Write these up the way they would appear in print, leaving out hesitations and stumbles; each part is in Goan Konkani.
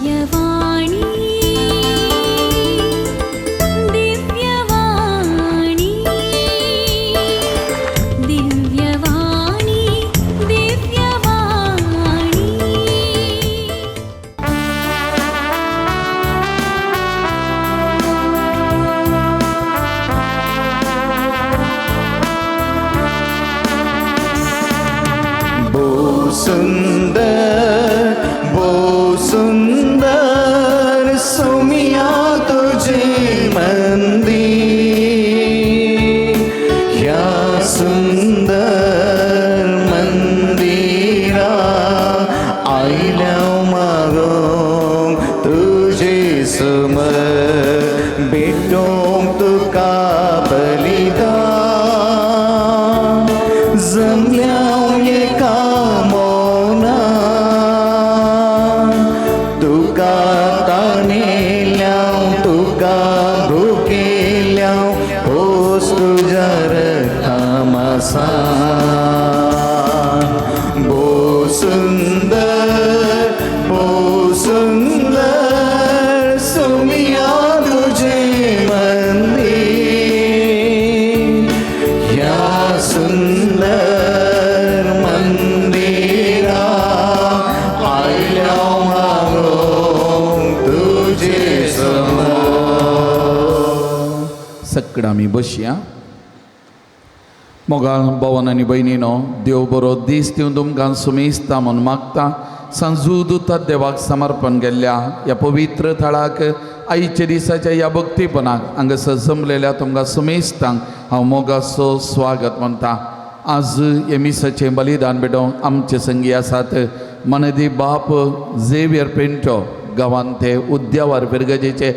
दिव्यवाणी दिव्यवाणी दिव्यवाणी दिव्यवाणी। सुंदर बो सुंदर सुमिया तुझे मंदिर, ह्या सुंदर मंदिरा आयल्या मागोंक तुझे समर, भेटोंक तुका बलिदान जमल्या एका मौनान, तुका तानेल्याव तुका भुकेल्याव पोस तुज्या रक्ता मासान। भो सुंदर भो सुंदर सुमिया तुझे मंदिर, ह्या सुंदर मंदिरा आयल्या मागोंक तुझे समोर। सगळं आमी बसया। मोगाळ भवन आनी भयणीनो, देव बरो दीस दिवन तुमकां सुमेस्ता म्हूण मागता। सांजू दुतात देवाक समर्पण केल्ल्या ह्या पवित्र थळाक आयच्या दिसाच्या ह्या भक्तीपणाक हांगासर जमलेल्या तुमकां सुमेस्तांक हांव मोगाचो स्वागत म्हणटा। आज हे मिसाचें बलिदान भेटोवंक आमचे संगी आसात मनदी बाप झेवियर पेंटो, गांवांत ते उद्यावर फिरगजेचे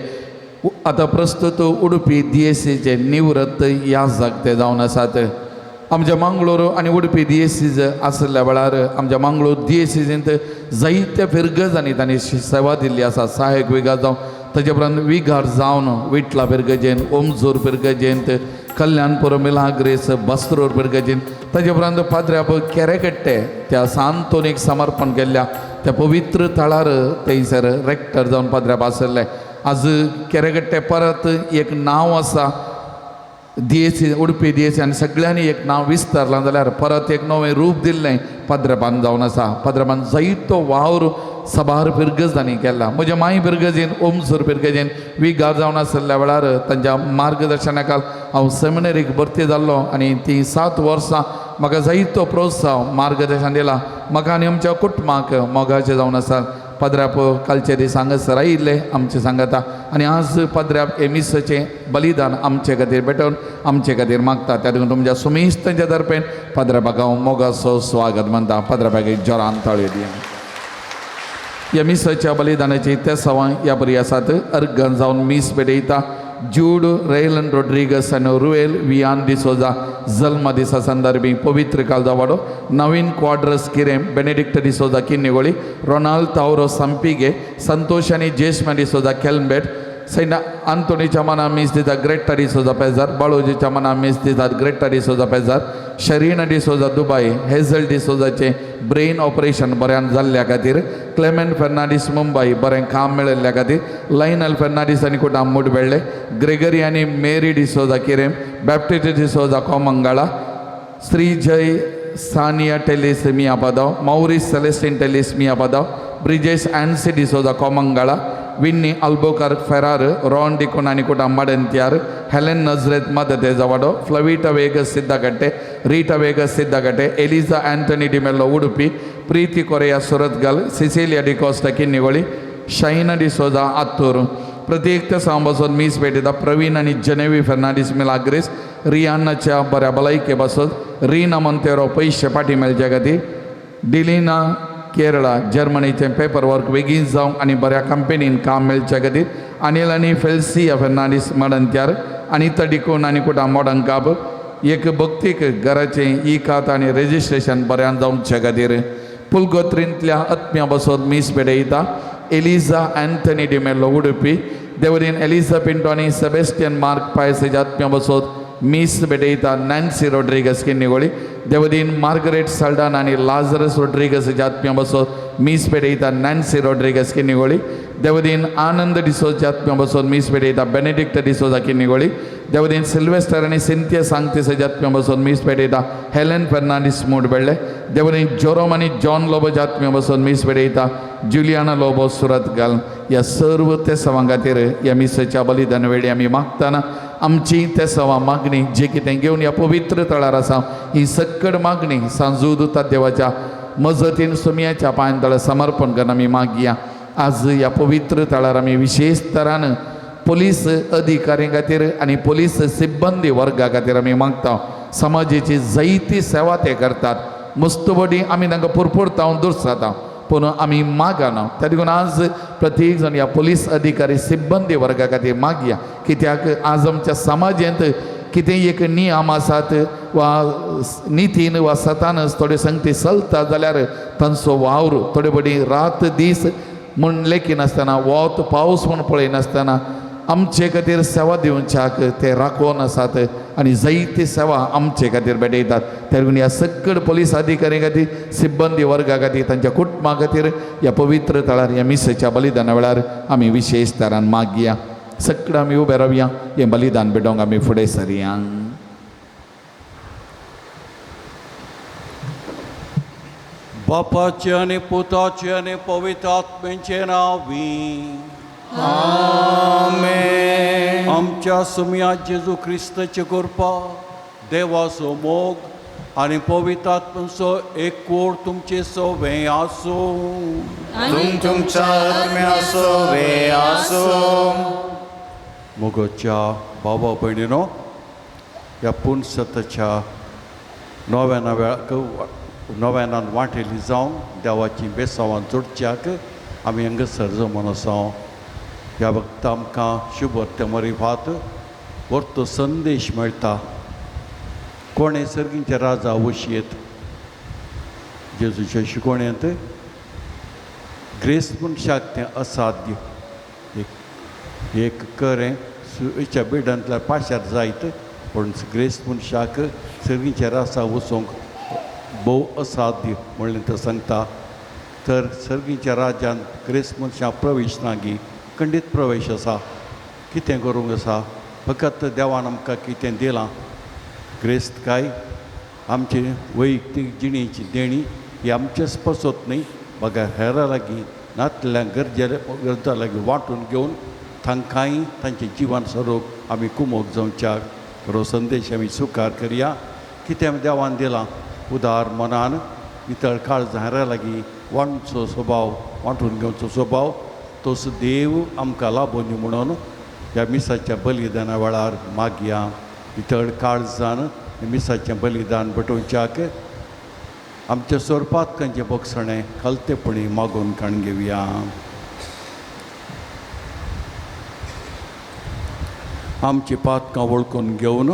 आतां प्रस्तुत उडुपी दियेसीचे निवृत्त याजक ते जावन आसात। आमच्या मंगळूर आनी उडुपी दियेसीज आशिल्ल्या वेळार आमच्या मंगळूर दियेसीजींत जायत्या फिरगजांनी तांणी सेवा दिल्ली आसा। सहायक विगार जावन ताचे उपरांत विगार जावन विटला फिरगजेन, ओमजूर फिरगजेंत, कल्याणपूर मिलाग्रेस बस्त्रोर फिरगजेन, ताचे उपरांत पाद्र्याप केरेकट्टे त्या सांतोनीक समर्पण केल्ल्या त्या पवित्र थळार थंयसर रेक्टर जावन पाद्र्याप आशिल्ले। आज केरेकट्टे परत एक नांव आसा दियेसी उडपी दियेसी आनी सगळ्यांनी एक नांव विस्तारलां जाल्यार परत एक नवें रूप दिल्लें पाद्रपान जावन आसा। पाद्रपान जायतो वावर सबार फिरगजांनी केला। म्हज्या माय फिरगजेन ओमसूर फिरगजेन विगार जावन आशिल्ल्या वेळार तांच्या मार्गदर्शनाखाल हांव सेमिनरीक भरती जाल्लो आनी ती 7 वर्सां म्हाका जायतो प्रोत्साहन मार्गदर्शन दिला। म्हाका आनी आमच्या कुटुंबाक मोगाचें जावन आसा। पाद्राप कालचे दीस हांगासर आयिल्ले आमचे सांगाता आनी आज पाद्राप एमिसाचें बलिदान आमचे खातीर भेटोवन आमचे खातीर मागता। त्या देखून तुमच्या सुमेस्तांच्या दर्पेन पाद्रापाक हांव मोगाचो स्वागत मानता। पाद्रापाक एक जोरान ताळयो दिया। ह्या मिसाच्या बलिदानाची तेसांवां ह्या बरी आसात। अर्गन जावन मीस भेटयता जूड रेलन रोड्रिगस आनी रुएल वियान डिसोजा जल्म दिसा संदर्भी पवित्र कालजा वाडो, नवीन क्वाड्रस किरेम, बेनेडिक्ट डिसोजा किन्निगोळी, रोनाल्ड तावरो संपिगे, संतोष आनी जेस्मा डिसोजा केल्मेट, सेंट आंतोनीच्या मना मीस दिता ग्रेटा डिसोजा पेजार, बाळोजीच्या मना मीस दितात ग्रेटा डिसोजा पेजार, शरीना डिसोजा दुबाय, हेझल डिसोजाचें ब्रेन ऑपरेशन बऱ्यान जाल्ल्या खातीर, क्लेमेंट फेर्नांडीस मुंबय बरें काम मेळिल्ल्या खातीर, लायनल फेर्नांडीस आनी कुटाम मुठबेळ्ळे, ग्रेगरी आनी मेरी डिसोजा किरेम, बॅप्टिस्ट डिसोजा कोमंगाळा, श्री जय सानिया टेलीस मिया पादाव, मौरीस सेलेस्टीन टेलीस मिया पादाव, ब्रिजेश आन्सी डिसोजा कोमंगाळा, विन्नी अल्बोकार फेरार, रॉन डिकोन आनी कुटाम माडंत्यार, हेलेन नजरेत मदते जवाडो, फ्लविटा वेगस सिद्धकट्टे, रीटा वेगस सिद्धकट्टे, एलिजा आंटनी डिमेल्लो उडुपी, प्रीती कोरेया सुरतगल, सिसिलिया डिकोस्टा किन्निगोळी, शैना डिसोजा आत्तूर। प्रत्येक तेसांव बसून मीस भेटयता प्रवीण आनी जनेवी फेर्नांडीस मिलाग्रीस, रियानाच्या बऱ्या भलायके बसत, रिना मोंतेरो पयशे फाटीं मेळचे खातीर, डिलिना केरळा जर्मनीचें पेपर वर्क बेगीन जावंक आनी बऱ्या कंपनीन काम मेळचे खातीर, अनिल आनी फेल्सिया फेर्नांडीस मडंत्यार, अनिता डिकोन आनी कुटां मोडंकाप, एक भक्तीक घराचें ई खात आनी रेजिस्ट्रेशन बऱ्यान जावचे खातीर। पुलगोत्रींतल्या आत्म्या बसत मीस भेटयता एलिजा अँथनी डिमेल्लो उडुपी, देवरीन एलिजा पिंटो आनी सेबेस्टियन मार्क पायसेच्या आत्म्या बसत मीस भेटयता नॅन्सी रोड्रिगस किन्निगोळी, देवदीन मार्गरेट साल्डान आनी लाजरस रोड्रिगस आत्म्या बसत मीस पेटयता नॅन्सी रॉड्रिगस किन्निगोळी, देवदीन आनंद डिसोज आत्म्या बसून मीस पेटयता बेनेडिक्ट डिसोजा किन्निगोळी, देवदीन सिल्वेस्टर आनी सिंथिया सांगतीस आत्म्या बसून मीस पेटयता हेलन फेर्नांडीस मूडबेळ्ळे, देवदीन जोरोम आनी जॉन लोबो आत्म्या बसून मीस पेटयता जुलियाना लोबो सुरतगाल. ह्या सर्व तेसांवां खातीर ह्या मिसाच्या बलिदान वेळी आमी मागतना आमची तेसांवां मागणी जे कितें घेवन ह्या पवित्र तळार आसा ही सक्कड मागणी सांजूद देवाच्या मजतीन सुमयाच्या पांयां तळार समर्पण करून आमी मागया. आज ह्या पवित्र तळार आमी विशेष तरान पोलीस अधिकाऱ्यां खातीर आनी पोलीस सिब्बंदी वर्गा खातीर आमी मागता. समाजाची जायती सेवा ते करतात, मस्तबडी आमी तांकां पुरपुरता दुरसाता पूण आमी मागना. त्या देखून आज प्रत्येक जाण ह्या पोलीस अधिकारी सिब्बंदी वर्गा खातीर मागया, कित्याक आज आमच्या समाजांत कितेंय एक नियम आसात वा नितीन वा सतान थोडे संगती चलता जाल्यार तांचो वावर थोडे बडी रात दीस म्हूण लेखिनासतना वत पावस म्हूण पळयनासतना आमचे खातीर सेवा दिवच्याक ते राखोवन आसात आनी जायती सेवा आमचे खातीर भेटयतात. त्या देखून ह्या सक्कड पोलीस अधिकारी खातीर सिब्बंदी वर्गा खातीर तांच्या कुटुंबा खातीर ह्या पवित्र तळार ह्या मिसेच्या बलिदाना वेळार आमी विशेष तरान मागया. सगळं आमी उबे रावया, हें बलिदान भेटोवंक आमी फुडें सरया. बापाचे आनी पुताचे आनी पवित्र आत्म्याचे नांवी आमेन. आमच्या सुमया जेजू क्रिस्ताचे कृपा, देवाचो मोग आनी पवित्र आत्म्याचो एकवट तुमचे सवे आसूं. तुमच्या आत्म्या सोवे आसूं. मोगाच्या भावा भयणीनो, ह्या पुनसताच्या नव्याना वेळाक नव्यानान वांटेली जावन देवाची बेसांवान जोडच्याक आमी हांगासर जमोन आसा. ह्या वखता आमकां शुभ मरिफात व्हरतो संदेश मेळटा. कोणें सर्गींच्या राजा वशयेत जेजूच्या शिकोवणेंत ग्रेस मनशाक तें असाध्य एक एक करें सुच्या बिडांतल्या पाशार जायत, पूण ग्रेस मनशाक सर्गींच्या रासा वचूंक भोव असाध्य म्हणलें तें सांगता. तर सर्गीच्या राज्यांत ग्रेस मनशां प्रवेश ना गी, खंडीत प्रवेश आसा. कितें करूंक आसा, फकत देवान आमकां कितें दिलां ग्रेस्तकाय आमचे वैयक्तीक जिणेची देणी ही आमचेच पसत न्हय, बगर हेरां लागीं नातल्या गरजे गरजा लागीं वांटून घेवन तांकांय तांचें जिवन स्वरूप आमी कुमोक जावच्याक बरो संदेश आमी स्विकार करया. कितें देवान दिलां उदार मनान नितळ काळजां हेरां लागीं वांटचो स्वभाव वांटून घेवचो स्वभाव तोच देव आमकां लाबोनी म्हणून ह्या मिसाच्या बलिदाना वेळार मागया. नितळ काळजान मिसाचें बलिदान बटोवच्याक आमच्या स्वरूपात बक्षणें खालतेपणी मागून काण घेवया. आमची पातकां वळखून घेवन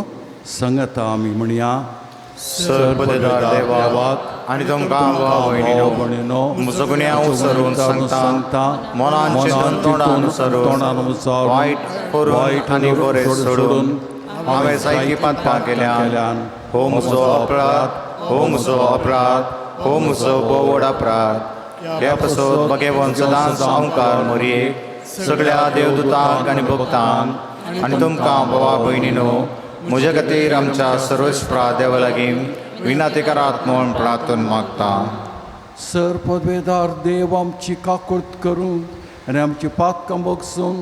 संगता आमी म्हणया. सर्वपदधार देवाक आनी तुमकां भाव भयणीनो म्हजो गुन्यांव सरून सांगता, मनान चिंतून तोंडान सरून वायट करून आनी बरें सोडून हांवें जायतीं पातकां केल्यान. हो म्हजो अपराध, हो म्हजो अपराध, हो म्हजो भोव व्हड अपराध. ह्या पासत भगेवन सदांच सावकार मोरयेक सगळ्या देवदूतांक आनी भक्तांक आनी तुमकां भावा भयणीनो म्हज्या खातीर आमच्या सर्वेस्परा देवा लागीं विनंती करात म्हूण प्रार्थना मागता. सर पदवेदार देव आमची काकूर्त करून आनी आमची पातकां बगसून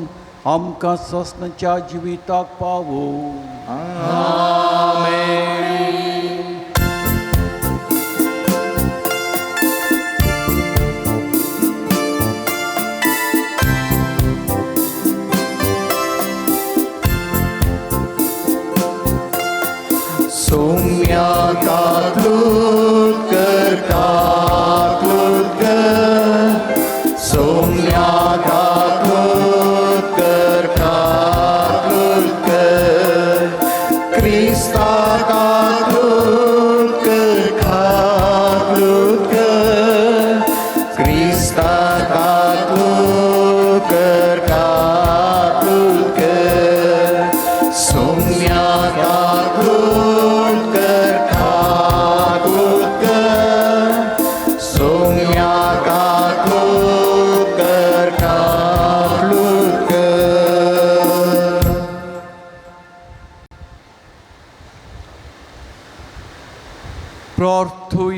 आमकां ससनाच्या जिविताक पावो. आमेन. सोम्या कातूत कर, कातूत कर, सोम्या कातूत कर, कातूत कर, क्रिस्ता कातूत कर, कातूत कर, क्रिस्ता कातूत कर, कातूत कर, सोम्या कातूत कर, कातूत कर, सोम्या कातूत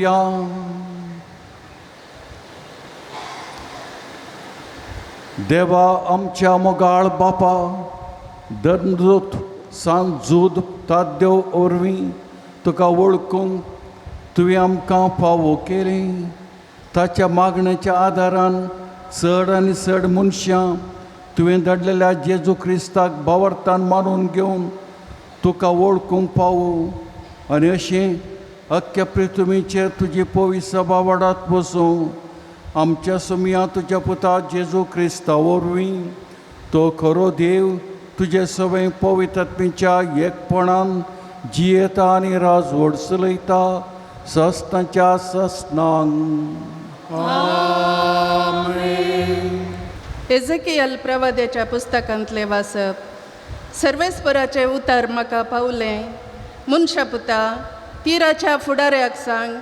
मागुया. देवा आमच्या मोगाळ बापा, धर्मदूत सांजूद ताद्देव वरवीं तुका वळखूंक तुवें आमकां फावो केलें. ताच्या मागण्याच्या आदारान चड आनी चड मनशां तुवें धाडलेल्या जेजू क्रिस्ताक भावार्थान मानून घेवन तुका वळखूंक पावो आनी अशें अख्ख्या पृथ्वीचेर तुजी पवित्र सभा वाडात बसूं. आमच्या सुमया तुज्या पुता जेजू क्रिस्ता वरवीं तो खरो देव तुजे सवय पवित्र आत्म्याच्या एकपणान जियेता आनी राजवट चलयता सस्नाच्या सस्नांक. एझेकियल प्रवाद्याच्या पुस्तकांतलें वाचप. सर्वेस्पराचें उतार म्हाका पावलें. मनशापुता, तिराच्या फुडाऱ्याक सांग,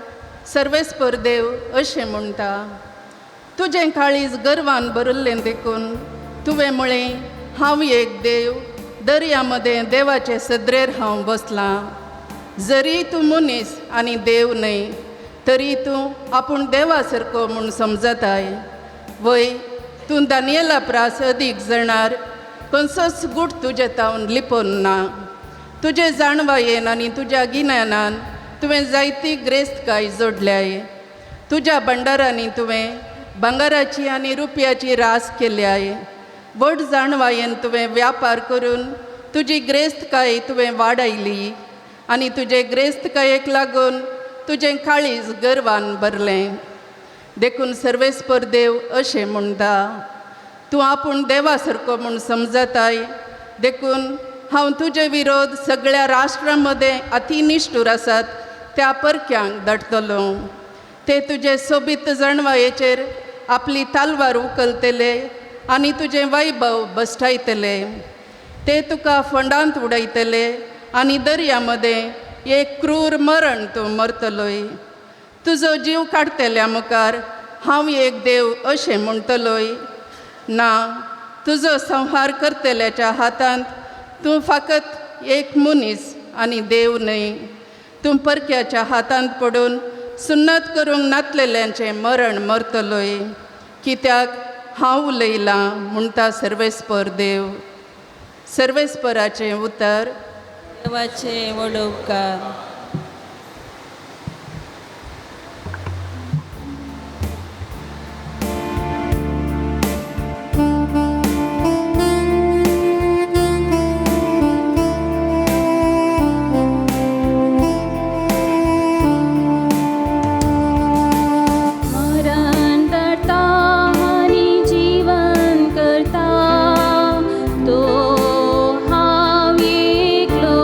सर्वेस्पर देव अशें म्हणटा, तुजें काळीज गर्वान भरिल्लें देखून तुवें म्हळें, हांव एक देव, दर्या मदें देवाचे सदरेर हांव बसलां. जरी तूं मनीस आनी देव न्हय तरी तूं आपूण देवा सारको म्हूण समजताय. वय, तूं दानियला प्रास अदीक जाणार, खंयचोच गूट तुजे तावन लिपोवन ना. तुजे जाणवायेन आनी तुज्या गिन्यानान तुवें जायती ग्रेस्तकाय जोडल्याय. तुज्या भंडारांनी तुवें भांगराची आनी रुपयाची रास केल्याय. व्हड जाणवायेन तुवें व्यापार करून तुजी ग्रेस्तकाय तुवें वाडयली आनी तुजे ग्रेस्तकायेक लागून तुजें काळीज गर्वान भरलें. देखून सर्वेस्पर देव अशें म्हणटा, तूं आपूण देवा सारको म्हूण समजताय, देखून हांव तुजे विरोध सगळ्या राष्ट्रां मदें अतिनिश्ठूर आसात त्या परक्यांक धाडटलो. ते तुजे सोबीत जाणवायेचेर आपली तालवार उखलतले आनी तुजें वैभव बसठायतले. ते तुका फंडांत उडयतले आनी दर्या मदें एक क्रूर मरण तूं मरतलोय. तुजो जीव काडटल्या मुखार हांव एक देव अशें म्हणटलोय ना. तुजो संहार करतल्याच्या हातांत तूं फकत एक मनीस आनी देव न्हय. तूं परक्याच्या हातांत पडून सुन्नत करूंक नातलेल्यांचें मरण मरतलोय. कित्याक हांव उलयलां म्हणटा सर्वेस्पर देव. सर्वेस्पराचें उतर. देवाचे व्हड उपकार. मरण करता आनी जीवन करता तो हांव एकलोच.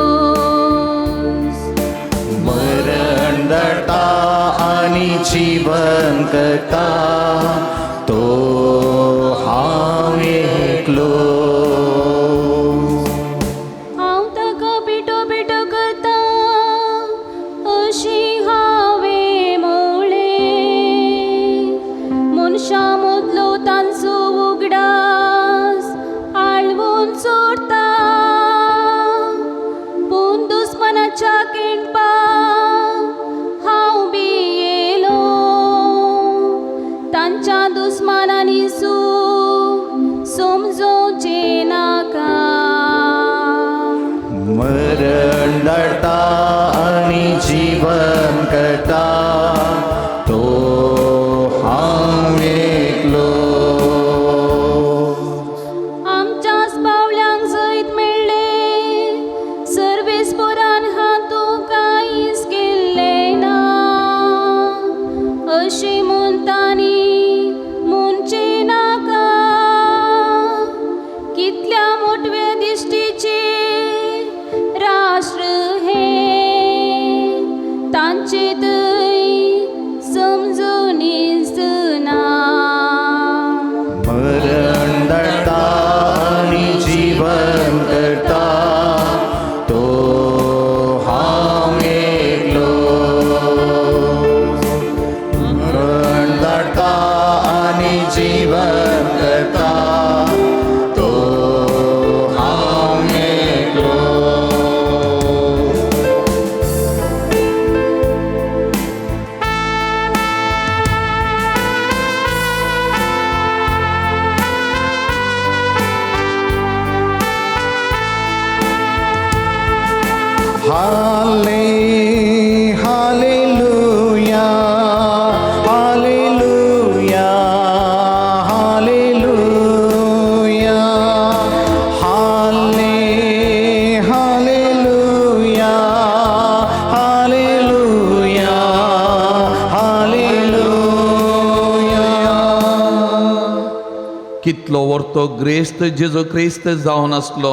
तो वर्तो ग्रेस्त जेजू क्रिस्त जावन आसलो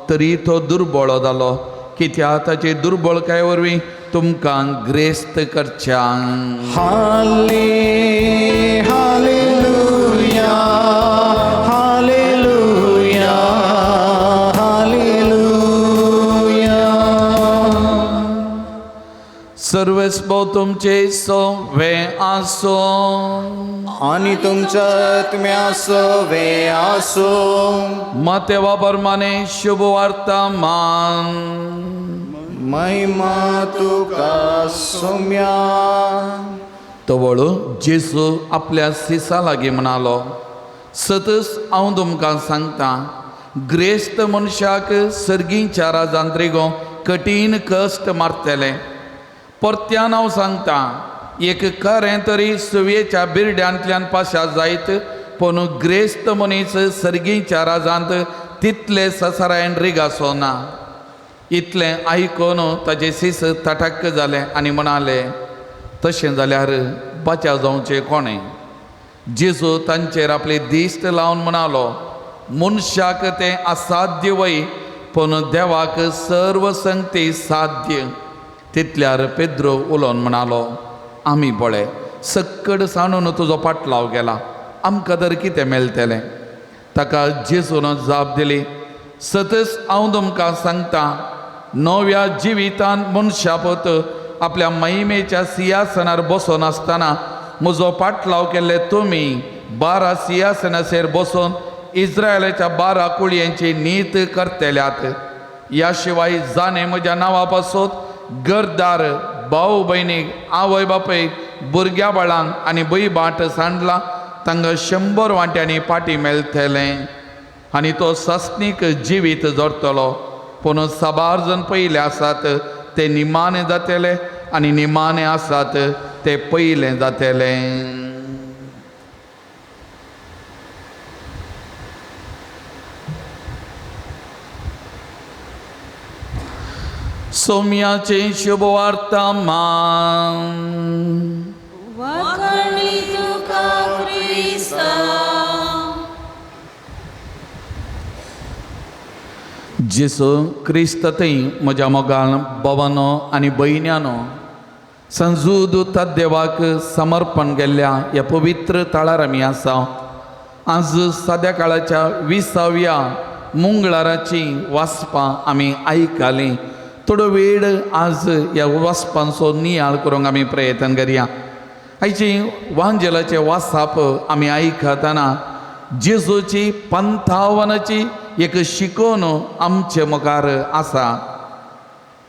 तरी तो दुर्बळो जालो कित्याक ताचे दुर्बळकाये वरवीं तुमकां ग्रेस्त करच्यांक. हाले hallelujah hallelujah hallelujah. सर्वेस्पो तुमचे सवे आसो आनी तुमच्या आत्म्या सवे आसो. मातेवा परमाने शुभ वार्ता मान. महिमा तुका सोम्या. तवळ जेजू आपल्या सिसा लागीं म्हणालो, सतच हांव तुमकां सांगता, ग्रेस्त मनशाक सर्गीच्या राजांत रिगो कठीण कश्ट मारतले. परत्यान हांव सांगता, एक खरें तरी सुवयेच्या बिरड्यांतल्यान पाशार जायत, पूण ग्रेस्त मनीस सर्गीच्या राजांत तितले ससारायन रिगासो ना. इतलें आयकून ताजे सीस तटक जालें आनी म्हणाले, तशें जाल्यार बचाव जावचें कोणें? जेजू तांचेर आपली दिश्ट लावन म्हणालो, मनशाक तें असाध्य वय, पूण देवाक सर्व संगती साध्य. तितल्यार पेद्रो उलोवन म्हणालो, आमी पळय सक्कड सांडून तुजो पाटलाव गेला, आमकां तर कितें मेळटलें? ताका जेजून जाप दिली, सतच हांव तुमकां सांगता, नव्या जिवितान मनशापत आपल्या महिमेच्या सिंहासनार बसून आसतना म्हजो पाटलाव केल्ले तुमी 12 सिंहासनाचेर बसून इस्रायलाच्या 12 कुळयांची नीत करतल्यात. ह्या शिवाय जाणें म्हज्या नांवा पासून घरदार, भाव भयणीक, आवय बापूयक, भुरग्या बाळांक आनी भंय बाट सांडला तांकां 100 वांट्यांनी पाटी मेळटलें आनी तो सासणीक जिवीत जरतलो. पूण साबार जण पयले आसात ते निमाणे जातले आनी निमाणे आसात ते पयले जातले. सोम्याची शुभवार्ता मान. वाखाणली तुका क्रिस्ता. जेजू क्रिस्त थंय म्हज्या मोगान बाबानो आनी भयण्यानो, संजूद देवाक समर्पण केल्ल्या ह्या पवित्र तळार आमी आसा. आज साद्या काळाच्या 20व्या मंगळाराची वाचपां आमी आयकलीं. थोडो वेळ आज ह्या वाचपांचो नियाळ करूंक आमी प्रयत्न करया. आयची वांजेलाचें वाचप आमी आयकतना जेजूची पंथावनाची एक शिकोवन आमचे मुखार आसा.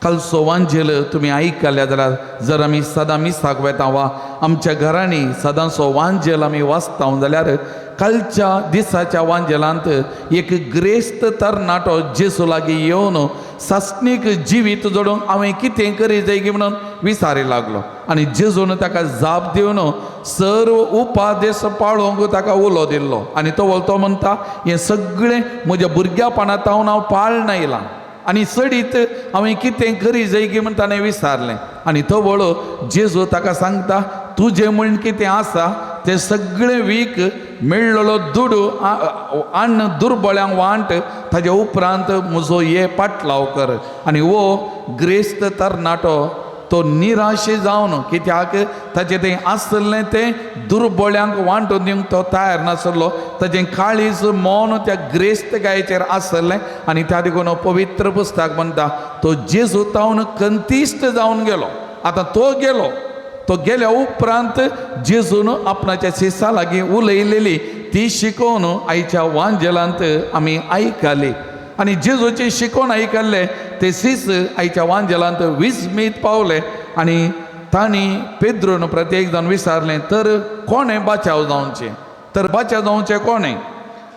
कालचो वांजेल तुमी आयकल्या जाल्यार जर आमी सदां मिसाक वेता वा आमच्या घरांनी सदांचो वांजेल आमी वाचता जाल्यार कालच्या दिसाच्या वांजेलांत एक ग्रेस्त तरणाटो जेजू लागीं येवन सासणीक जिवीत जोडूंक हांवें कितें करी जाय म्हणून विचारी लागलो आनी जेजून ताका जाप दिवन सर्व उपादेश पाळोवंक ताका उलो दिल्लो. आनी तो तो म्हणटा, हें सगळें म्हज्या भुरग्यापणांत हांव पाळण आयलां आनी चडीत हांवें कितें करी जाय म्हूण ताणें विचारलें. आनी तो वळो जेजू ताका सांगता, तुजें म्हण कितें आसा तें सगळें वीक, मेळ्ळलो दुडू अन्न दुर्बळ्यांक वांट, ताजे उपरांत म्हजो हे पाटलाव कर. आनी हो ग्रेस्त तरणाटो तो निराशे जावन कित्याक ताचें तें आसलें तें दुर्बळ्यांक वांटून दिवंक तो तयार नासलो. ताचें काळीज मौन त्या ग्रेस्त गायचेर आसलें आनी त्या देखून पवित्र पुस्तक म्हणटा तो जेजू तावन कंतिश्ट जावन गेलो. आतां तो गेलो, तो गेल्या उपरांत जेजून आपणाच्या शिसा लागीं उलयलेली ती शिकोवन आयच्या वांजेलांत आमी आयकली. आनी जेजूची शिकोवन आयकल्ले ते सीस आयच्या वांजेलांत विस्मीत पावले आनी तांणी पेद्रून प्रत्येक जाण विचारलें, तर कोणें बाचाव जावचें, तर बाचाव जावचें कोणें?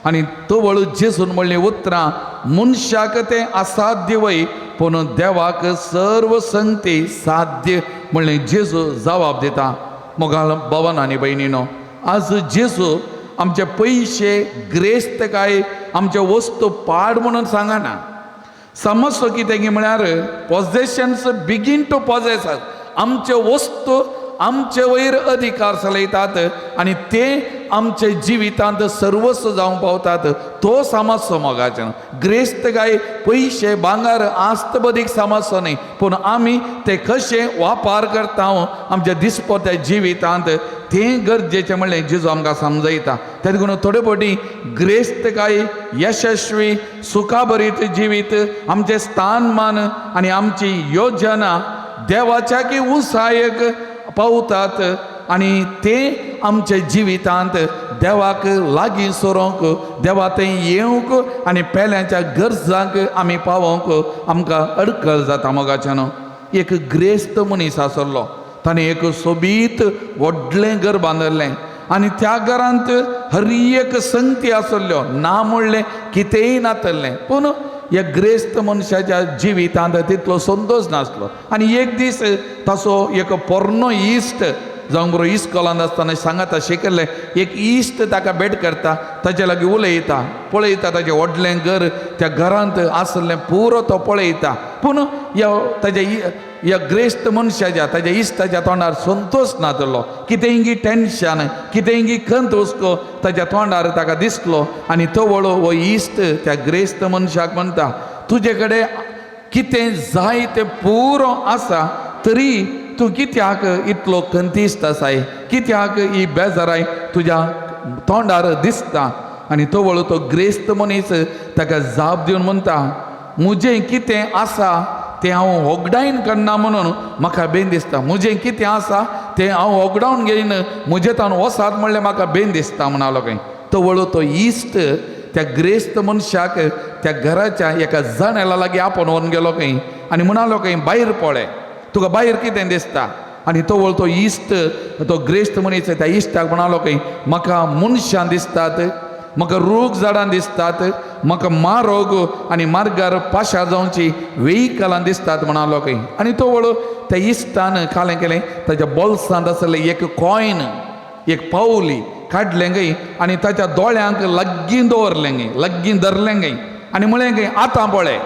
आनी तवळ जेजून म्हणलीं उतरां, मनशाक तें असाध्य वय, पूण देवाक सर्व संगती साध्य म्हणलें जेजू जबाब दिता. मोगाळ बाबान आनी भयणीनो, आज जेजू आमचे पयशे ग्रेस्त काय आमचे वस्तू पाड म्हणून सांगना. समजतो कितें की म्हळ्यार पॉजेशन्स बिगीन टू पॉजेस, आमच्यो वस्तू आमचे वयर अधिकार चलयतात आनी ते आमचे जिवितांत सर्वस्व जावंक पावतात. तो समजचो मोगाच्यान. ग्रेस्त काय पयशे भांगर आस्त बदीक समजचो न्ही, पूण आमी ते कशे वापर करता आमच्या दिसपट्ट्या जिवितांत तें गरजेचें म्हणलें जेजू आमकां समजयता. तेका लागून थोडे फावटी ग्रेस्त काय यशस्वी सुखाभरीत जिवीत आमचें स्थानमान आनी आमची योजना देवाच्या की उंचायेक पावतात आनी ते आमच्या जिवितांत देवाक लागीं सरोंक, देवा थंय येवंक आनी पेल्यांच्या गरजांक आमी पावोवंक आमकां अडखळ जाता. मोगाच्यान एक ग्रेस्त मनीस आसलो, ताणें एक सोबीत व्हडलें घर बांदिल्लें आनी त्या घरांत हर एक संगती आसल्ल्यो, ना म्हणलें कितेंय नातल्लें. पूण ह्या ग्रेस्त मनशाच्या जिवितांत तितलो संतोश नासलो. आनी एक दीस ताचो एक पोरणो इश्ट जावं बरो इस्कोलांत आसतना सांगाता शिकल्लें एक इश्ट ताका भेट करता, ताचे लागीं उलयता, पळयता ताचें व्हडलें घर, त्या घरांत आसलें पुरो तो पळयता. पूण ह्या ताच्या ह्या ग्रेस्त मनशाच्या ताच्या इश्टाच्या तोंडार संतोश नातलो, कितेंगी टेंशन कितेंगी खंत हुस्को ताच्या तोंडार ताका दिसलो. आनी तो वळो हो इश्ट त्या ग्रेस्त मनशाक म्हणटा, तुजे कडेन कितें जाय तें पुरो आसा तरी तूं कित्याक इतलो खंतीस्त आसाय, कित्याक ही बेजाराय तुज्या तोंडार दिसता. आनी तो वळो तो ग्रेस्त मनीस ताका जाप दिवन म्हणटा, म्हजें कितें आसा तें हांव होगडायन करना म्हणून म्हाका बेन दिसता, म्हजें कितें आसा तें हांव होगडावन घेयन, म्हजें तावन वसात म्हणलें म्हाका बेन दिसता म्हणालो खंय. तो वळो तो इश्ट त्या ग्रेस्त मनशाक त्या घराच्या एका जाणेला लागीं आपोवन व्हरून गेलो खंय आनी म्हणालो खंय, भायर पळय तुका भायर कितें दिसता. आनी तो वळो तो इश्ट तो ग्रेस्त मनीस त्या इश्टाक म्हणालो खंय, म्हाका मनशां दिसतात, म्हाका रूख झाडां दिसतात, म्हाका मारोग आनी मार्गार पाशार जावची वेहिकलां दिसतात म्हणालो खंय. आनी तो वळो त्या इश्टान कालें केलें, ताच्या बोल्सांत आसलें एक कॉयन एक पावली काडलें खंय आनी ताच्या दोळ्यांक लागीं दवरलें खंय, लागीं धरलें खंय आनी म्हळें खंय, आतां पळय.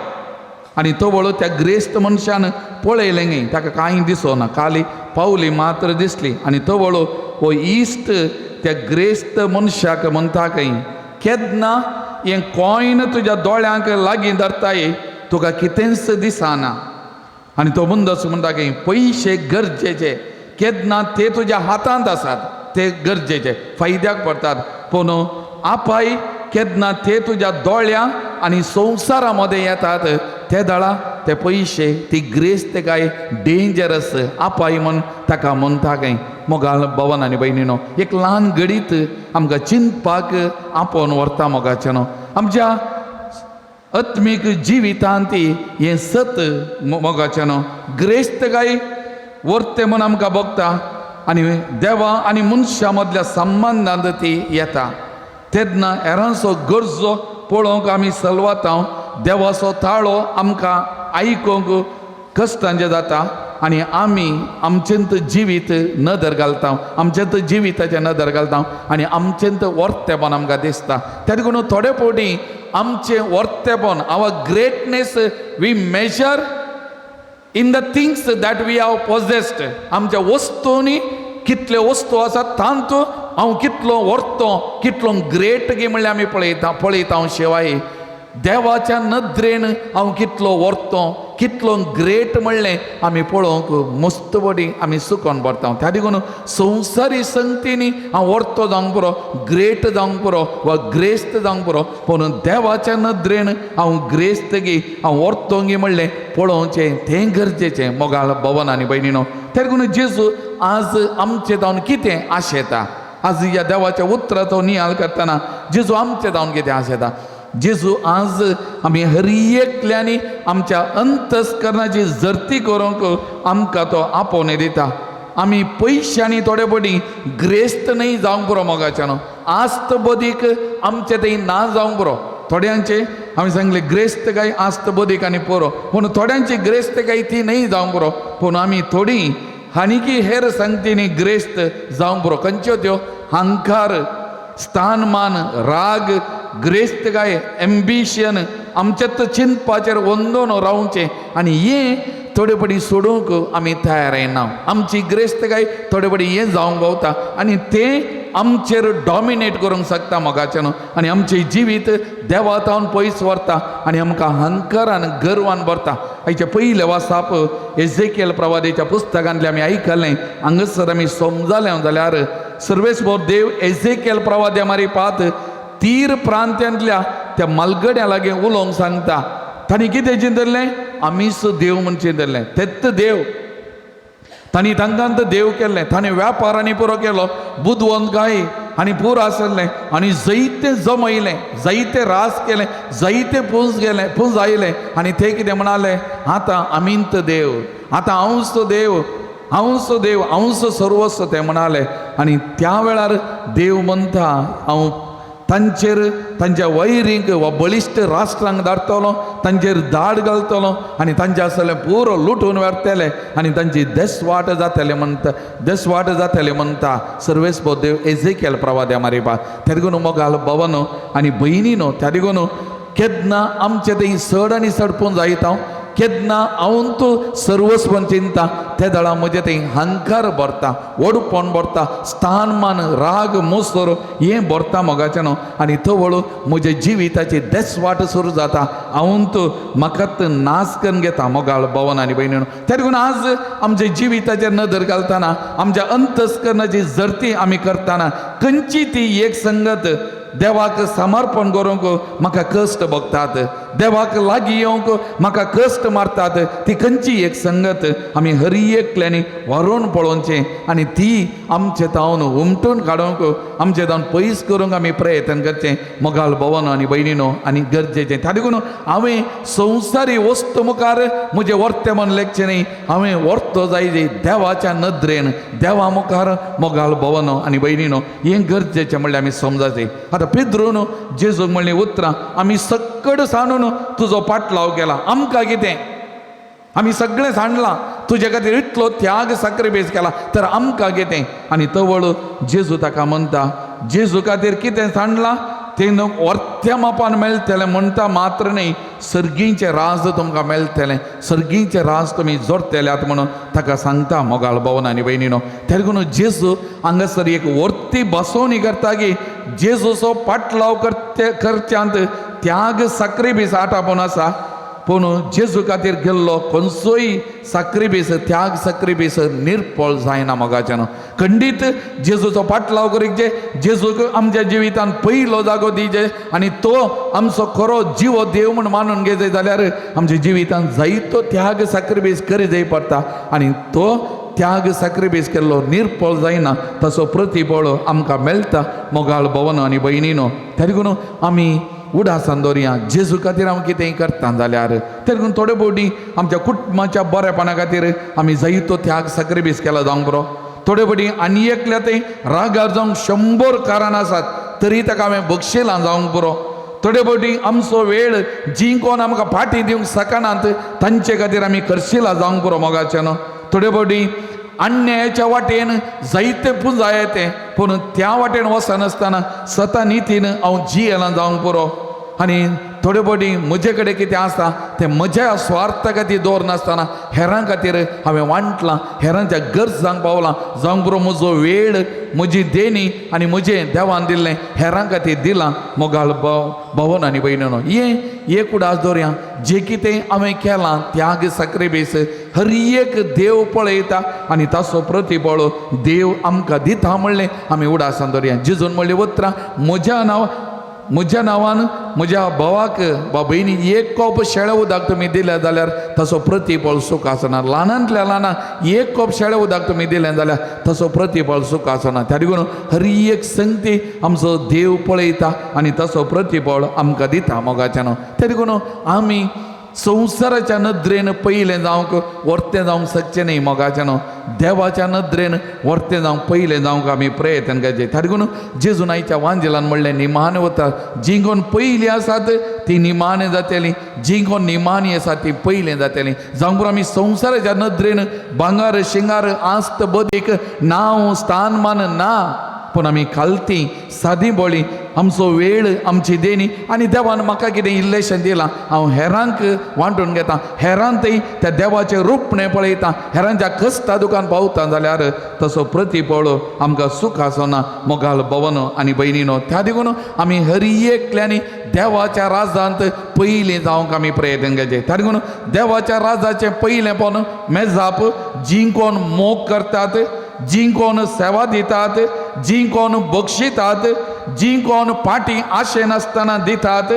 आनी तो वळो त्या ग्रेस्त मनशान पळयलें खंय, ताका कांय दिसना, खाली पावली मात्र दिसली. आनी तो वळो हो इश्ट त्या ग्रेस्त मनशाक म्हणटा खंय, केन्ना हें कॉयन तुज्या दोळ्यांक लागीं धरताय तुका कितेंच दिसना. आनी तो मुंदस म्हणटा खंय, पयशे गरजेचे, केन्ना ते तुज्या हातांत आसात ते गरजेचे फायद्याक पडटात, पूण आपाय केन्ना ते तुज्या दोळ्या आनी संवसारा मदें येतात ते दळा ते पयशे ती ग्रेस्त काय डेंजरस आपाय म्हण ताका म्हणटा खंय. मोगाल भवन आनी भयणीनो, एक ल्हान घडीत आमकां चिंतपाक आपोवन व्हरता मोगाच्यानो. आमच्या आत्मीक जिवितांत हें सत मोगाच्यानो, ग्रेस्त काय वर्ते म्हण आमकां भोगता आनी देवा आनी मनशां मदल्या संबंदांत ती येता. तेन्ना हेरांचो गरजो पळोवंक आमी सलवाता, देवाचो ताळो आमकां आयकूंक कश्टांचें जाता आनी आमी आमचेंत जिवीत नदर घालता, आमचेंत जिविताचें नदर घालता आनी आमचेंत वर्तेपण आमकां दिसता. तेका लागून थोडे फावटी आमचें वर्तेपण, our greatness we measure in the things that we have possessed. आमच्या वस्तूंनी कितल्यो वस्तू आसात तांतू हांव कितलो व्हरतो, कितलो ग्रेट गी म्हणल्यार आमी पळयता पळयता हांव शिवाय देवाच्या नदरेन हांव कितलो व्हरतो, कितलो ग्रेट म्हणलें आमी पळोवंक मस्त बडी आमी सुकोन पडटा. त्या देखून संवसारी संगतींनी हांव व्हरतो जावंक पुरो, ग्रेट जावंक पुरो वा ग्रेस्त जावंक पुरो, पूण देवाच्या नदरेन हांव ग्रेस्त गी हांव व्हरतो गी म्हणलें पळोवचें तें गरजेचें. मोगाळ भवन आनी भयणीनो, त्या देखून जेजू आज आमचें जावन कितें आशेता, आज ह्या देवाच्या उतराचो नियाळ करतना जेजू आमचें जावन कितें आशेता. जेजू आज आमी हर एकल्यांनी आमच्या अंतस्करणाची जर्ती करूंक आमकां तो आपोवणें दिता. आमी पयशांनी थोडे फावटी ग्रेस्त न्हय जावंक पुरो मोगाच्यानो, आस्त बदीक आमचें थंय ना जावंक पुरो. थोड्यांचे आमी सांगले ग्रेस्त काय आस्त बदीक आनी पुरो, पूण थोड्यांची ग्रेस्त काय ती न्हय जावंक पुरो, पूण आमी थोडी हानिकी हेर संगतींनी ग्रेस्त जावंक पुरो. खंयच्यो त्यो? हंकार, स्थानमान, राग, ग्रेस्त काय एम्बिशन, आमच्या चिंतपाचेर वंदोन रावचें आनी हें थोडे फावटी सोडूंक आमी तयार येना, आमची ग्रेस्तकाय थोडे फावटी हें जावंक पावता आनी तें आमचेर डॉमिनेट करूंक शकता मोगाचें न्हू. आनी आमचें जिवीत देवा तावन पयस व्हरता आनी आमकां हंकारान गर्वान भरता. आयचें पयलें वासाप एझेकियल प्रवादेच्या पुस्तकांतलें आमी आयकलें. हांगासर आमी समजालें जाल्यार सर्वेस्पर देव एझेकियल प्रवाद्या मारिपात तीर प्रांत्यांतल्या त्या मालगड्या लागीं उलोवंक सांगता. तांणी कितें चिंतलें? आमीच देव म्हूण चिंतलें, तेत्त देव. तांणी तांकां देव केल्लें, तांणी व्यापारांनी पुरो केलो, बुदवंतकाय आनी पुरो आसलें आनी जैते जमयलें, जायते रास केलें, जायते पुंज गेलें, पुंज आयलें. आनी ते कितें म्हणाले? आतां आमींत देव, आतां हांवच देव, हांवच देव, हांवच सर्वस्व ते म्हणाले. आनी त्या वेळार देव म्हणटा हांव तांचेर तांच्या वैरींक वा बळिश्ट राष्ट्रांक धाडटलो, तांचेर धाड घालतलो आनी तांचे आसलें पुरो लुटून व्हरतले आनी तांची देसवाट जातले म्हणटा, देसवाट जातले म्हणटा सर्वेस्पर देव एझेकियल प्रवाद्या मारिपा. त्या देखून मोगाल भवनो आनी भयणीनो, त्या देखून केन्ना आमचे थंय चड आनी चड पूण जायत हांव, केन्ना हांव तूं सर्वस्व चिंता त्या दळा म्हजें थंय हंकार भरता, व्हडपण भरता, स्थानमान राग मोसर हें भरता मोगाचें न्हू. आनी तवळ म्हज्या जिविताची देसवाट सुरू जाता, हांव तूं म्हाका नाश करून घेता मोगाळ भवन आनी भयणी. त्या देखून आज आमच्या जिविताचेर नदर घालतना, आमच्या अंतस्करणाची जर्ती आमी करतना खंयची ती एक संगत देवाक समर्पण करूंक म्हाका कश्ट भोगतात, देवाक लागीं येवंक म्हाका कश्ट मारतात, ती खंयची एक संगत आमी हर एकल्यांनी व्हरून पळोवचें आनी ती आमचे तावन उमटून काडूंक, आमचे तावन पयस करूंक आमी प्रयत्न करचें मोगाल भवन आनी भयणीनो आनी गरजेचें. त्या देखून हांवें संवसारी वस्तू मुखार म्हजें वर्तें म्हण लेखचें न्ही, हांवें वर्तो जाय देवाच्या नदरेन, देवा मुखार मोगाल भवन आनी भयणीनो हें गरजेचें म्हणल्यार आमी समजाचें. आतां पेद्रून जेजूक म्हणलीं उतरां, आमी सक्कड सांडून तुजो पाटलाव केला, आमकां कितें? आमी सगळें सांडलां, तुजे खातीर इतलो त्याग साक्रिफायस केला, तर आमकां कितें? आनी तवळ जेजू ताका म्हणटा, जेजू खातीर कितें सांडलां तें वर्त्या मापान मेळटलें म्हणटा मात्र न्ही, सर्गींचें राज तुमकां मेळटलें, सर्गींचें राज तुमी जोडटल्यात म्हणून ताका सांगता मोगाळ भवन आनी भयणीनो. त्या देखून जेजू हांगासर एक वर्ती बसोवणी करता की जेजूचो पाटलाव करते करच्यांत त्याग साक्रिफायस आटापून आसा, पूण जेजू खातीर गेल्लो खंयचोय साक्रिफायस त्याग साक्रिफायस निर्पळ जायना मोगाच्यान. खंडीत जेजूचो पाटलाव करीक जे जेजूक आमच्या जिवितान पयलो जागो दिजे आनी तो आमचो खरो जिवो देव म्हूण मानून घेयचे जाल्यार आमच्या जिवितान जायतो त्याग साक्रिफायस करी जाय पडटा आनी तो त्याग साक्रिफायस केल्लो निर्पळ जायना, तसो प्रतिफळ आमकां मेळटा मोगाळ भवन आनी भयणीनो. त्या देखून आमी उडासान दवरया जेजू खातीर हांव कितेंय करता जाल्यार. त्या देखून थोडे फावटी आमच्या कुटुंबाच्या बरेपणा खातीर आमी जायतो त्याग साक्रिफायस केला जावंक बरो. थोडे फावटी आनी एकल्या थंय रागार जावंक 100 कारणां आसात तरी ताका हांवें बक्षिलां जावंक बरो. थोडे फावटी आमचो वेळ जी कोण आमकां फाटी दिवंक शकनात तांचे खातीर आमी करशिलां जावंक पुरो मोगाचें न्हू. थोडे फावटी अन्यायाच्या वाटेन जायते पुंजाय येते पूण त्या वाटेन वचनासतना सता नितीन हांव जियेलां जावंक पुरो. आनी थोडे फावटी म्हजे कडेन कितें आसा तें म्हज्या स्वार्था खातीर दवरनासतना हेरां खातीर हांवें वांटलां, हेरांच्या गरजांक पावलां जावंक पुरो. म्हजो वेळ, म्हजी देणी आनी म्हजें देवान दिल्लें हेरां खातीर दिलां मोगाळ भवन आनी भयणीनो. हें एक उडास दवरया, जें कितें हांवें केलां त्याग साक्रिफायस हर एक देव पळयता आनी ताचो प्रतिफळ देव आमकां दिता म्हणलें आमी उडासान दवरया. जेजून म्हणलें उतरां, म्हज्या नांवान म्हज्या भावाक वा भयणी एक कोप शेळे उदक तुमी दिलें जाल्यार ताचो प्रतिफळ सूख आसना. ल्हानांतल्या ल्हाना एक कोप शेळे उदक तुमी दिलें जाल्यार ताचो प्रतिफळ सूख आसना. त्या देखून हर एक संगती आमचो देव पळयता आनी ताचो प्रतिफळ आमकां दिता मोगाच्यान. त्या देखून आमी संवसाराच्या नदरेन पयलें जावंक वर्तें जावंक शकचें न्ही मोगाच्यान, देवाच्या नदरेन वर्तें जावंक पयलें जावंक आमी प्रयत्न करचें. त्या देखून जेजून आयच्या वांजेलान म्हणलें निमाणें वता, जीं कोण पयलीं आसात ती निमाणें जातलीं, जीं कोण निमाणी आसात ती पयलें जातलीं. जावंक पुरो आमी संवसाराच्या नदरेन भांगर शिंगार आस्त बदीक नांव स्थानमान ना, पूण आमी खालती सादी बोळी आमचो वेळ आमची देणी आनी देवान म्हाका कितें इल्लेशें दिलां हांव हेरांक वांटून घेता, हेरांतय त्या देवाचें रूपणें पळयता, हेरांच्या कश्टा दुकान पावता जाल्यार तसो प्रतिफळ आमकां सूख आसना मोगाल भवन आनी भयणीनो. त्या देखून आमी हर एकल्यांनी देवाच्या राजांत पयलीं जावंक आमी प्रयत्न करचे. त्या देखून देवाच्या राजाचें पयलेंपण मेजाप जीं कोण मोग करतात, जीं कोण सेवा दितात, जीं कोण बक्षितात, जीं कोण पाटी आशे नासतना दितात,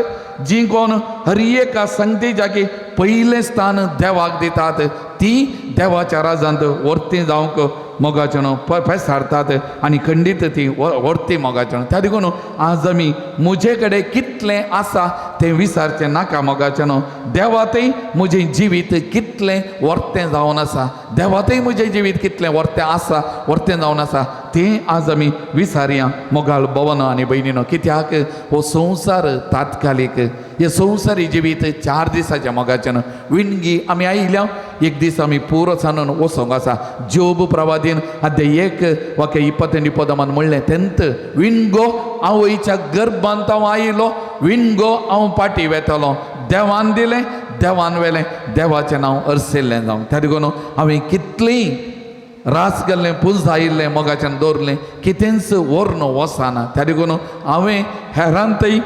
जीं कोण हर एका संगतीजाकी पयलें स्थान देवाक दितात, ती देवाच्या राजांत वर्ती जावंक मोगाचें पेसारतात आनी खंडीत ती वर्ती मोगाचें. त्या देखून आज आमी म्हजे कडेन कितलें आसा तें विसारचें नाका मोगाचें. देवातय म्हजें जिवीत कितलें वर्तें जावन आसा, देवातय म्हजें जिवीत कितलें वर्तें आसा, वर्तें जावन आसा तें आज आमी विसारया मोगाळ भवन आनी भयणीनो. कित्याक हो संवसार तात्कालीक, हे संवसारी जिवीत 4 दिसाच्या मोगाचें. विणगी आमी आयल्या एक दीस आमी पुरो सांडून वचोंक आसा. जोब प्रवादीन अध्याय 1 वाक्य 28 पदमान म्हणलें तेंत विणगो आवयच्या गर्भांत हांव आयलो, विणगो हांव पाटी वेतलो, देवान दिलें देवान वेलें, देवाचें नांव अर्सिल्लें जावं. त्या देखून हांवें कितलीं रास गेल्लें पुंजायिल्लें मोगाच्यान दवरलें कितेंच व्हरून वचना. त्या देखून हांवें हेरांतय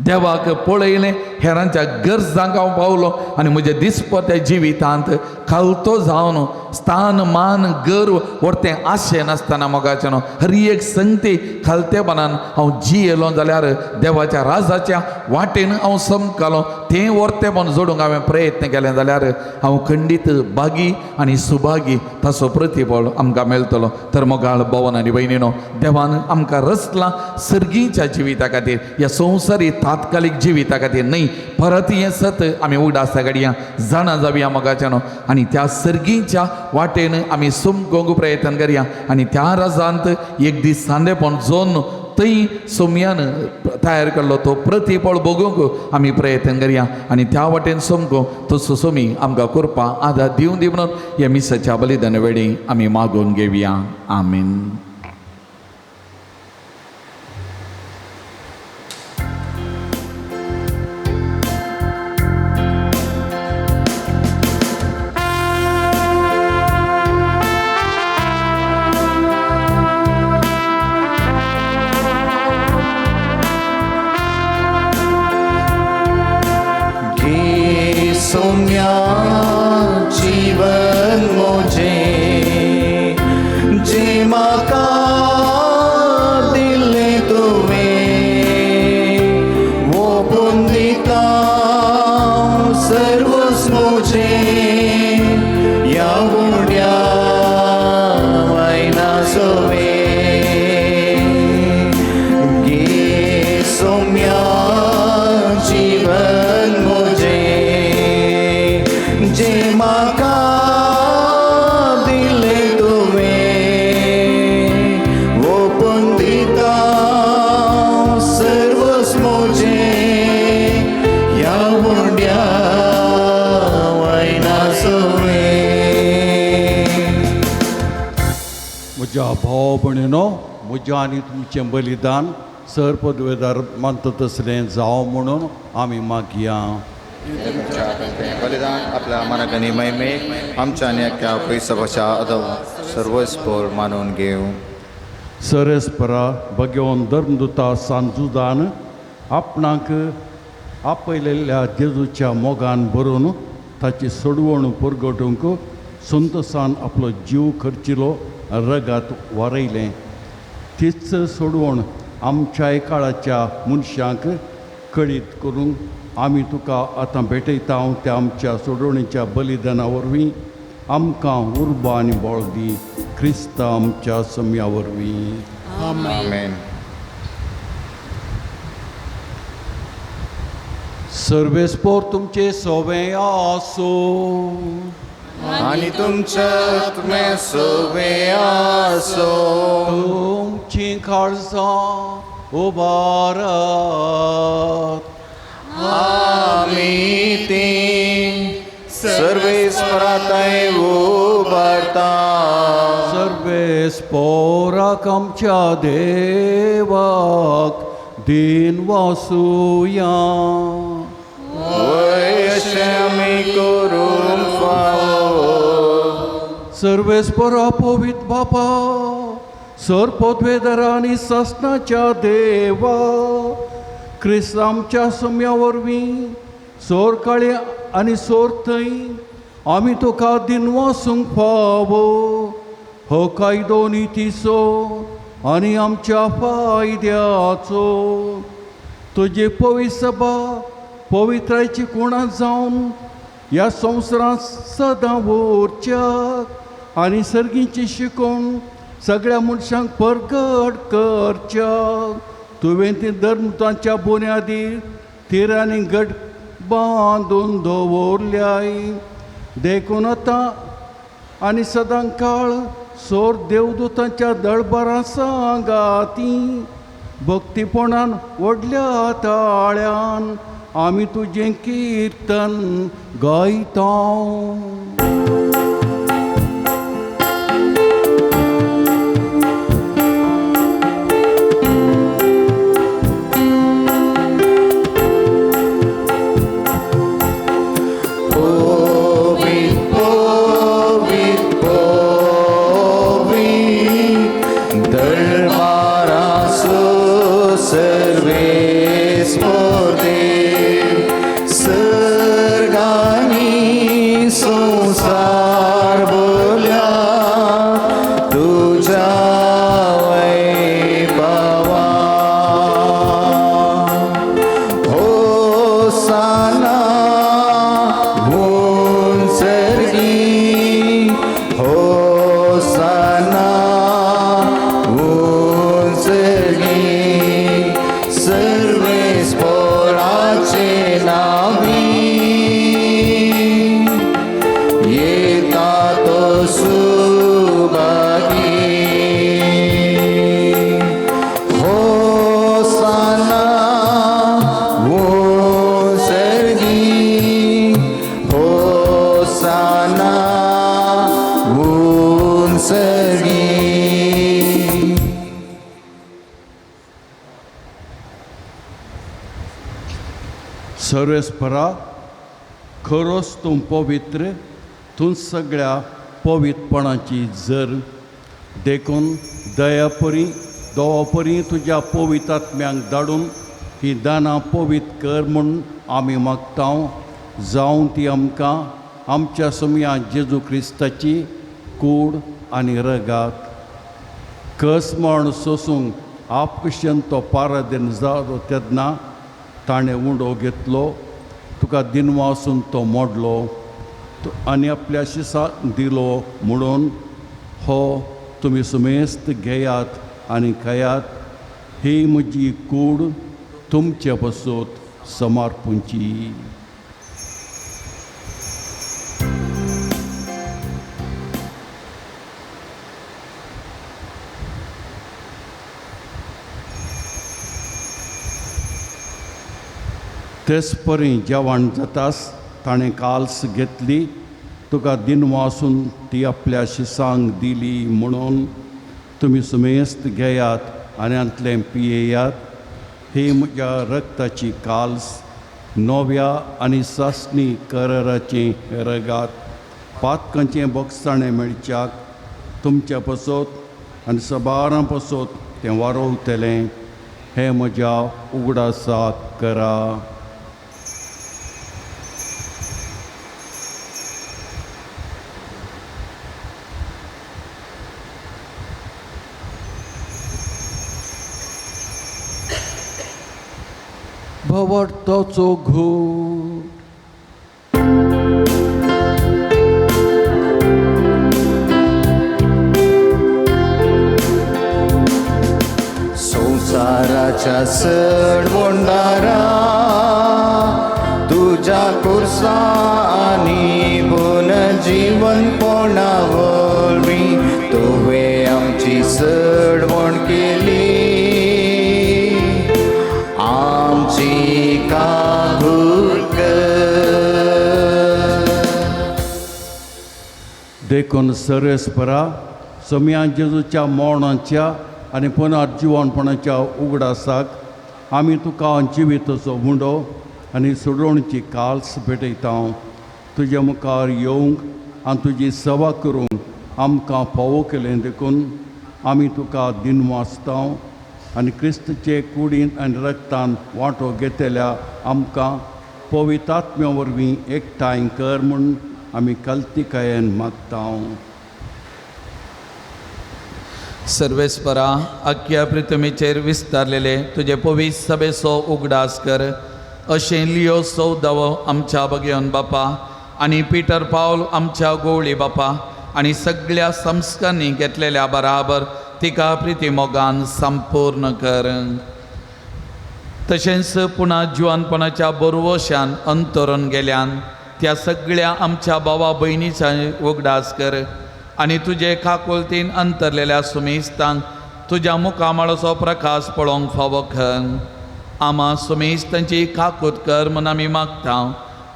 देवाक पळयलें, हेरांच्या गरजांक हांव पावलो आनी म्हज्या दिसपट्या जिवितांत खालतो जावन स्थान मान गर्व वर्तें आशें नासतना मोगाचें हर एक संगती खालतेपणान हांव जियेलो जाल्यार देवाच्या राजाच्या वाटेन हांव समकालो तें वर्तेपण जोडूंक हांवें प्रयत्न केलें जाल्यार हांव खंडीत बागी आनी सुभागी ताचो प्रतिफळ आमकां मेळटलो. तर मोगाळ भवन आनी भयणीनो, देवान आमकां रचलां सर्गीच्या जिविता खातीर, ह्या संवसारी तात्कालीक जिविता खातीर न्हय. परत हें सत आमी उडासा घडया जाणा जावया मोगाच्यानो आनी त्या सर्गीच्या वाटेन आमी समकोंक प्रयत्न करया आनी त्या राजांत एक दीस सांदेपण जोन थंय सोमयान तयार केल्लो तो प्रतिफळ बगूंक आमी प्रयत्न करया आनी त्या वाटेन समको तसो सोमी आमकां करपा आदार दिवन दी म्हणून ह्या मिसाच्या बलिदान वेळी आमी मागून घेवया. आमीन. सोम्या जीवन मुझे जे म्हाका दिल्लें तुवें ओपून दिता सर्वस मुझे ह्या उड्या वयना सोवे गे सोम्या जीवन मुझे जे म्हाका दिलें तुवें ओपून दिता सर्वस मुझे ह्या उड्या वयना सोवे. म्हज्या भाव भयणीनो, म्हज्या आनी तुमचें बलिदान सर पदवेदार मानता तसलें जावं म्हणून आमी मागया. बलिदान आपल्या मनाक आनी महिमेक आमच्या आनी अख्ख्या पयसपाच्या अदव सर्वस्पोर मानून घेवं. सरस्परा भगवान धर्मदुता सांजुदान आपणाक आपयलेल्या जेजूच्या मोगान भरून ताची सोडवण परगटूंक संतोसान आपलो जीव खर्चिलो रगात वारयलें. तीच सोडवण आमच्याय काळाच्या मनशांक कळीत करूंक आमी तुका आतां भेटयता. त्या आमच्या सोडवणीच्या बलिदाना वरवीं आमकां उर्बा आनी बळ दी, क्रिस्ता आमच्या सम्या वरवीं. आमेन. सर्वेस्पोर तुमचे सोवे आसो आनी तुमच्या आत्मे सोवे आसो. तुमची काळजां उबारात. आमी ती सर्वेस्परातय उबारता. सर्वेस्पोराक सर्वेस्पोराक आमच्या देवाक दिन वासुया. वय अशें आमी करूंक फावो. सर्वेस्पोरा पवित्र बापा, सर पदवेदारा आनी सासणाच्या देवा, क्रिस्त आमच्या सम्या वरवीं सोर काळे आनी सोर थंय आमी तुका दिनवासूंक फावो. हो कायदो नितीचो आनी आमच्या फायद्याचो. तुजी पवित्र सभा पवित्रायची कुणां जावन ह्या संवसारांत सदां उरच्याक आनी सर्गीची शिकोवन सगळ्या मनशांक परगट करच्याक तुवें ती धर्म तांच्या बुन्यादी तिरांनी घट बांदून दवरल्याय. देखून आतां आनी सदां काळ सोर देवदूतांच्या दळबरां सांगाती भक्तीपणान व्हडल्या ताळ्यान आमी तुजें किर्तन गायता. सर्वेस्परा खरोच तूं पवित्र, तूं सगळ्या पवित्रपणाची जर. देखून दयापरी दोवापरी तुज्या पवित्र आत्म्यांक धाडून ही दानां पवित्र कर म्हूण आमी मागता. जावं ती आमकां आमच्या सोमया जेजू क्रिस्ताची कूड आनी रगात. कस म्हण सोसूंक आपकुशेन तो पारादेन जालो तेन्ना ताणें उंडो घेतलो, तुका दिनवासून तो मोडलो आनी आपल्या शिसाक दिलो म्हणून हो तुमी सुमेस्त घेयात आनी खायात, ही म्हजी कूड तुमचे पसत समर्पूंची. तेच परी जेवण जातास ताणें काल्स घेतली, तुका दिनवासून ती आपल्या शिसांक दिली म्हणून तुमी सुमेस्त घेयात आनी हांतलें पियेयात. ही म्हज्या रक्ताची काल्स, नव्या आनी सासणी कराराचें रगात, पातकांचें बोगसाणें मेळच्याक तुमच्या पसत आनी सबारां पसत तें वारोवतलें. हें म्हज्या उगडासाक करा. भवर्थाचो घोट. संवसाराच्या सडवंडारा तुज्या कुर्सांनी पुनर्जीवनपणा वरवीं तुवें आमची सडवण केली. आमची काबूल कर. देखून सर्वेस्परा सोम्या जेजूच्या मरणाच्या आनी पुनर्जिवनपणाच्या उगडासाक आमी तुका जिविताचो उंडो आनी सोडोवणची काल्स भेटयता. तुज्या मुखार येवंक आनी तुजी सेवा करूंक आमकां फावो केलें देखून आमी तुका दिनवासता आनी क्रिस्तचे कुडीन आनी रक्तान वांटो घेतल्या आमकां पवित्र आत्म्या वरवीं एकठांय कर म्हूण आमी कल्तिकायेन मागता. सर्वेस्परा आख्या पृथ्वीचेर विस्तारलेले तुजे पवित्र सभेचो उगडास कर. अशें लियो सौदावो आमच्या बगेवन बापा आनी पिटर पावल आमच्या गोवळी बापा आनी सगळ्या संस्कारांनी घेतलेल्या बराबर तिका प्रिती मोगान संपूर्ण कर. तशेंच पुणा जिवानपणाच्या बरवशान अंतरून गेल्यान त्या सगळ्या आमच्या भावा भयणीचा उगडास कर आनी तुजे काकुलतीन अंतरलेल्या सुमेस्तांक तुज्या मुखामळाचो प्रकाश पळोवंक फावो कर. आमा सुमेस्तांची काकूत कर म्हूण आमी मागता.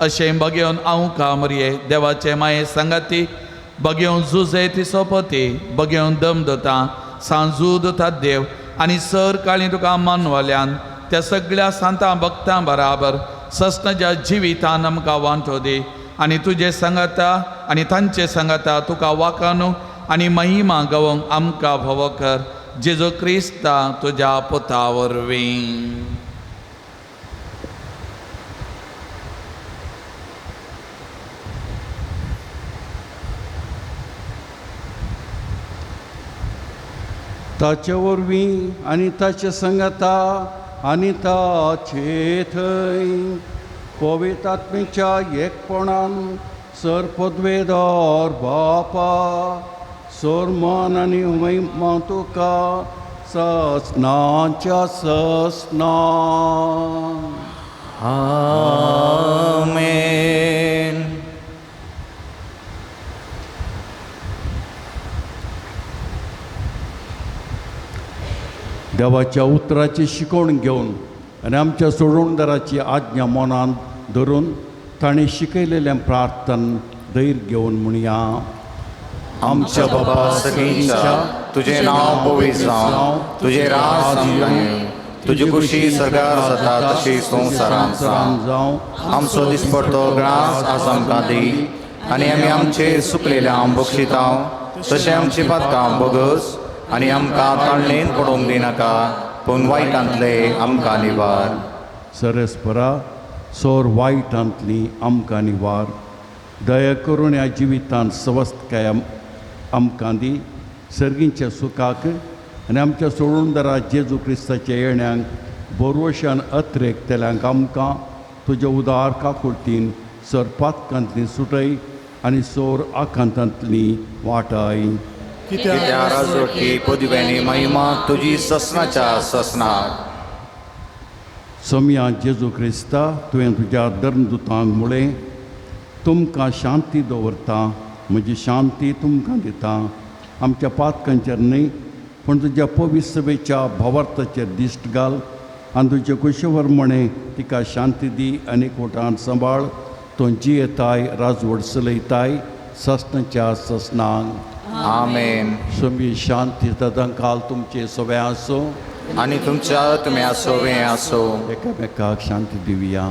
अशें बगेवन हांव कामरये देवाचे माये सांगाती बगेवन जुजे ती सोपती बगेवन दम दता सांजू दता देव आनी सर काळी तुका मानवाल्यान त्या सगळ्या सांतां भक्तां बराबर सस्नाच्या जिवितान आमकां वांटो दी आनी तुजे सांगाता आनी तांचे सांगाता तुका वाकानू आनी महिमा गावोंक आमकां भोवो कर. जेजू क्रिस्ता तुज्या पुता वरवीं. ताचे वरवीं आनी ताचे सांगाता आनी ताचे थंय पवित्र आत्म्याच्या एकपणान सर पदवेदार बापा सर मान आनी महिमा तुका ससनाच्या ससना. आमेन. देवाच्या उतराची शिकवण घेवन आनी आमच्या सोडवणदाराची आज्ञा मनान धरून ताणें शिकयलेलें प्रार्थन धैर्य घेवन म्हणया. आमच्या बाबा सगळींच्या तुजें नांव पवित्र जावं, तुजें राज आमकां येवं, तुजी खुशी सरकार जाता तशी संवसारांत जावं. आमचो दिसपडतो ग्रास आज आमकां दी आनी आमी आमचेर सुकलेल्या बक्षितां तशें आमची पातकां बगस आनी आमकां ताळणेन पडोवंक दिनाका पूण वायटांतले आमकां निवार. सरस्परा सोर वायटांतली आमकां निवार. दया करून ह्या जिवितांत सवस्तकाय आमकां दी सर्गींच्या सुखाक आनी आमच्या सोडूनदारा जेजू क्रिस्ताच्या येण्यांक बोरवशान अत्रेकतल्यांक आमकां तुज्या उदार काकुळतीन सर पातकांतली सुटय आनी सोर आकांतांतली वाटाय. कित्याक राजवटी पदव्यांनी महिमा तुजी ससनाच्या ससनाक. सोम्या जेजू क्रिस्ता तुवें तुज्या धर्मदुतांक मुळें तुमकां शांती दवरता, म्हजी शांती तुमकां दिता. आमच्या पातकांचेर न्हय पूण तुज्या पवित्र सभेच्या भावार्थाचेर दिश्ट घाल आनी तुजे कुशीवर म्हणे तिका शांती दी आनी कोटान सांबाळ. तो जियेताय राजवट चलयताय ससनाच्या ससनांक. आमेन. सोमी शांती सदांकाल तुमचे सगळे आसूं आनी तुमच्या तुमी आसोवें आसो. एकामेकाक शांती दिवया.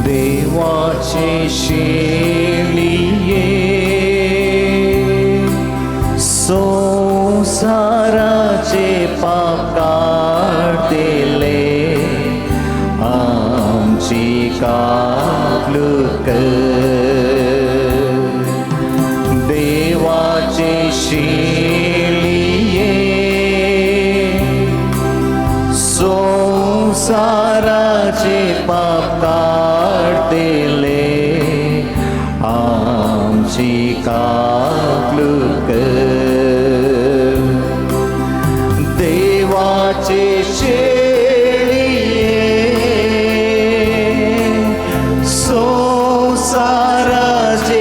देवाचे शेळये संवसाराचे पाप काडटले आमची काकलूत कर. देवाचे शेळये संवसाराचे पाप काडटले आमची काकलूत कर. देवाचे शेळये संवसाराचे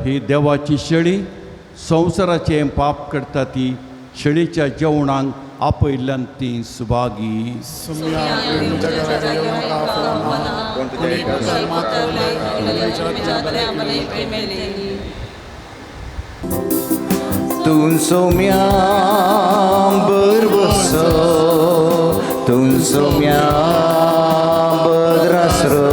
ही देवाची शेळी संवसाराचें पाप करता ती शेळीच्या जेवणाक आपयल्ल्यान ती सुभागी. तूं सोम्या बरबसो तूं सोम्या बद्रासरो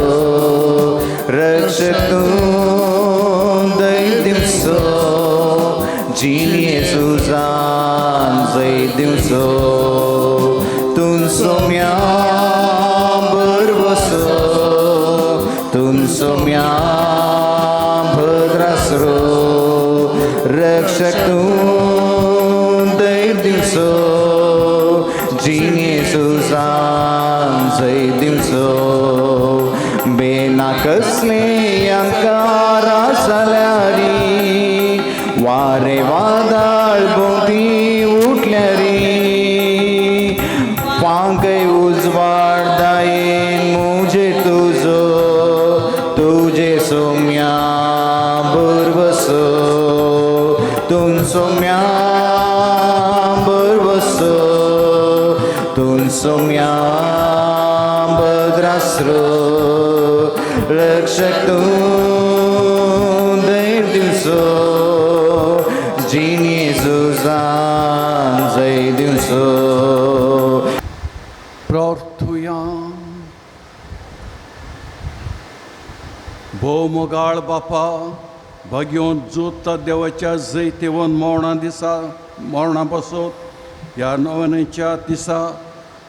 रक्षक तूं दै दिवसो जिणे सुजान जय दिवसो तूं सोम्या बरबसो तूं सोम्या भद्रासरो रक्षक तूं दै दिवसो जिणे सुजान जय दिवसो बेना कसले अंकारा जाल्यारी वारे वादळ भोंवती उठल्यारी पांकय उजवाड दायेन मुजे तुजो तुजे सोम्या बरबसो तूं सोम्या बरबसो तूं सोम्या भद्रासरो रक्षक तूं दैर दिवसो जिणे सुजान जय दिवसो. प्रार्थुया. भोव मोगाळ बापा भाग्योन जोता देवाच्या जैतेवन मरणां दिसा मरणा पासत ह्या नवनेच्या दिसा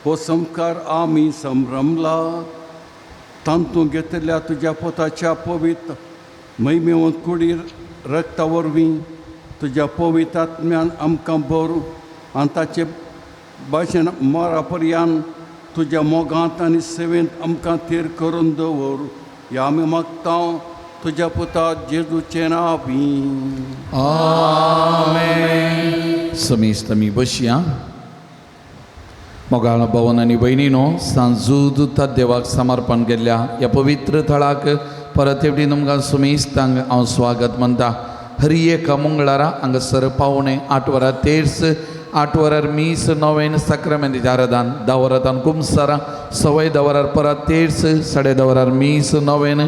हो संस्कार आमी संभ्रमला तांतूं घेतल्या तुज्या पोताच्या पवित्र महिमेवन कुडीर रक्ता वरवीं तुज्या पवित्र आत्म्यान आमकां भर आनी ताचे भाशेन मरा पर्यान तुज्या मोगांत आनी सेवेंत आमकां थीर करून दवर ह्या आमी मागता तुज्या पुता जेजूचें नांव. आमेन. समेस्त आमी बसया. मोगाळ भवन आनी भयणीनो सांजूद देवाक समर्पण केल्ल्या ह्या पवित्र थळाक परत एकटी तुमकां सुमेस्तांक हांव स्वागत म्हणटा. हर एका मंगळारा हांगासर 7:45 वरां तेर्स 8 वरार मीस नोवेन साक्रामेंतीचें आराधन 10 वरां कुमसारां 10:15 वरार परत तेर्स 10:30 वरार मीस नोवेन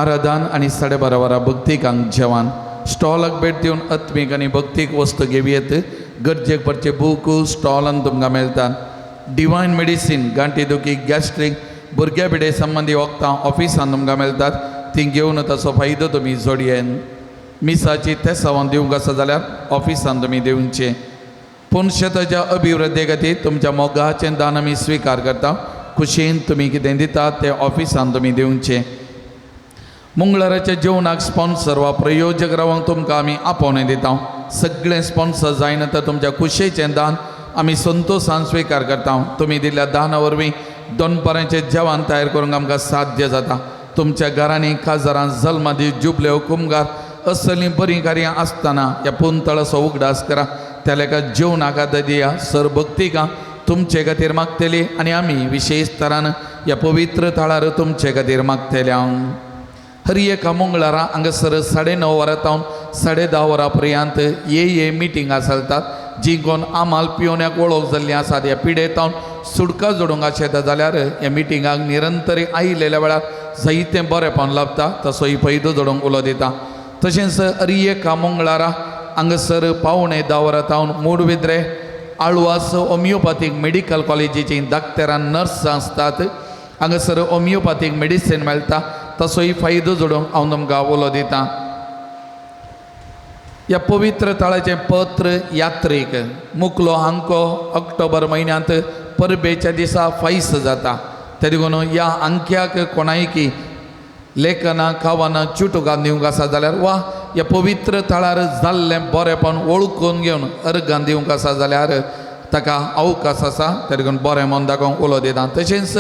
आराधन आनी 12:30 वरां भक्तिकांक जेवण. स्टॉलाक भेट दिवन आत्मीक आनी भक्तीक वस्तू घेवयेत. गरजेक पडचे बूक स्टॉलान तुमकां मेळटात. डिवायन मेडिसीन गांठी दुखी गॅस्ट्रीक भुरग्या पिडे संबंदी वखदां ऑफिसान तुमकां मेळटात. ती घेवन ताचो फायदो तुमी जोडयेन. मिसाची तेसावान दिवंक आसा जाल्यार ऑफिसान तुमी दिवचे. पूण शेताच्या अभिवृद्धी खातीर तुमच्या मोगाचें दान आमी स्विकार करता. खुशयेन तुमी कितें दितात तें ऑफिसान तुमी दिवचें. मंगळाराच्या जेवणाक स्पॉन्सर वा प्रयोजक रावंक तुमकां आमी आपोवणें दिता. सगळें स्पॉन्सर जायना तर तुमच्या खुशयेचें दान आमी संतोशान स्विकार करता. तुमी दिल्ल्या दाना वरवीं दनपारांचें जेवण तयार करूंक आमकां साध्य जाता. तुमच्या घरांनी काजारां जल्मादी जुबले कुमगार असलीं बरीं कार्यां आसतना ह्या पुंतळाचो उगडास करा. त्या लेखा जेवणाक दिया सर भक्तिकां तुमचे खातीर मागतली आनी आमी विशेश तरान ह्या पवित्र थळार तुमचे खातीर मागतले. हर एका मंगळारा हांगासर 9:30 वरां तावन 10:30 वरां पर्यंत ये मिटिंगां चलतात. जी कोण आमाल पिवण्याक वळख जाल्लीं आसात ह्या पिडे तावन सुटका जोडूंक आशेता जाल्यार ह्या मिटिंगाक निरंतर आयिल्ल्या वेळार जायतें बरेंपण लाभता. तसोय फायदो जोडूंक उलो दिता. तशेंच हर एका मंगळारा हांगासर 9:45 वरां तावन मूडबिद्रे आळवास होमियोपॅथीक मेडिकल कॉलेजीची डाक्टरां नर्सां आसतात. हांगासर होमियोपॅथीक मेडिसीन मेळटा. तसोय फायदो जोडूंक हांव तुमकां उलो दिता. ह्या पवित्र थळाचें पत्र यात्रेक मुकलो हांको ऑक्टोबर म्हयन्यांत परबेच्या दिसा फायस जाता. ते देखून ह्या अंक्याक कोणायकी लेखनां खावनां चुटुकां दिवंक आसा जाल्यार वा ह्या पवित्र थळार जाल्लें बरेंपण वळखून घेवन अर्गां दिवंक आसा जाल्यार ताका अवकाश आसा. ते देखून बरें मन दाखोवंक उलो दिता. तशेंच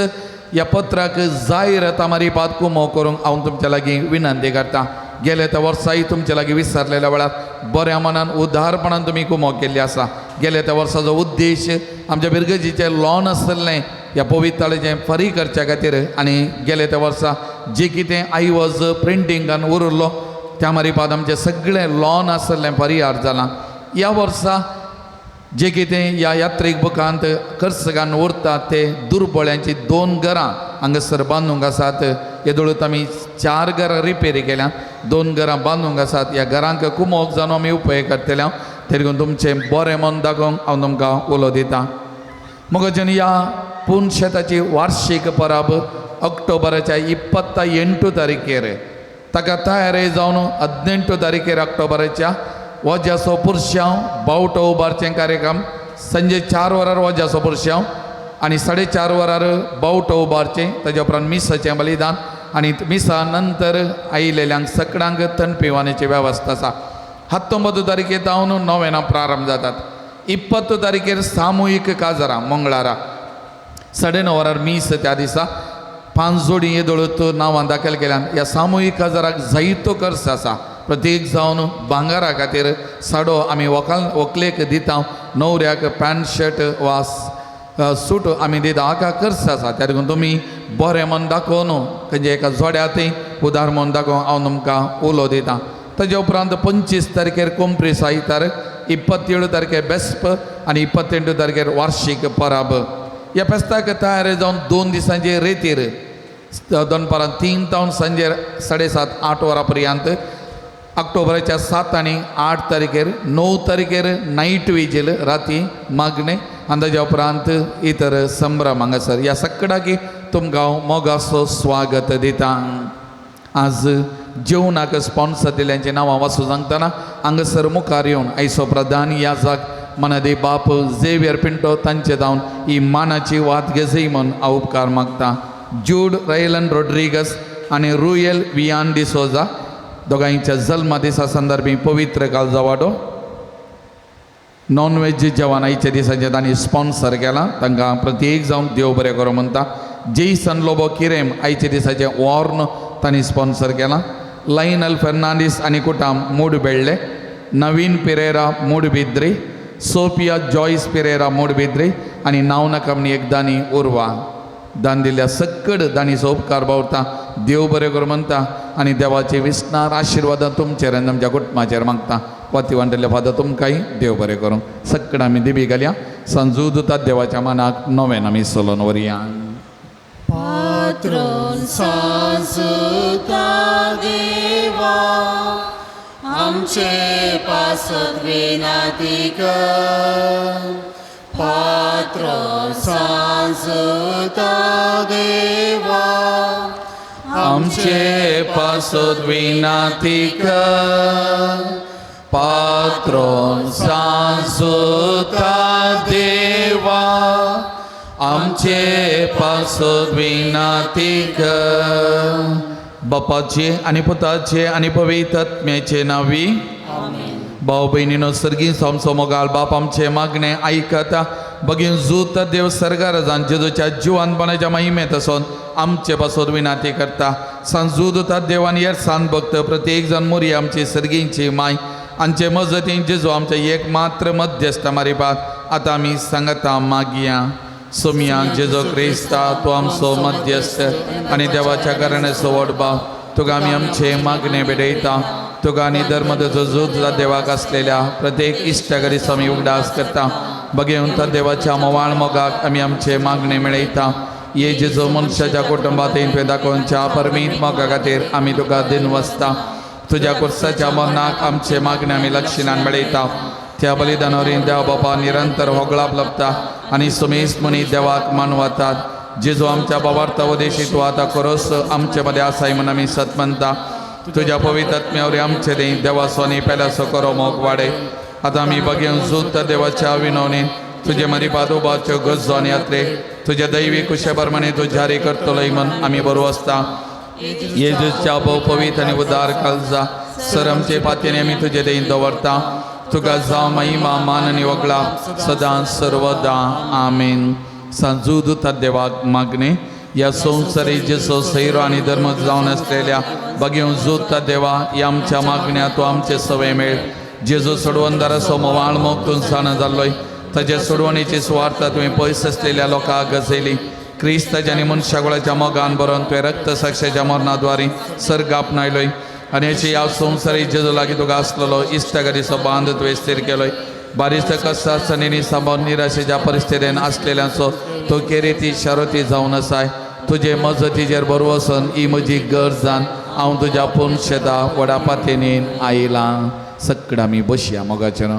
ह्या पत्राक जायरात मारिपात कुमो करूंक हांव तुमच्या लागीं विनंती करता. गेले त्या वर्साय तुमच्या लागीं विसरलेल्या वेळार बऱ्या मनान उदारपणान तुमी कुमो केल्ली आसा. गेले त्या वर्साचो उद्देश आमच्या बिरगजीचें लॉन आसलें ह्या पवित्रताळेचें फारीक करच्या खातीर आनी गेले त्या वर्सा जे कितें आयवज प्रिंटिंगान उरलो त्या मारिपाद आमचें सगळें लॉन आसलें परिहार जालां. ह्या वर्सा जे कितें ह्या यात्रीक बुकांत खर्च उरता ते दुर्बळ्यांची 2 घरां हांगासर बांदूंक आसात. येदोळूत आमी 4 घरां रिपेरी केल्या, 2 घरां बांदूंक आसात. ह्या घरांक कुमोक जावन आमी उपयोग करतले. तरी तुमचें बरें मन दाखोवंक हांव तुमकां उलो दितां. मगजन ह्या पुनशेताची वार्षीक परब ऑक्टोबराच्या 28 तारखेर ताका तयारी जावन 18 तारखेर ऑक्टोबराच्या वज्याचो पुरशांव बावटो उबारचें कार्यक्रम संजे 4 वरार वज्याचो पुरशांव आनी 4:30 वरार बावटो उबारचें, ताज्या उपरांत मिसाचें बलिदान आनी मिसा नंतर आयिल्ल्यांक सकडांक थंड पिवाण्याची वेवस्था आसा. 19 तारखेर जावन नोवेनां प्रारंभ जातात. 20 तारखेर सामुहीक काजारां मंगळारा 9:30 वरार मीस त्या दिसा 5 जोडी येदोळूत नांवां दाखल केल्यान. ह्या सामुहीक काजाराक जायतो खर्च आसा. प्रत्येक जावन भांगारा खातीर साडो आमी व्हंकलेक दिता, न्हवऱ्याक पॅन्ट शर्ट वा सूट आमी दिता. हाका खर्च आसा. त्या देखून तुमी बरें मन दाखोवन न्हू खंयच्या एका जोड्या उदार मन दाखोवन हांव तुमकां उलो दिता. ताज्या उपरांत 25 तारखेर कोंप्रेस आयतार, 27 तारखेर बेस्प आनी 28 तारखेर वार्षीक परब. ह्या फेस्ताक तयार जावन 2 दिसांचे रेतीर दनपारां 3 तावन सांजेर 7:30 8 वरां पर्यंत ऑक्टोबराच्या 7 आनी 8 तारखेर 9 तारखेर नायट विजील राती मागणें आनी ताज्या उपरांत इतर संभ्रम हांगासर. ह्या सगळ्याकी तुमकां हांव मोगाचो स्वागत दिता. आज जेवणाक स्पॉन्सर दिल्यांची नांवां वाचूं सांगतना हांगासर मुखार येवन आयचो प्रधान याजक मनादे बाप झेवियर पिंटो तांचे जावन ही मानाची वात घेजय म्हूण हांव उपकार मागता. जूड रैलन रोड्रिगस आनी रुयल वियान डिसोजा दोगांयच्या जल्मा दिसा संदर्भी पवित्र कालजावाडो नॉन वेज जेवण आयच्या दिसाचें तांणी स्पॉन्सर केलां. तांकां प्रत्येक जावन देव बरें करूं म्हणटा. जेसन लोबो किरेम आयच्या दिसाचें वॉर्न तांणी स्पॉन्सर केलां. लायनल फेर्नांडीस आनी कुटाम मूडबेळ्ळे, नवीन पिरेरा मूडबिद्री, सोफिया जॉयस पिरेरा मूडबिद्री आनी नांव नाका एक दानी उर्वा दान दिल्ल्या सक्कड दानीचो उपकार बावता. देव बरें करूं म्हणटा आनी देवाचे विस्नार आशिर्वादां तुमचेर आनी तुमच्या कुटुंबाचेर मागता. वाती वांटल्ल्या फादर तुमकांय देव बरें करूं. सक्कड आमी दिबी घालया. सांजू दुतात देवाच्या मनाक नवेन आमी सोलोन व्हरया. पात्रोन सांजुता देवा आमचे पासत विनाती कर. पात्रोन सांजुता देवा आमचे पासत विनाती कर. पात्रोन सांजुता देवा आमचे पासत विनाती कर. बापाचे आनी पुताचे आनी पवित्र आत्म्याचे नांवी. भाव भयणीनो सर्गी आमचो मोगाळ बाप आमचे मागणे आयकता. बगीन जूत देव सरगाराजान जेजूच्या जिवानपणाच्या महिमेत आसून आमचे पासत विनाती करता. सांजूदता देवान येर सान भक्त प्रत्येक जाण मोरी आमची सर्गींची माय आमचे मजतीन जेजू आमचे एक मात्र मध्यस्थ मारिपात आतां आमी सांगता मागया. सोमिया जेजो क्रिस्ता तो आमचो मध्यस्थ आनी देवाच्या कारणाचो व्हड भाव तुका आमी आमचे मागणे भेटयता. तुका आनी धर्मदाचो झूज देवाक आसलेल्या प्रत्येक इश्टा आमी उगडास करता. बगेवन त्या देवाच्या मोवाळ मोगाक आमी आमचे मागणे मेळयता. ये जेजो मनशाच्या कुटुंबात तुवें दाखोवच्या परमीत मोगा खातीर आमी तुका दिनवसता. तुज्या कुर्साच्या मरणाक आमचे मागणे आमी लक्षणान मेळयता. त्या बलिदानावरीं देव बापा निरंतर होगळाप लपता आनी सुमेस मनी देवाक मानवतात. जेजो आमच्या बाबार्थ उदेशी तूं आतां खरोच आमचे मदें आसाय म्हूण आमी सत म्हणटा. तुज्या पवित्र आत्म्यावरी आमचे दें देवाचो आनी पेल्याचो करो मोग वाडय. आतां आमी बगेवन जूत देवाच्या विनवणीन तुजे मदीं पादोबाच्यो गरजो आनी यात्रे तुज्या दैवी कुशे प्रमाणे तूं जारी करतलोय म्हूण आमी बरो आसता. येजूच्या भोव पवित्र आनी उदार कालजा सर आमचे पातयेनी आमी तुजे दें दवरता. तुका जावं महिमा मान आनी वगळा सदां सर्वदा. आमेन. सांजू दुता देवाक मागणे ह्या संवसारी जेसो सैरो आनी धर्म जावन आसलेल्या बगेवन जोता देवा ह्या आमच्या मागण्या तूं आमचे सवय मेळ. जेजो सोडवणदाराचो मोवाळ मोग तूं जाणा जाल्लोय ताज्या सोडवणेची सुवार्थ तुवें पयस आसलेल्या लोकांक गजयली. क्रिस्ताच्या आनी मनशागोळाच्या मोगान बरोवन तुवें रक्त साक्षाच्या मरणाद्वारे सर्ग आपणायलोय. आनी अशी ह्या संवसारी जेजू लागीं तुका आसलेलो इश्टागतीचो बांद तुवें स्थीर केलोय. बारीस्त कसा सनीनी सांबाळून निराशेच्या परिस्थितीन आसलेल्यांचो तो केरेती शारोती जावन आसाय. तुजे मजतीचेर भरवसन ही म्हजी गरज जावन हांव तुज्या पुनशेता व्हडा पातेनीन आयलां. सगळ्या आमी बसया मोगाचें.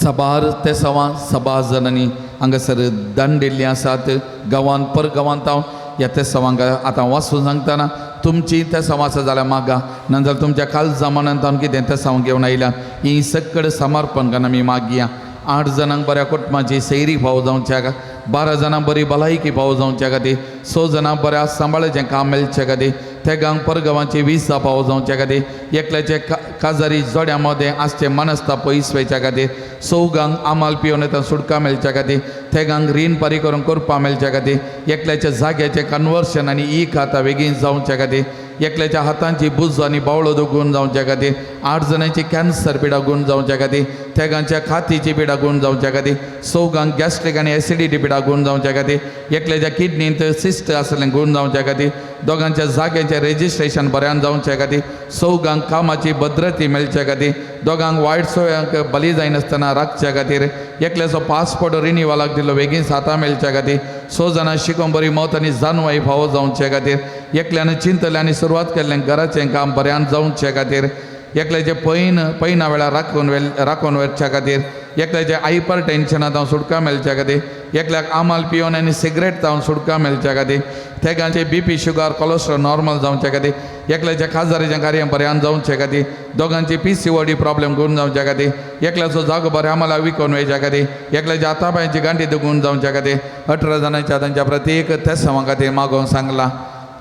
सबार ते सवा सबार जणांनी हांगासर दंडिल्लीं आसात गांवांत परगांवांत. हांव ह्या तेसांवांक आतां वाचून सांगतना तुमची तेसांव आसा जाल्यार मागा, नाजाल्यार तुमच्या काळजा मनांत हांव कितें तेसांव घेवन आयल्या ही सगळें समर्पण करून आमी मागया. 8 जाणांक बऱ्या कुटुंबाची सैरी फावो जावच्या, 12 जाणांक बरी भलायकी फावो जावच्या खातीर, 6 जाणांक बऱ्या सांबाळाचें काम मेळचे खातीर, तेगांक परगांवाची विसा फावो जावच्या खातीर, एकल्याचे काजारी जोड्या मदें आसचें मनस्ता पयस वयच्या खातीर, 4 आमाल पिवन येता सुटका मेळच्या खातीर, तेगांक रीण पारी करून करपा मेळच्या खातीर, एकल्याच्या जाग्याचें कन्वर्शन आनी ई खाता बेगीन जावच्या खातीर, एकल्याच्या हातांची बुजो आनी बावळो दुगून जावच्या खातीर, 8 जाणांची कॅन्सर पिडा गुण जावच्या खातीर, तेगांच्या खातीची पिडा गुण जावच्या खातीर, 4 गॅस्ट्रीक आनी एसिडिटी पिडा गुण जावच्या खातीर, एकल्याच्या किडनींत सिस्ट आसलें गुण जावच्या खातीर, दोगांच्या जाग्याचें रेजिस्ट्रेशन बऱ्यान जावच्या खातीर, 4 कामाची भद्रती मेळच्या खातीर, दोगांक वायट सोयांक बली जायनासतना राखच्या खातीर, एकल्याचो पासपोर्ट रिनिवलाक दिल्लो बेगीन सातां मेळच्या खातीर, 6 जाणां शिकोवन बरी मत आनी जानवाय फावो जावचे खातीर, एकल्यान चिंतलें आनी सुरवात केल्लें घराचें काम बऱ्यान जावचे खातीर, एकल्याचें पैन पैना वेळार राखून वचच्या खातीर, एकल्याचें हायपर टेन्शनां जावन सुटका मेळच्या खातीर, एकल्याक आमाल पिवन आनी सिगरेट जावन सुटका मेळच्या खातीर, तेगांचे B P sugar cholesterol normal जावच्या खातीर, एकल्याच्या खाजदारीचें कार्य बऱ्यान जावचे खातीर, दोगांची P C O D problem गुण जावच्या खातीर, एकल्याचो जागो बऱ्या आम्हाला विकून वयच्या खातीर, एकल्याच्या हातापायांची गांठी दुगून जावच्या खातीर, 18 जाणांच्या तांच्या प्रत्येक तेसांवा खातीर मागोवन सांगलां.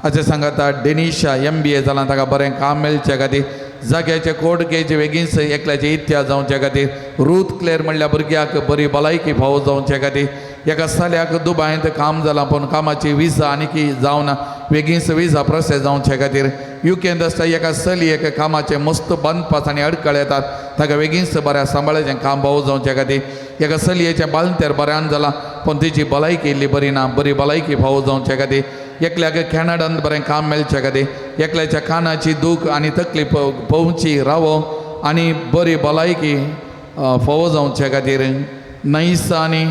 अशें सांगता डेनिशा MBA जालां ताका बरें काम मेळचे खातीर, जाग्याचे कोर्ट केज बेगीन एकल्याचे इतिहास जावचे खातीर, रूथ क्लेर म्हणल्यार भुरग्याक बरी भलायकी फावो जावचे खातीर, एका साल्याक दुबायंत काम जालां पूण कामाची विजा आनीकी जावना बेगीन विजा प्रोसेस जावचे खातीर, युकेंत आसता एका चलयेक कामाचें मस्त बांदपास आनी अडकळ येतात ताका बेगीन बऱ्या सांबाळाचें काम फावो जावचे खातीर, एका चलयेचें बालंतेर बऱ्यान जालां पूण तिची भलायकी इल्ली बरी ना बरी भलायकी फावो जावचे खातीर, एकल्याक कॅनडांत बरें काम मेळचे खातीर, एकल्याच्या कानाची दूख आनी तकली पोवची रावो आनी बरी भलायकी फावो जावचे खातीर, नैसा आनी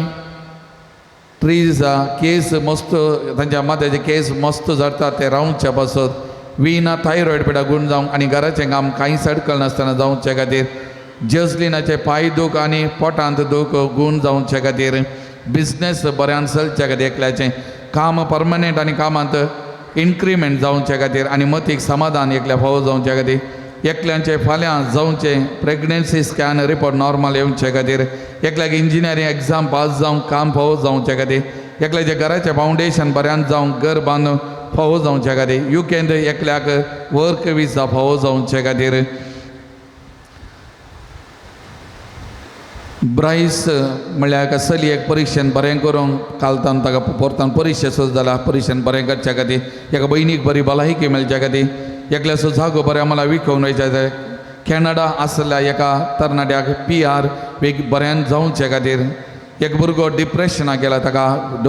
ट्रिजा केस मस्त तांच्या माथ्याचे केस मस्त झडटा ते रावच्या पासत, विना थायरॉयड पिडा गुण जावंक आनी घराचें काम कांयच अडकल नासतना जावचे खातीर, जसलिनाचे पांय दूख आनी पोटांत दूख गुण जावचे खातीर, बिजनेस बऱ्यान चलच्या खातीर, एकल्याचें काम परमनंट आनी कामांत इन्क्रिमेंट जावचे खातीर आनी मतीक समाधान एकल्या फावो जावचे खातीर, एकल्यांचे फाल्यां जावचें प्रेग्नन्सी स्कॅन रिपोर्ट नॉर्मल येवचे खातीर, एकल्याक इंजिनियरींग एग्जाम पास जावंक काम फावो जावचे खातीर, एकल्याचें घराचें फावंडेशन बऱ्यान जावंक घर बांदून फावो जावचे खातीर, युकेंत एकल्याक वर्क विजा फावो जावचे खातीर, ब्रायस म्हणल्यार एका चलयेक परिक्षेन बरें करूंक कालतान ताका परतान परिक्षा सुद्दां जाल्या परिक्षेन बरें करच्या खातीर, एका भयणीक बरी भलायकी मेळच्या खातीर, एकल्याचो जागो बऱ्या मला विकोवन वयच्या कॅनडा आसल्या एका तरणाट्याक PR वेग बऱ्यान जावचे खातीर, एक भुरगो डिप्रेशनाक गेला ताका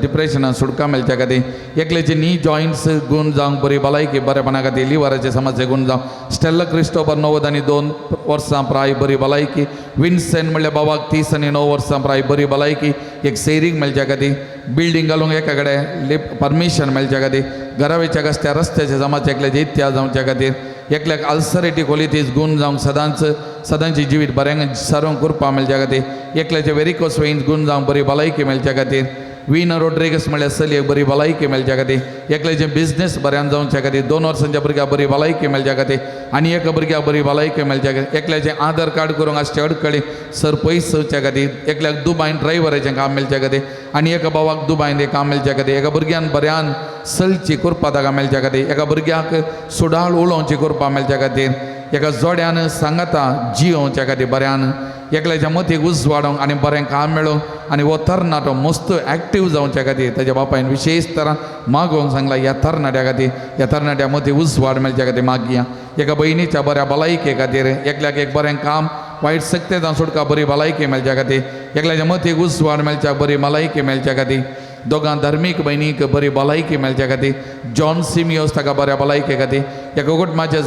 डिप्रेशनान सुटका मेळच्या खातीर, एकल्याचे नी जॉयंट्स गुण जावंक बरी भलायकी बरेपणा खातीर, लिवराचे समस्या गुण जावंक, स्टेल्ला क्रिस्टोबर 92 वर्सां प्राय बरी भलायकी, विन्सेंट म्हणल्यार बाबाक 39 वर्सां प्राय बरी भलायकी, एक सेरींग मेळच्या खातीर, बिल्डींग घालूंक एका कडेन परमिशन मेळच्या खातीर, घरावेच्या कसल्या रस्त्याचे जमाचे एकल्याचे इतिहास जावच्या खातीर, एकल्याक अल्सरेटी कोलिटीस गुण जावंक सदांच सदांची जिवीत बऱ्यांक सारूंक करपा मेळच्या खातीर, एकल्याचे वेरिकोस वेन्स गुण जावंक बरी भलायकी मेळच्या खातीर, विना रोड्रिगस म्हणल्यार चलयेक बरी भलायकी मेळच्या खातीर, एकल्याचें बिजनेस बऱ्यान जावच्या खातीर, 2 वर्सांच्या भुरग्याक बरी भलायकी मेळच्या खातीर आनी एका भुरग्याक बरी भलायकी मेळच्या खातीर, एकल्याचें आधार कार्ड करूंक आसचे अडकळी सर पयस जावच्या खातीर, एकल्याक दुबायन ड्रायव्हराचें काम मेळच्या खातीर आनी एका भावाक दुबायन हें काम मेळच्या खातीर, एका भुरग्यान बऱ्यान चलची करपा ताका मेळच्या खातीर, एका भुरग्याक सुडाळ उलोवची करपा मेळच्या खातीर, एका जोड्यान सांगाता जियोवच्या खातीर बऱ्यान, एकल्याच्या मतीक उजवाडोवंक आनी बरें काम मेळोवंक आनी हो तरणाटो मस्त एक्टीव जावच्या खातीर ताच्या बापायन विशेश तरान मागोवंक सांगला ह्या तरणाट्या खातीर, ह्या तरणाट्या मतीक उजवाड मेळच्या खातीर मागया, एका भयणीच्या बऱ्या भलायके खातीर, एकल्याक एक बरें काम वायट सक्तेतां सुटका बरी भलायकी मेळच्या खातीर, एकल्याच्या मतीक उजवाड मेळच्या बरी भलायकी मेळच्या खातीर, दोगां धार्मीक भयणीक बरी भलायकी मेळच्या खातीर, जॉन सिमियोस ताका बऱ्या भलायके खातीर, एका कुटुंबाच्या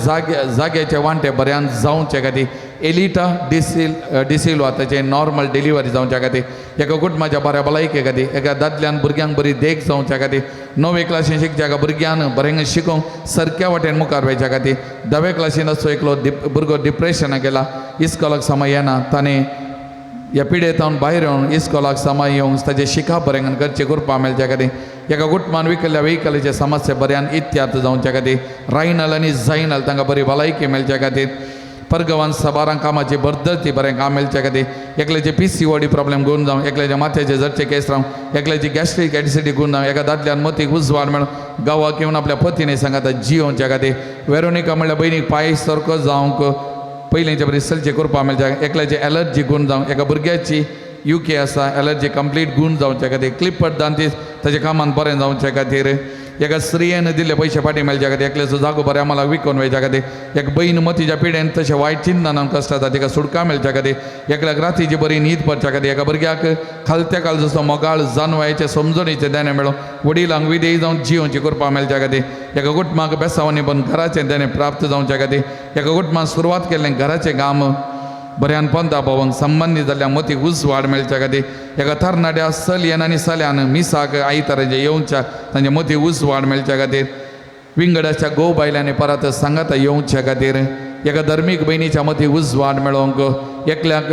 जाग्याचे वांटे बऱ्यान जावचे खातीर एलिटा डिसिल्वा ताचें नॉर्मल डिलिव्हरी जावच्या खातीर एका कुटुंबाच्या बऱ्या भलायके खातीर एका दादल्यान भुरग्यांक बरी देख जावच्या खातीर णवे क्लासीन शिकच्या एका भुरग्यान बरें शिकोवंक सारक्या वाटेन मुखार वयच्या खातीर धावे क्लासीन असो एकलो भुरगो डिप्रेशनाक गेला इस्कॉलाक समय येना ताणें ह्या पिडेतावन भायर येवन इस्कॉलाक समय येवंक ताचें शिकप बरें करचें करपा मेळच्या खातीर एका कुटुंबान विकल्ल्या व्हेकलाचे समस्या बऱ्यान इत्यार्थ जावच्या खातीर रायनल आनी जायनल तांकां बरी भलायकी मेळच्या खातीर परगवान सबारां कामाची बरदती बरें काम मेळच्या खातीर एकल्याचे PCOD problem गुण जावं एकल्याच्या माथ्याचे जरचे केस रावं एकल्याची गॅस्ट्रीक एसिडिटी गुण जावं एका दादल्यान मतीक उजवाड मेळून गांवाक येवन आपल्या पतीने सांगाता जियोवच्या खातीर वेरोनिका म्हणल्यार भयणीक पांय सारको जावंक पयलींच्या बरी सलचे करपा मेळच्या एकल्याची एलर्जी गुण जावं एका भुरग्याची UK आसा एलर्जी कंप्लीट गुण जावच्या खातीर क्लिप्पट दांतीस ताच्या कामान बरें जावच्या खातीर एका स्त्रियेन दिल्ले पयशे फाटीं मेळच्या खातीर एकल्याचो जागो बऱ्या मला विकून वयच्या खातीर एक बहीण मतीच्या पिडेन तशें वायट चिंतनान कश्ट जाता तिका सुटका मेळच्या खातीर एकल्याक रातीची बरी न्हीद पडच्या खातीर एका भुरग्याक खालत्या काळजाचो मोगाळ जानवायचे समजणीचें देणें मेळूं वडिलांक विदेय जावन जियोवची करपा मेळच्या खातीर एका कुटुंबाक बेसांवांनी पण घराचें देणें प्राप्त जावच्या खातीर एका कुटुंबान सुरवात केल्लें घराचें काम बऱ्यान पंदा पावोवंक संबंदीत जाल्ल्या मतीक उजवाड मेळच्या खातीर एका तरणाट्या चलयेन आनी चल्यान मिसाक आयतारांचे येवच्या तांच्या मतीक उजवाड मेळच्या खातीर विंगडाच्या घोव बायलांनी परत सांगाता येवच्या खातीर एका धर्मीक भयणीच्या मतीक उजवाड मेळोवंक एकल्याक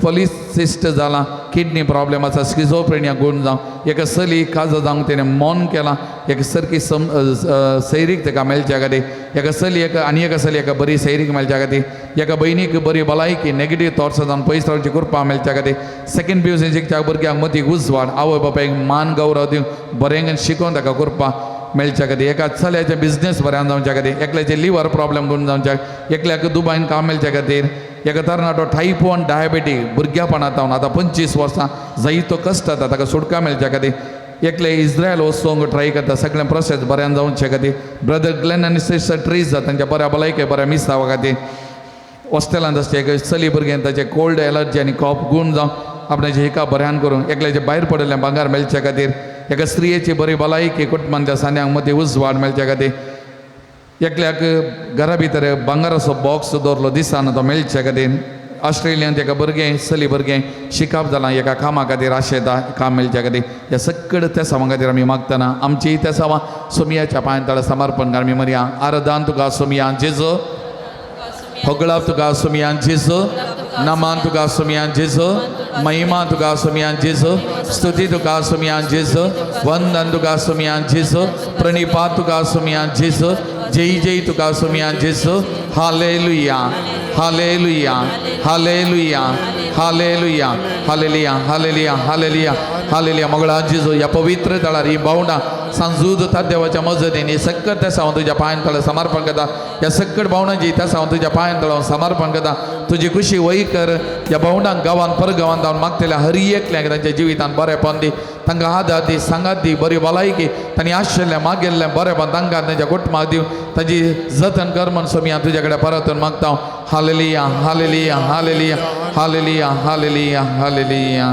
पोलिसिस्ट जाला किडनी प्रॉब्लेम आसा स्किझोफ्रेनिया गुण जावं एका चली काजा जावंक तेणें मौन केलां एक सारकी सैरीक ताका मेळच्या खातीर एका चली एका आनी एका चली एका बरी सैरीक मेळच्या खातीर एका भयणीक बरी भलायकी नेगेटीव थॉट्स जावन पयस रावची कृपा मेळच्या खातीर सेकंड पियूसी शिकच्या भुरग्यांक मतीक उजवाड आवय बापायक मान गौरव दिवन बरें शिकोवन ताका कृपा मेळच्या खातीर एका चल्याचे बिजनेस बऱ्यान जावच्या खातीर एकल्याचे लिवर प्रॉब्लेम गुण जावच्या एकल्याक दुबायन काम मेळच्या खातीर एका तरणाटो टायप 1 डायबेटीक भुरग्यापणांत जावन आतां 25 वर्सां जायतो कश्ट जाता ताका सुटका मेळच्या खातीर एकले इस्रायल वचोंक ट्राय करता सगळें प्रोसेस बऱ्यान जावचे खातीर ब्रदर ग्लेन आनी सिस्टर ट्रीज तांच्या बऱ्या भलायके बऱ्या मिसावा खातीर हॉस्टेलांत आसचे एक चली भुरगें ताचें कोल्ड एलर्जी आनी कॉप गुण जावं आपणाचें हिका बऱ्यान करूंक एकल्याचें भायर पडिल्लें भांगर मेळच्या खातीर एका स्त्रियेची बरी भलायकी कुटुंबांतल्या सान्यांक मदीं उजवाड मेळच्या खातीर एकल्याक घरा भितर भांगराचो बॉक्स दवरलो दिसान तो मेळच्या खातीर ऑस्ट्रेलियांत एका भुरगें चली भुरगें शिकप जालां एका कामा खातीर आशेता काम मेळच्या खातीर ह्या सगळ्या तेसांवां खातीर आमी मागतना आमची तेसांवां सोमयाच्या पांयां तळा समर्पण आमी म्हणया आरदान तुका सोमया जेजो होगळाप तुका सोमया जेजो नमान तुका सोमया जेजो महिमा तुका सोमया जेजो स्तुती तुका सोमया जेजो वंदन तुका सोमया जेजो प्रणिपात तुका सोमया जेजो जय जय तुका सोमया जेजो hallelujah hallelujah hallelujah hallelujah hallelujah hallelujah hallelujah hallelujah. मगळा जेजो ह्या पवित्र तळार ही भावंडां सांजूद देवाच्या मजतीन ही सक्कट तेसांव तुज्या पांयां तळा समर्पण करता ह्या सक्कट भावणांची तेसांव तुज्या पांयां तळा समर्पण करता तुजी खुशी वय कर ह्या भावणांक गांवान परगांवान जावन मागतल्या हर एकल्याक तांच्या जिवितान बरेंपण दी तांकां आदार दी सांगात दी बरी भलायकी तांणी आशिल्लें मागिल्लें बरेंपण तांकां तांच्या कुटुंबाक दिवन ताजी जतन कर म्हण सोमया तुज्या कडेन परतून मागता hallelujah hallelujah hallelujah hallelujah hallelujah hallelujah.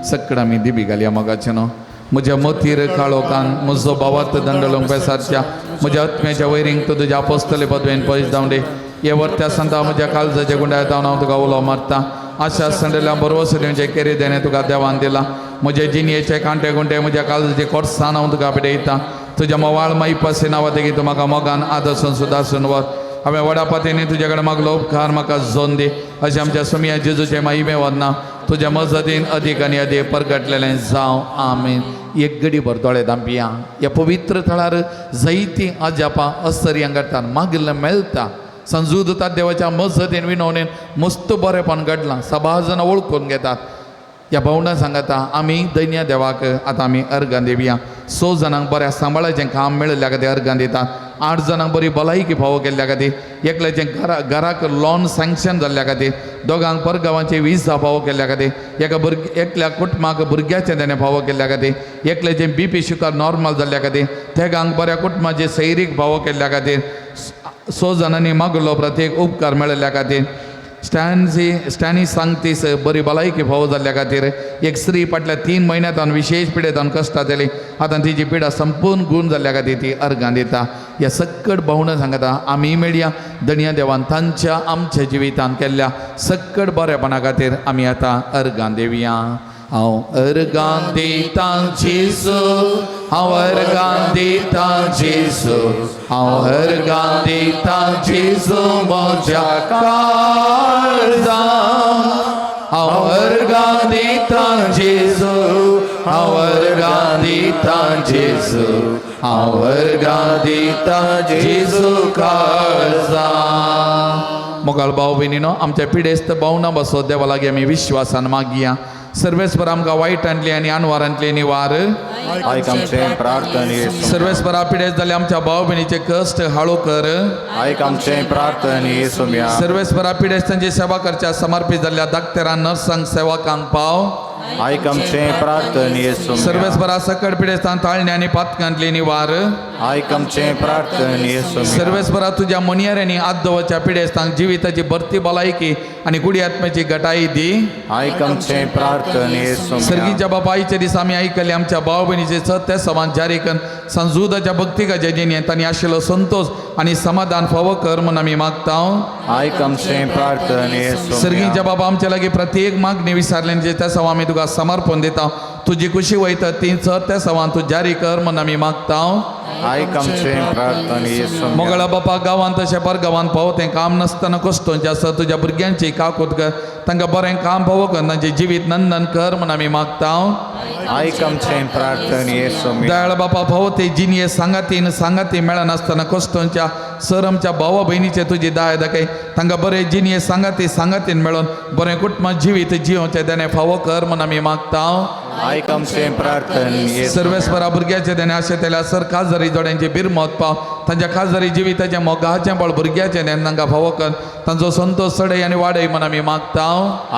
सगळं आमी दिबी घालया मोगाचें न्हू म्हज्या मोतीर काळोखान म्हजो भावार्थ दंडलोंक बेसारच्या म्हज्या आत्म्याच्या वैरींक तूं तुज्या आपोस्तले पदवेन पयस धांवडे हे वर्त्या संता म्हज्या काळजाच्या गुंड्या धांवन हांव तुका उलो मारता आशा संडल्या बरोवस दिवचें केरी देणें तुका देवान दिलां म्हजे जिणयेचे कांटे गुंटे म्हज्या काळजाचे कोर्सान हांव तुका पेटयता तुज्या मोवाळ माईपासे नांवा तेगी तूं म्हाका मोगान आदर्शन सुदासून वर हांवें व्हडा पातींनी तुज्या कडेन मागलो उपकार म्हाका जोन दी अशें आमच्या सोमया जेजूचें माहिमे वतना तुज्या मजतीन अदीक आनी अदीक परगटलेलें जावं आमीन. एक गडी भर दोळे धांपिया ह्या पवित्र थळार जायतीं अजापां अस्तर्यां घडटात मागिल्लें मेळटा संजूद देवाच्या मजतीन विनवणेन मस्त बरेंपण घडलां सभा जाणां वळखून घेतात ह्या भावंडां सांगता आमी दैन्या देवाक आतां आमी अर्गां दिवया 6 जाणांक बऱ्या सांबाळाचें काम मेळिल्ल्या खातीर अर्गां दितात 8 जाणांक बरी भलायकी फावो केल्ल्या खातीर एकल्याचें घराक लोन सँक्शन जाल्ल्या खातीर दोगांक परगांवाची विजा फावो केल्ल्या खातीर एका एकल्या कुटुंबाक भुरग्याचें तेणें फावो केल्ल्या खातीर एकल्याचें बीपी शुगर नॉर्मल जाल्ल्या खातीर तेगांक बऱ्या कुटुंबाचे सैरीक फावो केल्ल्या खातीर 6 जाणांनी मागलो प्रत्येक उपकार मेळिल्ल्या खातीर स्टॅनी सांगतीस बरी भलायकी फावो जाल्ल्या खातीर एक स्त्री फाटल्या 3 म्हयन्यांत विशेश पिडेंत कश्टां जाली आतां तिची पिडा संपूर्ण गूण जाल्ल्या खातीर ती अर्गां दिता. ह्या सक्कड भावणां सांगता आमी मेळया दणया देवान तांच्या आमच्या जिवितांत केल्ल्या सक्कड बरेपणा खातीर आमी आतां अर्गां दिवया. हांव अर्गां दितां जेजू, हांव अर्गां दितां जेजू, हांव अर्गां दितां जेजू म्हज्या काळजान. हांव अर्गां दितां जेजू, हांव अर्गां दितां जेजू, हांव अर्गां दितां जेजू काळजान. मोगाळ भाव भयणीनो, आमच्या पिडेस्त भावना बसो देवा लागीं आमी विश्वासान मागया. सर्वेस्पर आमकां वायटांतली आनी अनवारांतली निवार. आयक आमचें प्रार्थने. सर्वेस्परा पिडेस्त जाल्ले आमच्या भाव भयणीचे कश्ट हाळू कर. आयक आमचें प्रार्थने सोम्या. सर्वेस्परा पिडेस्तांची सेवा करच्या समर्पित जाल्ल्या डाक्टरांक, नर्सांक, सेवकांक पाव. आयक आमचें प्रार्थने सोम्या. सर्वेस्परा सकट पिडेस्तांक ताळणे आनी पातकांतली निवार. आयक आमचें प्रार्थने सोम्या. सर्वेस्परा तुज्या मनियाऱ्यांनी आदवच्या पिडेस्तांक जिविताची भरती भलायकी आनी गुडी आत्म्याची गटाई दी. आयक आमचें प्रार्थने सोम्या. सर्गीच्या बापायच्या दिसा आमी आयकले आमच्या भाव भयणीचे सत्य समान जारी करून संजुदाच्या भक्तिकाच्या जिणेंत तांणी आशिल्लो संतोष आनी समाधान फावो कर म्हूण आमी मागता. आयक आमचें प्रार्थने सोम्या. सर्गीच्या बाबा आमच्या लागीं प्रत्येक मागणी विचारले त्या सवा आमी तुका समर्पण दिता. तुजी खुशी वयता ती सत्य सवान तूं जारी कर म्हूण आमी मागता. आयक आमचें प्रार्थने सोम्या. मोगळा बापा गांवांत तशें परगांवांत पावो तें काम नासतना कश्टोंचें आसा तुज्या भुरग्यांची काकूत कर, तांकां बरें काम पावो कर, तांचें जिवीत नंदन कर म्हूण आमी मागता. आयक आमचें प्रार्थने सोम्या. दयाळ बापा भाव ते जिनये सांगातीन सांगाती मेळनासतना कश्टोंच्या सर आमच्या भावा भयणीचे तुजी दाय दाखय, तांकां बरें जिनये सांगाती सांगातीन मेळोन बरें कुटुंब जिवीत जियोवचें तेणें फावो कर म्हूण आमी मागता. आयक आमचें प्रार्थने. सर्वेस्परा भुरग्याचें तेणें आशेतल्या सर खाजरी जोड्यांची बिरमत पाव, तांच्या खाजरी जिविताचें मोगाचें बळ भुरग्याचें तेणें तांकां फावो कर, तांचो संतोष चडय आनी वाडय म्हूण आमी मागता.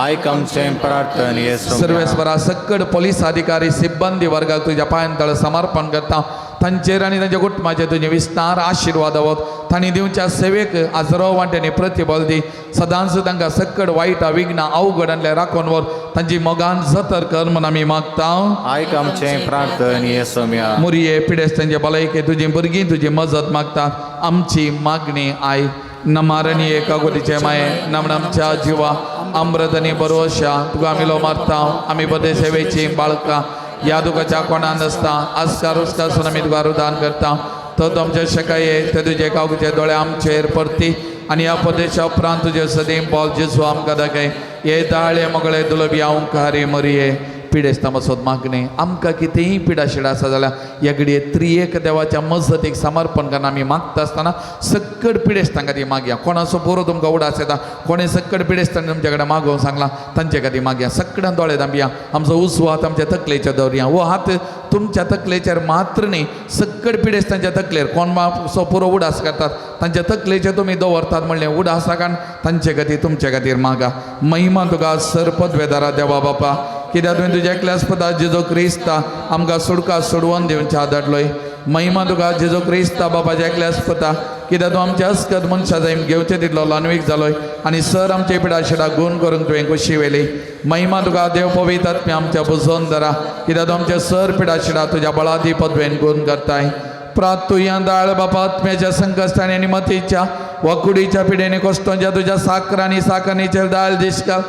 आयक आमचें प्रार्थने सोम्या. सर्वेस्परा सक्कड पोलीस अधिकारी सिब्बंदी वर्गाक तुज्या पांयां तळ समर्पण करता. तांचेर आनी तांच्या कुटुंबाचेर तुजे विस्तार आशिर्वाद आवत. तांणी दिवच्या सेवेक आजरो वांट्यांनी प्रतिबल दी. सदांच तांकां सक्कड वायट विघ्नां अवघडांतले राखून व्हर, तांची मोगान जतर कर म्हूण आमी मागता. आयक आमचें प्रार्थने सोम्या. मुरये पिडेस्तांचे भलायके तुजी भुरगीं तुजी मजत मागता. आमची मागणी I नमारणी एकागोटीचे माये नमणमच्या जिवा अमृतनी बरोशा तुका आमी लो मारता. आमी बरे सेवेची बाळकां ह्या दुखाच्या कोणान आसता आस्कार उस्कार आमी तुका रुदान करता. तो तुमच्या शकाये ते तुजे कावचे दोळे आमचेर परती आनी ह्या प्रदेशा उपरांत तुजे सदीं बॉल जेजू आमकां दाखय. हे दाळे मगळे दुलबी ओंकारी मरये पिडेस्तां पासत मागणें आमकां कितेंय पिडा शिडा आसा जाल्यार ह्या घडये त्रियेक देवाच्या मजतीक समर्पण करून आमी मागता आसतना सक्कड पिडेस्तां खातीर मागया. कोणाचो पुरो तुमकां उडास येता, कोणें सक्कड पिडेस्तांनी तुमच्या कडेन मागोवंक सांगलां तांचे खातीर मागया. सक्कडान दोळे धांपया, आमचो उजवो हात आमच्या तकलेचेर दवरया. हो हात तुमच्या तकलेचेर मात्र न्ही, सक्कड पिडेस्तांच्या तकलेर कोण मातसो पुरो उडास करतात तांच्या तकलेचेर तुमी दवरतात म्हणलें उडासा कारण तांचे खातीर तुमचे खातीर मागा. महिमा तुका सरपदवेदारा देवा बापा, कित्याक तुवें तुज्या एकल्याच पदा जेजो क्रिस्ता आमकां सुडका सोडवून दिवच्या धाडलोय. महिमा तुका जेजो क्रिस्ता बापाच्या एकल्याच पदा, कित्याक तूं आमच्या अस्कत मनशां जाय घेवचे तितलो लानवीक जालोय आनी सर आमचे पिडा गुण करूंक तुवें खोशी व्हेली. महिमा तुका देव पवित्र आत्म्या आमच्या बुजोवन धरा, कित्याक तूं आमच्या सर पिडा तुज्या बळादी पदवेन गुण करताय. प्रातुया दाळ बापा आत्म्याच्या संकश्टांनी आनी मतीच्या वकुडीच्या पिडेने कश्टांच्या तुज्या साकरांनी साकरणीचेर दाळ दिसकाल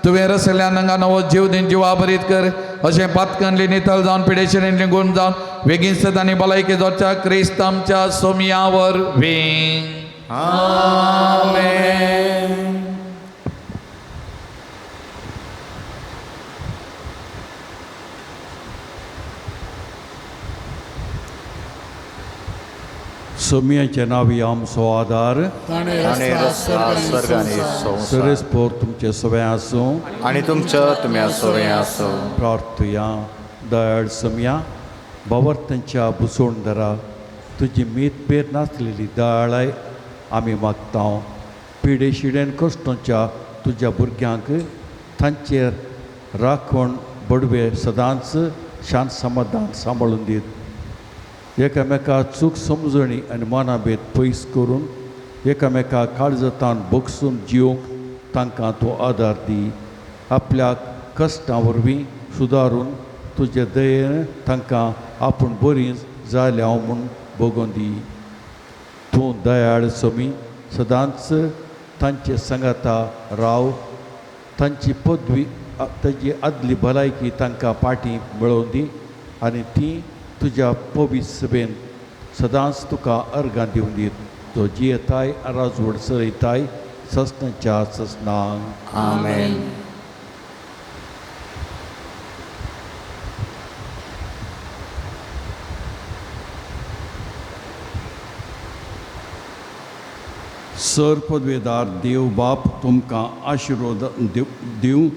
तुवें रसल्यान हांगा नवो जीव दिन जिवा भरीत कर. अशें पातकांतली नितळ जावन पिडेशिणेंतली गुण जावन वेगीन सदांनी भलायकी जोडच्या क्रिस्त आमच्या सोमयावर वेंग. आमेन. सोमयाच्या नांवी आमचो आदार. ताणें रस्ता स्वर्ग आनी संवसार सरेस्पोर तुमचे सगळें आसूं आनी तुमच्या तुम्या सगळें आसूं. प्रार्थुया. दयाळ सोमया बावर्तांच्या बुसोण दरा तुजी मीत पेर नासलेली दयाळाय आमी मागता. पिडे शिडेन कश्टांच्या तुज्या भुरग्यांक तांचेर राखण बडवे सदांच शांत समाधान सांबाळून दीत. एकामेका चूक समजणी आनी मनाभेद पयस करून एकामेका काळजतान बगसून जिवंक तांकां तूं आदार दी। आपल्या कश्टां वरवीं सुदारून तुजे दयेन तांकां आपूण बरीं जाल्या म्हूण भोगोवन दी। तूं दयाळ समी सदांच तांचे सांगाता राव, तांची पदवी ताजी आदली भलायकी तांकां पाटी मेळोवन दी आनी ती तुज्या पवित्र सभेन सदांच तुका अर्गां दिवन दीत, जो जियेताय राजवट चलयताय ससनाच्या ससनांक। आमेन। सर पदवेदार देव बाप तुमकां आशिर्वाद दिवं,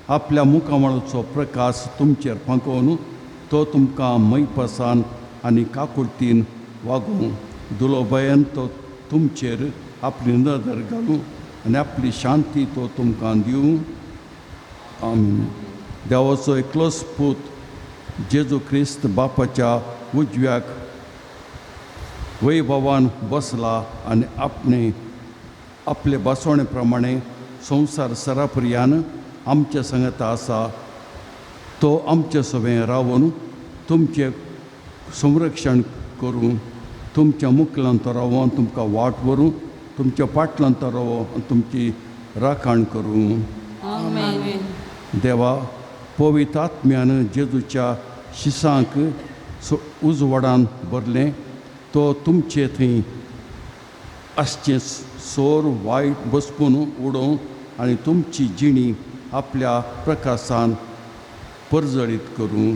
आपल्या मुखामळाचो प्रकाश तुमचेर फांकोवन तो तुमकां मैपासान आनी काकुळतीन वागोवं। दुलोबयान तो तुमचेर आपली नदर घालूं आनी आपली शांती तो तुमकां दिवं। आमीन। देवाचो एकलोच पूत जेजू क्रिस्त बापाच्या उजव्याक वैभवान बसला आनी आपणे आपले बसवणे प्रमाणे संवसार सरापर्यान आमच्या सांगाता आसा, तो आमचे सवें रावन तुमचें संरक्षण करूं, तुमच्या मुखलांत रावोन तुमकां वाट व्हरूं, तुमच्या फाटल्यान रावो आनी तुमची राखण करूं। देवा, पवित्र आत्म्यान जेजूच्या शिसांक उजवाडान भरलें, तो तुमचे थंय आसचें सोर वायट बसपून उडोवं आनी तुमची जिणी आपल्या प्रकाशान परजळीत करूं।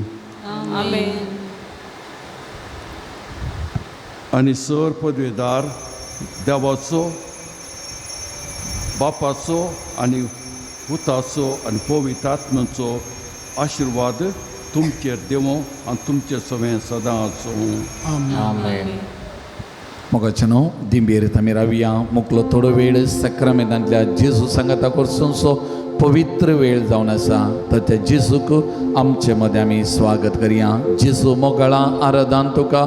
आनी सर पदवेदार देवाचो बापाचो आनी पुताचो आनी पवित्र आत्म्याचो आशिर्वाद तुमचेर देवो आनी तुमचे सवें सदां आसूं। आमेन। मोगाचेनो दिंबेर आमी रावया। मुकलो थोडो वेळ सक्रामेंतांतल्या जेजू सांगाता करसूनसो पवित्र वेळ जावन आसा, तर त्या जेजूक आमचे मदें आमी स्वागत करया। जेजू मोगाळा आराधान तुका,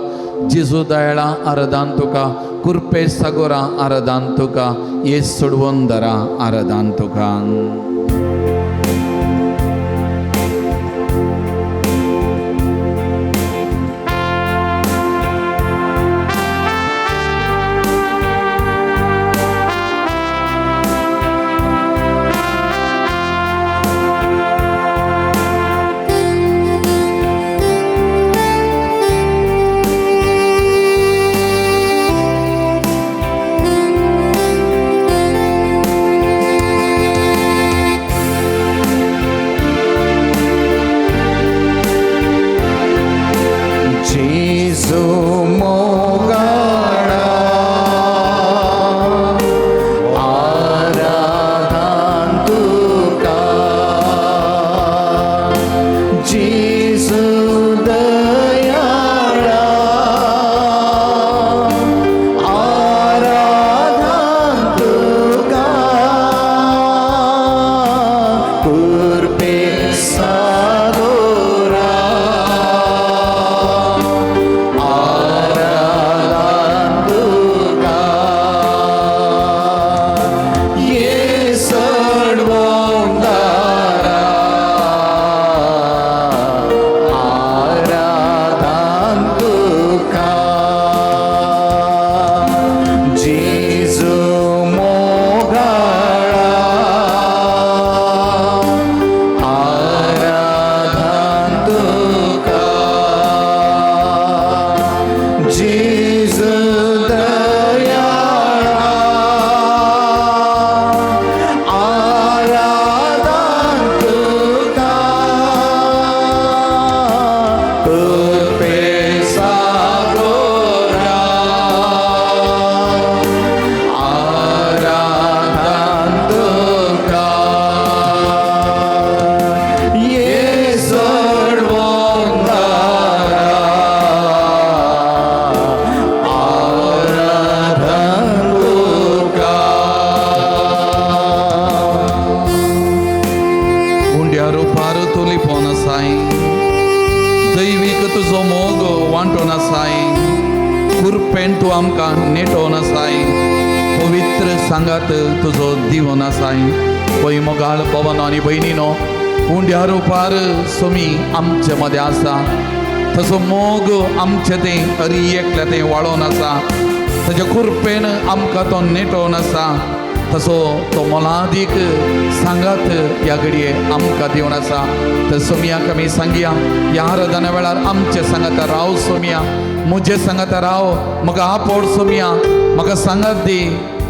जेजू दयाळा आराधान तुका, कुरपे सागोरा आराधान तुका, येस सोडवून दरा आराधान तुका। पवित्र सांगात तुजो दिवन आसाय. पय मोगाळ पवन आनी भयणीनो, उंड्या रुपार सोमी आमचे मदें आसा. तसो मोग आमचे तें हरी एकल्या तें वाळोवन आसा. ताच्या कृपेन आमकां तो नेटोवन आसा. तसो तो मोलादीक सांगात ह्या घडये आमकां दिवन आसा. तर सोमयाक आमी सांगया, ह्या आराधना वेळार आमचे सांगाता राव सोमया, म्हजे सांगाता राव, म्हाका आपोड सोमया, म्हाका सांगात दी,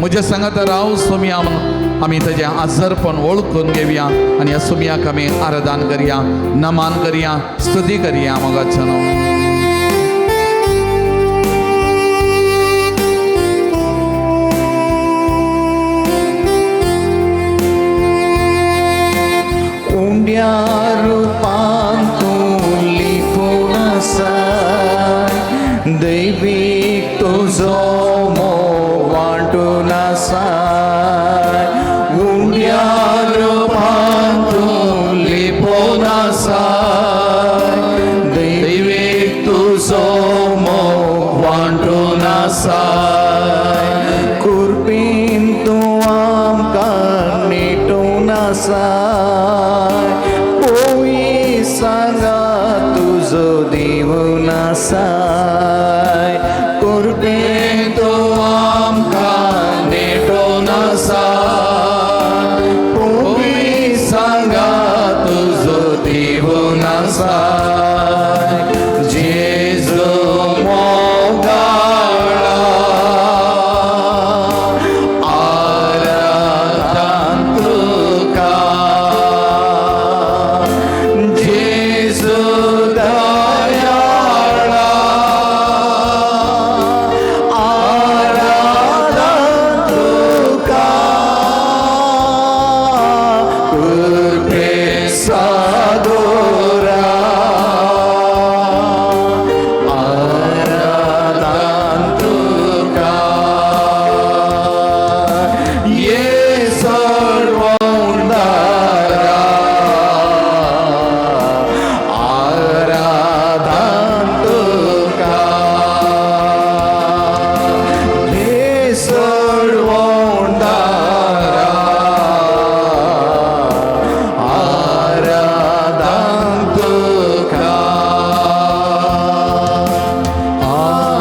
म्हजे सांगाता राव सोमया म्हणून आमी ताजें आजरपण वळखून घेवया आनी ह्या सोमयाक आमी आराधन करया, नमान करया, स्तुती करया. मोगाचो उंड्या रुपान तूं लिपून आसाय, दैवीक तुजो मोग वांटून आसाय. उंड्या रुपान तूं लिपून आसाय, दैवीक तुजो मोग वांटून आसाय. कुरपीन तूं आमकां नेटून आसाय, पोई सांगा तुजो दिवन आसाय. कुरपीन तूं आमकां नेटून आसाय, पोई सांगा तुजो दिवन आसाय. जेजू मोगाळा आराधन तुका, जेजू दयाळा आराधन तुका, कृपे सादोरा आराधन तुका. ये सर्वोंदारा आराधन तुका, ये सर्वोंदारा आराधन तुका,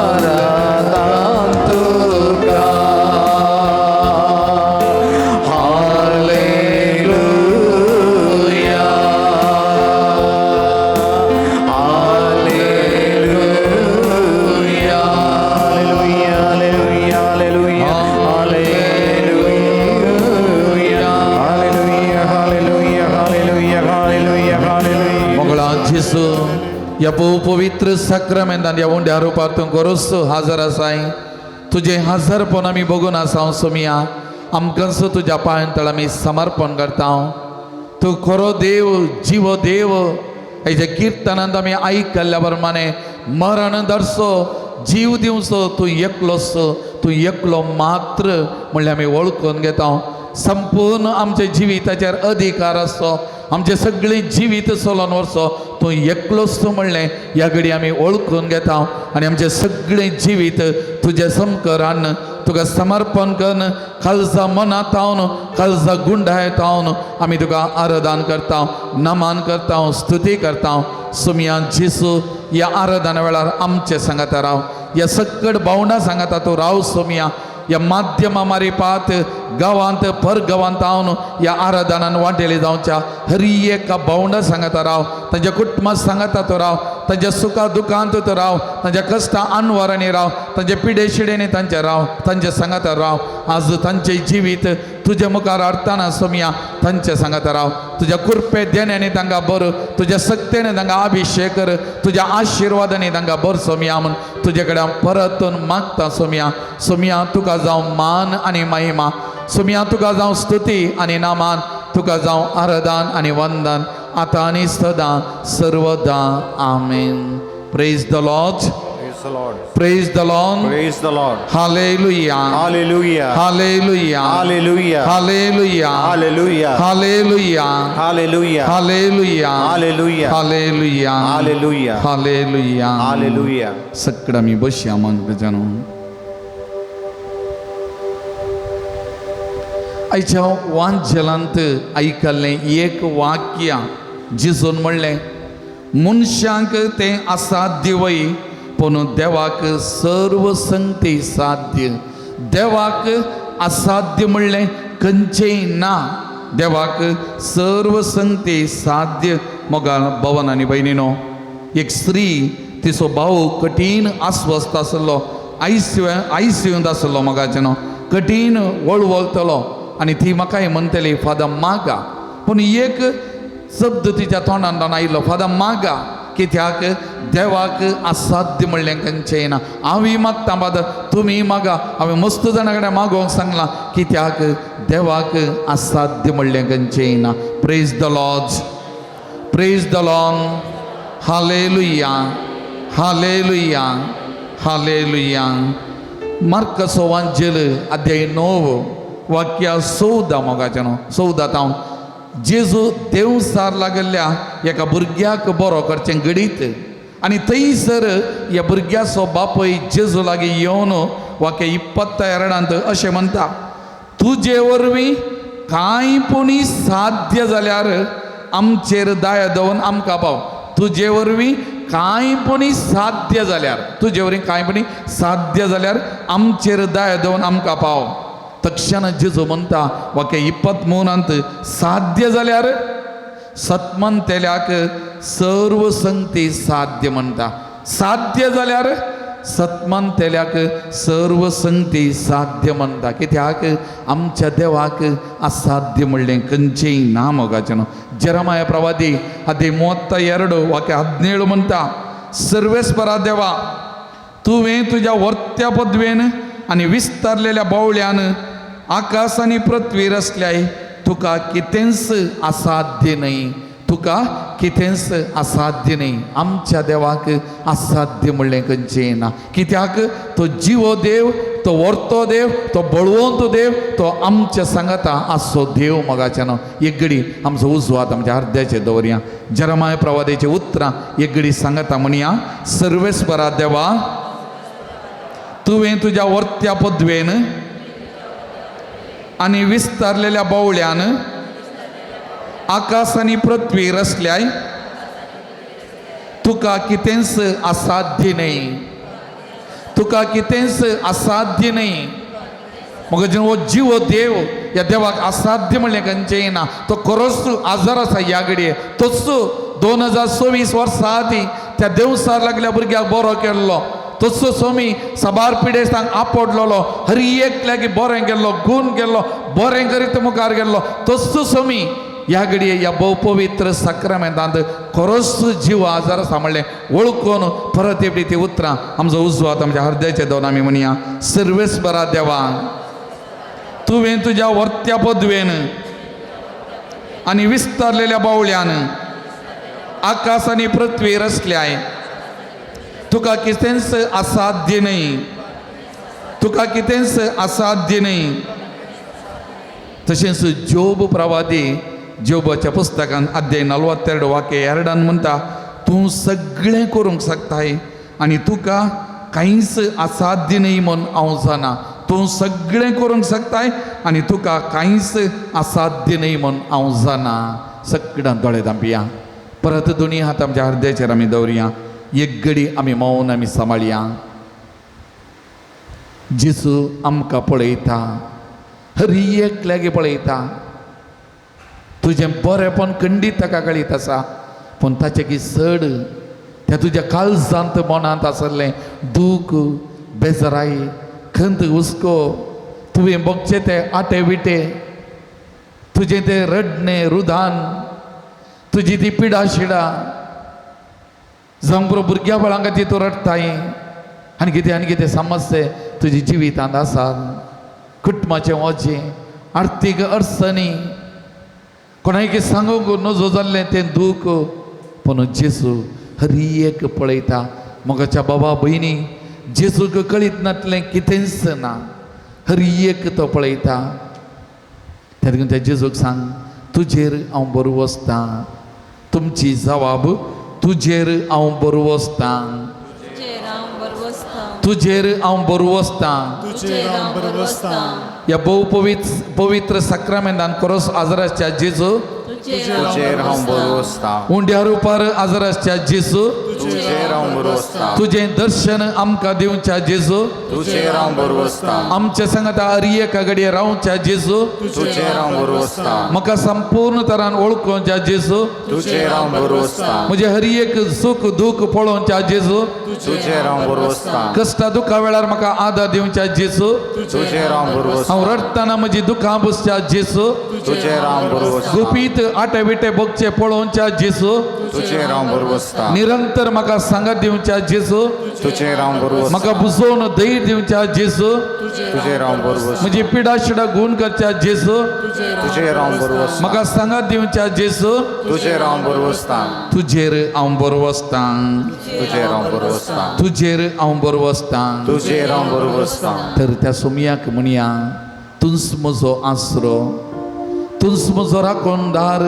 आराधन तुका. Hallelujah, hallelujah, hallelujah, hallelujah, hallelujah, hallelujah, hallelujah, hallelujah, hallelujah, hallelujah. मोगळा जेजू, ह्या पवित्र साक्रामेंतान ह्या उंड्या रुपार तूं गोरोस हाजर आसाय. तुजें हाजरपण आमी बघून आसा सोमया. आमकांसो तुज्या पांयां तळ आमी समर्पण करता. तूं खरो देव, जिवो देव. हेज्या किर्तनांत आमी आयकल्ल्या प्रमाणे मरण दर्सो जीव दिवचो तूं एकलोस, तूं एकलो मात्र म्हणल्यार आमी वळखून घेता. संपूर्ण आमच्या जिविताचेर अधिकार आसचो, आमचें सगळें जिवीत चलोवन व्हरचो तूं एकलोच तूं म्हणलें ह्या घडी आमी वळखून घेता. आनी आमचें सगळें जिवीत तुजें समकर हाडून तुका समर्पण करून खालसा मनात हावन खालसा गुंडायत हावन आमी तुका आराधन करता, नमान करता, स्तुती करता. सुमया जेसू, ह्या आराधना वेळार आमचे सांगाता राव, ह्या सकट भावंडा सांगाता तूं राव सोमया. ह्या माध्यमा मारिपात गांवांत पर गांवांत हावन ह्या आराधनान वांटेले जावच्या हरी एका भावंडा सांगाता राव, तांच्या कुटुंबात सांगाता तो राव, तांच्या सुखा दुखांत तो राव, तांच्या कश्टा अनवरांनी राव, तांच्या पिडे शिडेनी तांच्या राव, तांच्या सांगाता राव. आज तांचें जिवीत तुज्या मुखार हाडटना सोमया तांच्या सांगाता राव. तुज्या कृपे देण्यानी तांकां बरो, तुज्या सक्तेने तांकां अभिशेक कर, तुज्या आशिर्वादांनी तांकां बरो सोमया म्हूण तुजे कडेन हांव परतून मागता सोमया. सोमया तुका जावं मान आनी महिमा, सोमया तुका जावं स्तुती आनी नामान, तुका जावं आराधन आनी वंदन आतां आनी सदां सर्वदा. आमेन. Praise the Lord. Praise the Lord. Praise the Lord. Praise the Lord. Hallelujah. Hallelujah. Hallelujah. Hallelujah. Hallelujah. Hallelujah. Hallelujah. Hallelujah. Hallelujah. Hallelujah. Hallelujah. Hallelujah. Hallelujah. Hallelujah. सगळं आमी बसया मन गजानो. आयच्या वांजेलांत आयकल्लें एक वाक्य जेजून म्हणलें, मनशांक तें असाध्य वय पूण देवाक सर्व संगती साध्य. देवाक असाध्य म्हणलें खंयचेंय ना, देवाक सर्व संगती साध्य. मोगाळ भवन आनी भयणीनो, एक स्त्री तिचो भाव कठीण अस्वस्थ आसलो, आयसीयूंत आसलो. मोगाचें न्हू कठीण वळवळतलो आनी ती म्हाकाय म्हणटली, फादर मागा. पूण एक शब्द तिच्या तोंडांतल्यान आयलो, फादर मागा. कित्याक देवाक असाध्य म्हणलें खंयचें ना. हांवूय मागता फादर, तुमी मागा. हांवें मस्त जाणां कडेन मागोवंक सांगलां, कित्याक देवाक असाध्य म्हणलें खंयचें ना. Praise the Lord, praise the Lord. Hallelujah, hallelujah, hallelujah. मार्काचो वांजेल अध्याय 9 वाक्य 14 मोगाचें न्हू 14 तावन जेजू देवसार लागल्ल्या एका भुरग्याक बरो करचें घडीत आनी थंयसर ह्या भुरग्याचो बापूय जेजू लागीं येवन वाक्य 22 अशें म्हणटा, तुजे वरवीं कांय पुणी साध्य जाल्यार आमचेर दया दवरून आमकां पाव. तुजे वरवीं कांय पुणी साध्य जाल्यार, तुजे वरवीं कांय पुणी साध्य जाल्यार आमचेर दया दवरून आमकां पाव. तक्षण जेजू म्हणटा वाक्य 23 साध्य जाल्यार सतमनतेल्याक सर्व संगती साध्य म्हणटा. साध्य जाल्यार सतमनतेल्याक सर्व संगती साध्य म्हणटा. कित्याक आमच्या देवाक असाध्य म्हणलें खंयचेंय ना. मोगाचें न्हू जेरमाया प्रवादी अध्याय 32 वाक्य 17 म्हणटा, सर्वेस्परा देवा तुवें तुज्या वर्त्या पदवेन आनी विस्तारलेल्या बावळ्यान आकाश आनी पृथ्वी रचल्याय, तुका कितेंच असाध्य न्हय, तुका कितेंच असाध्य न्हय. आमच्या देवाक असाध्य म्हणलें खंयचें ना. कित्याक तो जिवो देव, तो वर्तो देव, तो बळवंत देव, तो आमच्या सांगाता आसचो देव. मोगाचें न्हू एक घडी आमचो उजवात आमच्या अर्द्याचे दवरया. जेरमाय प्रवादेची उतरां एक घडी सांगाता म्हणया, सर्वेस्परा देवा तुवें तुज्या वर्त्या पदवेन आनी विस्तारलेल्या बावळ्यान आकाश आनी पृथ्वी रचल्याय, तुका कितेंच असाध्य न्हय, तुका कितेंच असाध्य न्हय. मग हो जिवो देव, ह्या देवाक असाध्य म्हणलें खंयचेंय ना. तो खरोच आजार आसा ह्या घडये, तोच 2024 वर्सां आदीं त्या देवसार लागल्या भुरग्याक बरो केल्लो, तसो स्वामी साबार पिडेस्तांक आपडलेलो, हर एकल्याक बरें केल्लो, गूण केल्लो, बरें करीत मुखार गेल्लो. तसो स्वामी ह्या घडये ह्या भोव पवित्र साक्रामेंतांत खरोच जीव आजार आसा म्हणलें वळखून परत एकटी ती उतरां आमचो उजवात आमच्या हृदयाचे दोन आमी म्हणया, सर्वेस्परा देवा तुवें तुज्या वर्त्या पदवेन आनी विस्तारलेल्या बावळ्यान आकाश आनी पृथ्वी रचल्याय, तुका कितेंच असाध्य न्हय, तुका कितेंच असाध्य न्हय. तशेंच जोब प्रवादी जोबाच्या पुस्तकान अध्याय 42 वाक्य 2 म्हणटा, तूं सगळें करूंक शकताय आनी तुका कांयच असाध्य न्हय म्हूण हांव जाणा. तूं सगळें करूंक शकताय आनी तुका कांयच असाध्य न्हय म्हूण हांव जाणा. सगळ्यां दोळे धांपया, परत दोनी हात आमच्या हृदयाचेर आमी दवरया. एक घडी आमी मौन आमी सांबाळया. जेजू आमकां पळयता, हर एकल्याक पळयता. तुजें बरेंपण खंडीत ताका कळीत आसा, पूण ताचें की चड त्या तुज्या काळजांत मनांत आसलें दूख, बेजराय, खंत, हुस्को, तुवें भोगचे ते आटे विटे, तुजें तें रडणें रुदान, तुजी ती पिडा शिडा, जावं पुरो भुरग्या बाळां खातीर तूं रडटाय आनी कितें आनी कितें समस्या तुज्या जिवितांत आसा, कुटुंबाचें वजें, आर्थीक अडचणी, कोणाक सांगूंक नजो जाल्लें तें दूख. पूण जेजू हर एक पळयता. मोगाच्या बाबा भयणी, जेजूक कळीत नातलें कितेंच ना, हर एक तो पळयता. त्या त्या जेजूक सांग, तुजेर हांव बरो वसतां. तुमची जवाब, तुजेर हांव बरो वसतां. तुजेर हांव बरवसतां. तुजेर हांव बरवसतां. तुजेर हांव बरवसतां. ह्या भोव पवित्र साक्रामेंतान कोरोस आजराच्या जेजू, तुजेर हांव बरवसतां. उंड्या रुपार आजराच्या जेजू, तुजेर हांव बरवसतां. तुजें दर्शन आमकां दिवच्या जेजू, तुजेर हांव बरवसतां. आमच्या सांगाता हर एका घडये रावच्या जेजू, तुजेर हांव बरवसतां. म्हाका संपूर्ण तरान वळखोवच्या जेजू, तुजेर हांव बरवसतां. म्हजें हर एक सुख दूख पळोवच्या जेजू, तुजेर हांव बरवसतां. कश्टा दुखा वेळार म्हाका आदार दिवच्या जेजू, तुजेर हांव बरवसतां. हांव रडटना म्हजी दुखां पुसच्या जेजू, तुजेर हांव बरवसतां. गुपीत आटे विटे भोगचे पळोवच्या जेजू, तुजेर हांव बरवसतां. निरंतर म्हाका सांगात दिवच्या जेजू, तुजेर हांव बरवसतां. म्हाका बुजोवन धैर्य दिवच्या जेजू, तुजेर हांव बरवसतां. म्हजी पिडा शिडा गुण करच्या जेजू, तुजेर हांव बरवसतां. म्हाका सांगात दिवच्या जेजू, तुजेर हांव बरवसतां. तुजेर हांव बरवसतां. तुजेर हांव बरवसतां. तुजेर हांव बरवसतां. तुजेर हांव बरवसतां. तर त्या सोमयाक म्हणया, तूंच म्हजो आसरो, तूंच म्हजो राखणदार,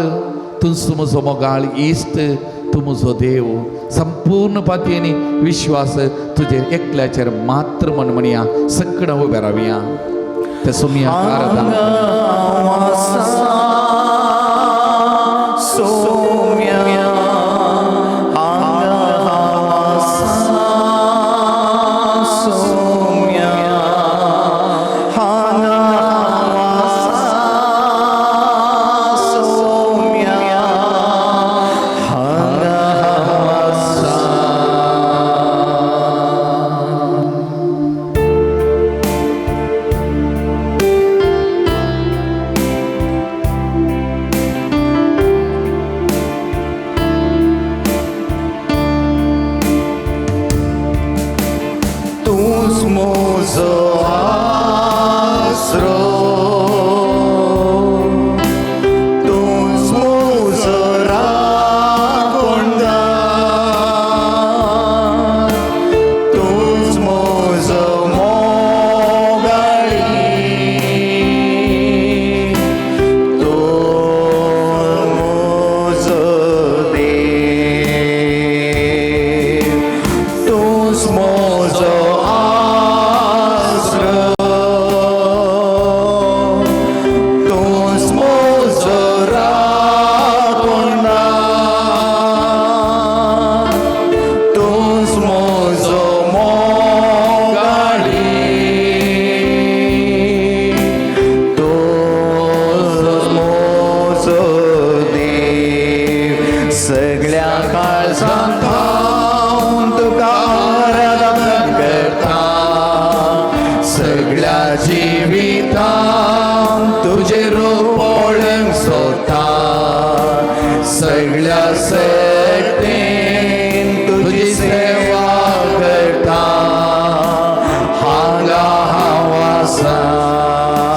तूंच म्हजो मोगाळ इश्ट, तूं म्हजो देव. संपूर्ण पातयेनी विश्वास तुजेर एकल्याचेर मात्र म्हण म्हणया. सगळं उबे रावया, त्या सोमयाक आराधना. सोम्या हांगा आसा, सोम्या हांगा आसा, सोम्या हांगा आसा. तूंच म्हजो आसरो, तूंच म्हजो राखणदार, तूंच म्हजो मोगाळी, तूं म्हजो देव, तूंच म्हजो आसरो, तूंच म्हजो राखणदार, तूंच म्हजो मोगाळी, तूंच म्हजो देव. सगळ्या काळजांत हांव तुका आराधना करता, सगळ्या जिवितांत तुजें रूप पळोवंक सोदता, सगळ्या शक्तीन तुजी सेवा करता, हांगा हांव आसा.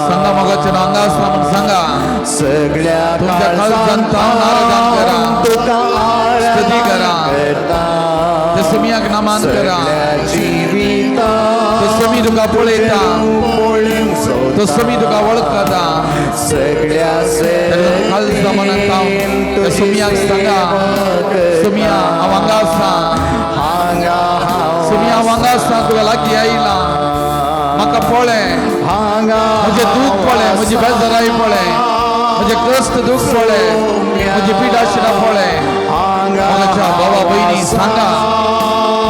सांगा मोगाचें हांगा आसा म्हूण सांगा. सगळ्या तुमच्या काळजांत हांव आराधना करा. तुका स्तुती करा. करता, त्या सोमयाक नमन करा. सगळ्या जिवितांत तो सोमी तुका पळयता, पळोवंक तो सोमी तुका वळखता. सगळ्या काळजा मनांत हांव त्या सोमयाक सांगा, सोमया हांव हांगा आसा, हांगा हांव सोमया हांव हांगा आसा, तुका लागीं आयला, म्हाका पळय, हांगा म्हजें दूख पळय, म्हजी बेजाराय पळय, म्हजें कश्ट दूख पळय, म्हजी पिडा शिडा पळय. हांगा मोगाच्या भावा भयणी सांगा,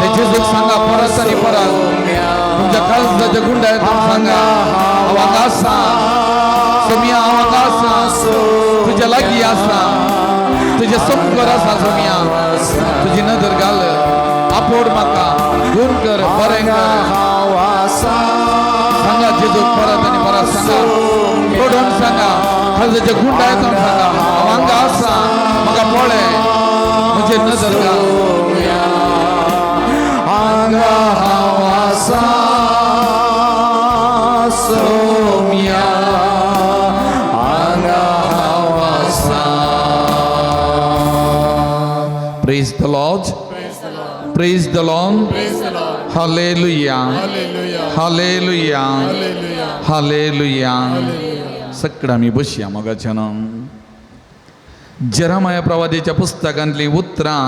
ते जेजूक सांगा परत आनी परत, तुमच्या काळजाच्या गुंडाळ्यातून सांगा, हांव हांगा आसा, सोमया हांव हांगा आसा, तुज्या लागीं आसा, तुजें समकर आसा. सोमया तुजी नदर घाल, आपोड म्हाका, गुण कर, बरें कर. हांव आसा. सांगा जेजूक परत आनी परत सांगा, तोडून सांगा, काळजाच्या गुंडाळ्यातून सांगा, हांव हांगा आसा, म्हाका पळय, म्हजेर नदर घाल. हांगा हांव आसा, सोम्या हांगा हांव आसा. Praise the Lord. Praise the Lord. Hallelujah. Hallelujah. Hallelujah. सगळं आमी बसया मोगाच्यान. जेरामाया प्रवादीच्या पुस्तकांतली उतरां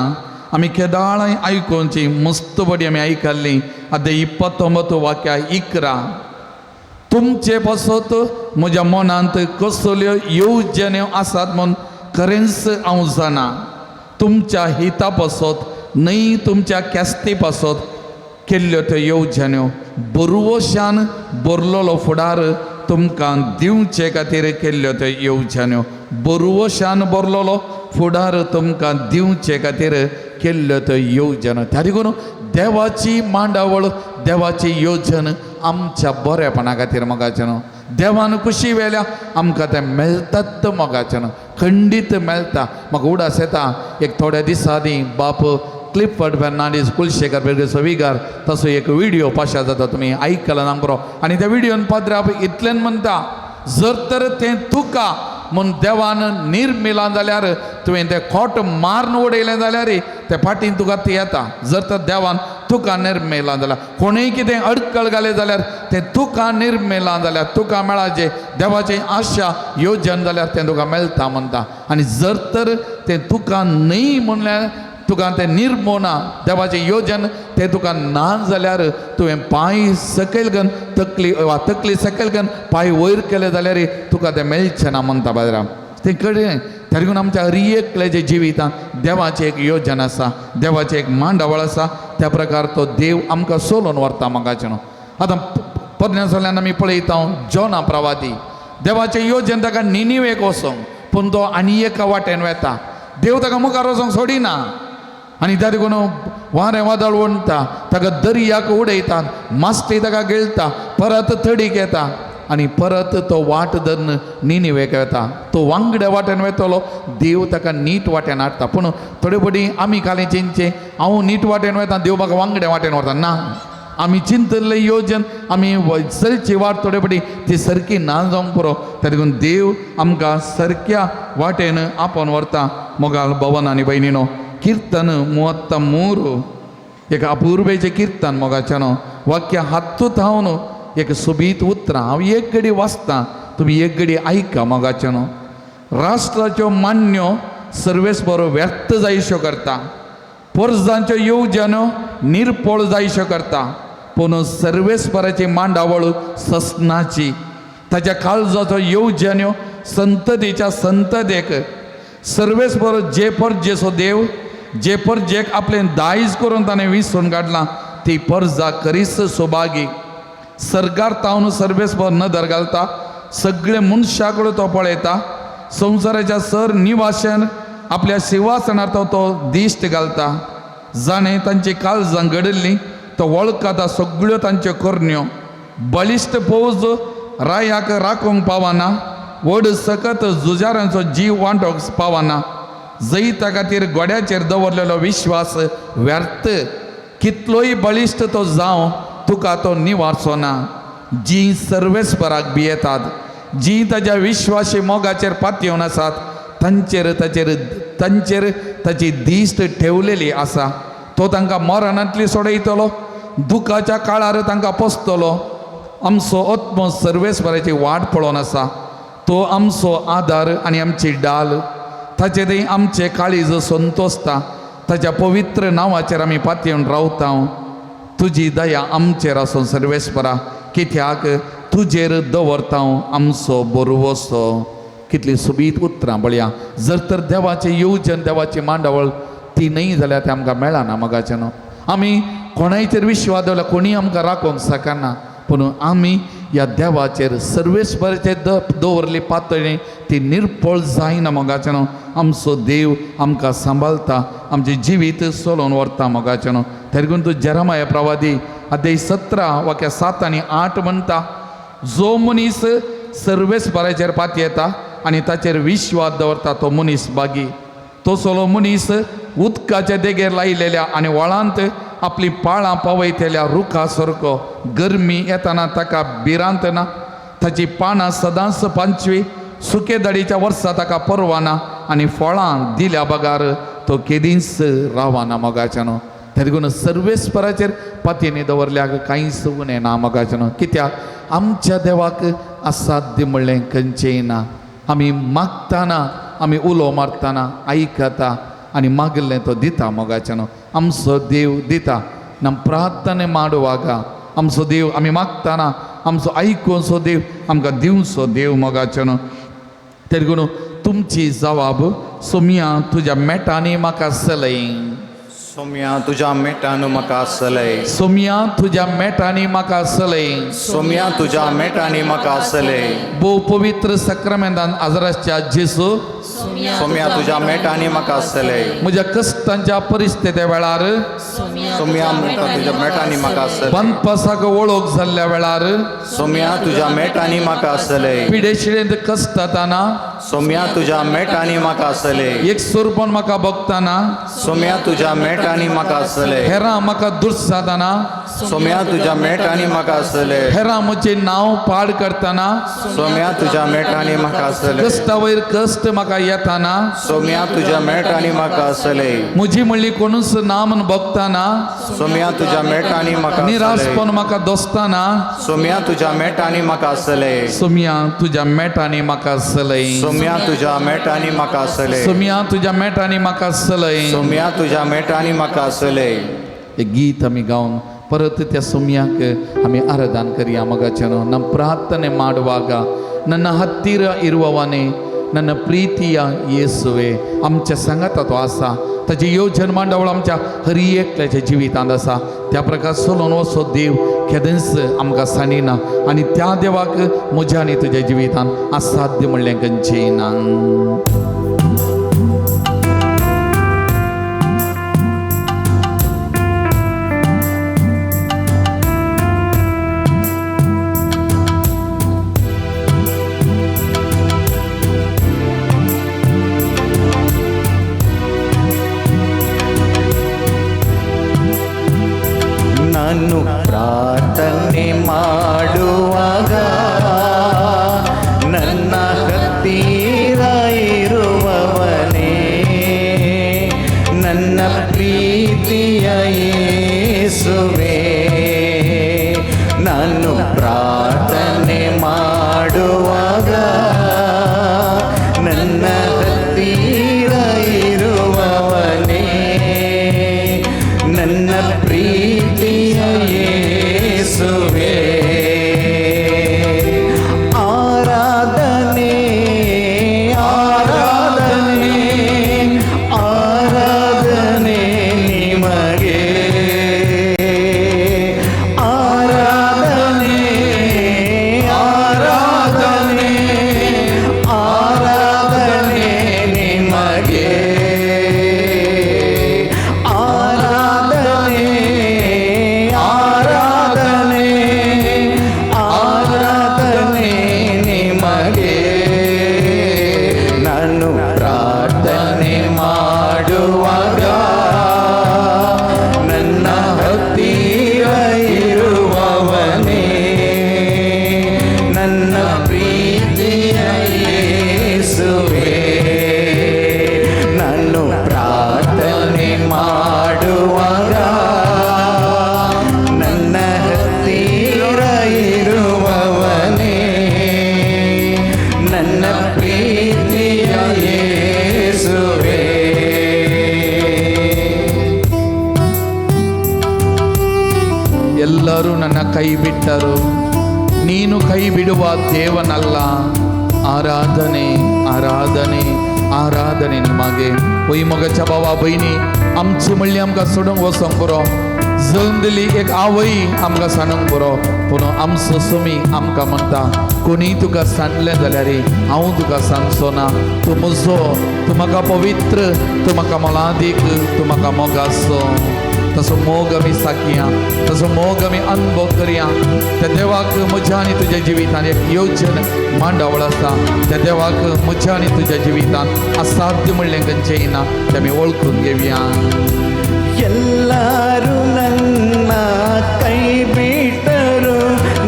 आमी केदाळांय आयकोवची मस्त बडी आमी आयकल्ली आतां 29 वाक्या 11 तुमचे पासत म्हज्या मनांत कसल्यो येवजण्यो आसात म्हूण खरेंच हांव जाणा तुमच्या हिता पासत न्हय तुमच्या केस्ती पासत केल्ल्यो त्यो येवजण्यो बरवशान बरलोलो फुडार तुमकां दिवचे खातीर केल्ल्यो त्यो येवजण्यो बरवशान बरलोलो फुडार तुमकां दिवचे खातीर केल्ल्यो त्यो येवजण्यो. त्या देखून देवाची मांडावळ देवाची येवजण आमच्या बरेपणा खातीर मोगाचें न्हू. देवान खुशी वेल्या आमकां तें मेळटात मोगाचें न्हू, खंडीत मेळटा. म्हाका उडास येता एक थोड्या दिसां आदीं बाप क्लिफर्ड फेर्नांडीस कुलशेखर बेगसो विगार तसो एक व्हिडियो पाशार जाता, तुमी आयकला ना बरो. आनी त्या व्हिडियोन पाद्रे इतल्यान म्हणटा जर तर तें तुका म्हूण देवान निर्मिलां जाल्यार तुवें तें खोट मारून उडयलें जाल्यार तें फाटीन तुका ती येता. जर तर देवान तुका निर्मिलां जाल्यार कोणूय कितें अडकळ घालें जाल्यार तें तुका निर्मिलां जाल्यार तुका मेळाचें देवाची आशा योजन जाल्यार तें तुका मेळटा म्हणटा. आनी जर तर तें तुका न्हय म्हणल्यार तुका तें निर्मोना देवाचें योजन तें तुका ना जाल्यार तुवें पांय सकयल घेवन तकली वा तकली सकयल घेवन पांय वयर केले जाल्यार तुका तें मेळचें ना म्हणटा बाजारां. तें कळ्ळें. त्या देखून आमच्या हर एकल्याच्या जिवितांत देवाचें एक योजन आसा, देवाचें एक मांडावळ आसा, त्या प्रकार तो देव आमकां सोलोवन व्हरता मोगाचें न्हू. आतां पोरण्या सोल्यान आमी पळयता जोना प्रवादी देवाचें योजन ताका निनिवेक वचोंक पूण तो आनी एका वाटेन वेता, देव ताका मुखार वचोंक सोडिना आनी त्या देखून वारें वादळ वणटा ताका दर्याक उडयतात, मास्टी ताका गिळटा, परत थडीक येता आनी परत तो वाट धरून निनिवेक वेता. तो वांगड्या वाटेन वेतलो, देव ताका नीट वाटेन हाडटा. पूण थोडे फावटी आमी कालें चिंतचें हांव नीट वाटेन वेता देव म्हाका वांगड्या वाटेन व्हरता ना. आमी चिंतल्लें योजन आमी चलची वाट थोडे फावटी ती सारकी ना जावंक पुरो. त्या देखून देव आमकां सारक्या वाटेन आपोवन व्हरता. मोगाल भवन आनी भयणीनो कीर्तन 33 एक अपुर्बेचें कीर्तन मोगाचें न्हू. वाक्य हातूंत हांव न्हू एक सोबीत उतरां हांव एक घडी वाचतां तुमी एक घडी आयका मोगाचें न्हू. राष्ट्राच्यो मान्यो सर्वेस्पर व्यर्थ जायश्यो करता, पोरजांच्यो येवजण्यो निरपोळ जायश्यो करता, पूण सर्वेस्पराची मांडावळ ससनाची, ताच्या काळजाचो येवजण्यो संततीच्या संततेक. सर्वेस्पर जे परजेचो देव जे परजेक आपलें दायज करून ताणें विसरून काडलां ती परजा करीस सोबागी. सरकार तावन सर्वेस्पर नदर घालता, सगळे मनशा कडेन तो पळयता, संवसाराच्या सर निवासान आपल्या शिवासनार तो दिश्ट घालता. जाणें तांची काळजां घडिल्लीं तो वळखता सगळ्यो तांच्यो करण्यो. बळिश्ट फौज रायाक राखूंक पावना, व्हड सकत झुजारांचो जीव वांटोवंक पावना. जैता खातीर गोड्याचेर दवरलेलो विश्वास व्यर्थ, कितलोय बळिश्ट तो जावं तुका तो निवारचो ना. जी सर्वेस्पराक भियेतात, जी ताज्या विश्वासी मोगाचेर पातयेवन आसात तांचेर ताचेर तांचेर ताची दिश्ट ठेवलेली आसा. तो तांकां मरणांतली सोडयतलो, दुखाच्या काळार तांकां पोसतलो. आमचो आत्मो सर्वेस्पराची वाट पळोवन आसा, तो आमचो आदार आनी आमची डाल. ताचे थंय आमचे काळीज संतोसता, ताच्या पवित्र नांवाचेर आमी पातयेवन रावता. तुजी दया आमचेर आसूं सर्वेस्परा, कित्याक तुजेर दवरता आमचो बरवसो. कितली सोबीत उतरां पळया. जर तर देवाचें येवजण देवाची मांडावळ ती न्हय जाल्यार तें आमकां मेळना मोगाचें न्हू. आमी कोणायचेर विश्वास दवरल्यार कोणीय आमकां राखोवंक शकना, पूण आमी ह्या देवाचेर सर्वेस्पराचेर दवरली पातळी ती निर्पळ जायना मोगाचें न्हू. आमचो देव आमकां सांबाळटा, आमचें जिवीत चलोवन व्हरता मोगाचें न्हू. तरी तूं जेरमाया प्रवादी अध्याय 17 वाक्य 7 आनी 8 म्हणटा, जो मनीस सर्वेस्पराचेर पातयेता आनी ताचेर विश्वास दवरता तो मनीस बागी. तो सलो मनीस उदकाच्या देगेर लायलेल्या आनी व्हाळांत आपली पाळां पावयतल्या रुखा सारको, गरमी येताना ताका भिरांत ना, ताची पानां सदांच पांचवी, सुके दाडीच्या वर्सा ताका परवाना आनी फळां दिल्या बगार तो केदींच रावना मोगाचें न्हू. त्या देखून सर्वेस्पराचेर पातयेनी दवरल्याक कांयच उणें ना मोगाचें न्हू. कित्याक आमच्या देवाक असाध्य म्हणलें खंयचेंय ना. आमी मागताना आमी उलो मारतना आयकता. आनी मागिल्लें तो दिता मोगाच्यान आमचो देव दिता. ನಮ್ಮ ಪ್ರಾರ್ಥನೆ ಮಾಡುವಾಗ आमचो देव आमी मागताना आमचो आयकुचो देव आमकां दिवचो देव मोगाच्यान. तरी करून तुमची जवाब सोम्या तुज्या मेटांनी म्हाका सलय. सोम्या तुज्या मेटान म्हाका सलय. सोम्या तुज्या मेटांनी म्हाका सलय. सोम्या तुज्या मेटांनी म्हाका सलय. भोव पवित्र सक्रामेंतान आजराच्या जेसू सोम्या तुज्या मेटांनी म्हाका सलय. म्हज्या कश्टांच्या परिस्थिती वेळार सोम्या तुज्या मेटांनी म्हाका सलय. बनपासाक वळख जाल्ल्या वेळार सोम्या तुज्या मेटांनी म्हाका सलय. पिडेशिडेंत कश्टताना सोम्या तुज्या मेटांनी म्हाका सलय. एक सोरपण म्हाका बगताना सोम्या तुज्या मेटांनी म्हाका सलय. हेरां म्हाका दुर्साताना सोम्या तुज्या मेटांनी म्हाका सलय. हेरां म्हजें नांव पाड करतना सोम्या तुज्या मेटांनी म्हाका सलय. कश्टा वयर कश्ट म्हाका येताना सोम्या तुज्या मेटांनी म्हाका सलय. म्हजी म्हणली कोणूच ना म्हूण बगताना सोम्या तुज्या मेटांनी म्हाका निराशपण म्हाका दोसताना सोम्या तुज्या मेटांनी म्हाका सलय. सोम्या तुज्या मेटांनी म्हाका सलय. सोम्या तुज्या मेटांनी म्हाका सलय. सोम्या तुज्या मेटांनी म्हाका सलय. सोम्या तुज्या मेटांनी म्हाका सलय. एक गीत आमी गावन परत त्या सोम्याक आमी आराधन करया ಮಗಚನು. ನಮ್ಮ ಪ್ರಾರ್ಥನೆ ಮಾಡುವಾಗ ನನ್ನ ಹತ್ತಿರ ಇರುವವನೇ ನನ್ನ ಪ್ರೀತಿಯ येसुवे आमच्या सांगाता तो आसा ताची योजन मांडावळ आमच्या हर एकल्याच्या जिवितांत आसा. त्या प्रकार सोलोन वचो देव केदेंच आमकां सांडिना आनी त्या देवाक म्हज्या आनी तुज्या जिवितांत असाध्य म्हणलें खंयचें ना. ನಾನು ಪ್ರಾರ್ಥನೆ ಮಾಡುವಾಗ ನನ್ನ ಹತ್ತಿರ ಇರುವವನೇ ನನ್ನ ಪ್ರೀತಿಯ ಯೇಸುವೇ. ನಾನು ಪ್ರಾರ್ಥನೆ ಮಾಡುವಾಗ ನನ್ನ ಹತ್ತಿರ ಇರುವವನೇ ನನ್ನ ಪ್ರೀತಿಯ ಯೇಸುವೇ. ಆರಾಧನೆ ಆರಾಧನೆ ಆರಾಧನೆ ನಿಮಗೆ. ಆರಾಧನೆ ಆರಾಧನೆ ಆರಾಧನೆ ನಿಮಗೆ. ಆರಾಧನೆ ಆರಾಧನೆ ಆರಾಧನೆ ನಿಮಗೆ. ನಾನು ಪ್ರಾರ್ಥನೆ ಮಾಡುವಾಗ ನನ್ನ ಹತ್ತಿರ ಇರುವವನೇ ನನ್ನ ಪ್ರೀತಿಯ ಯೇಸುವೇ. ನಾನು ಪ್ರಾರ್ಥನೆ ಮಾಡುವಾಗ ನನ್ನ ಹತ್ತಿರ ಇರುವವನೇ ನನ್ನ ಪ್ರೀತಿಯ ಯೇಸುವೇ. ಎಲ್ಲರೂ ನನ್ನ ಕೈ ಬಿಟ್ಟರು, ನೀನು ಕೈ ಬಿಡುವ ದೇವನಲ್ಲ. ಆರಾಧನೆ ಆರಾಧನೆ आराधने निमागे वय मोगाच्या बाबा भयणी आमची म्हणली आमकां सोडूंक वचोंक पुरो. जल्म दिली एक आवय आमकां सांडूंक पुरो, पूण आमचो सोमी आमकां म्हणटा कोणीय तुका सांडलें जाल्यार हांव तुका सांगचो ना. तूं म्हजो, तूं म्हाका पवित्र, तूं म्हाका मोलादीक, तूं म्हाका मोगाचो. तसो मोग आमी साकया, तसो मोग आमी अनुभव करया. त्या देवाक म्हज्या आनी तुज्या जिवितान एक योजन मांडावळ आसा. त्या देवाक म्हज्या आनी तुज्या जिवितान असाध्य म्हणलें खंयचेंय ना, तें आमी वळखून घेवया. ಎಲ್ಲರೂ ನನ್ನ ಕೈ ಬಿಟ್ಟರು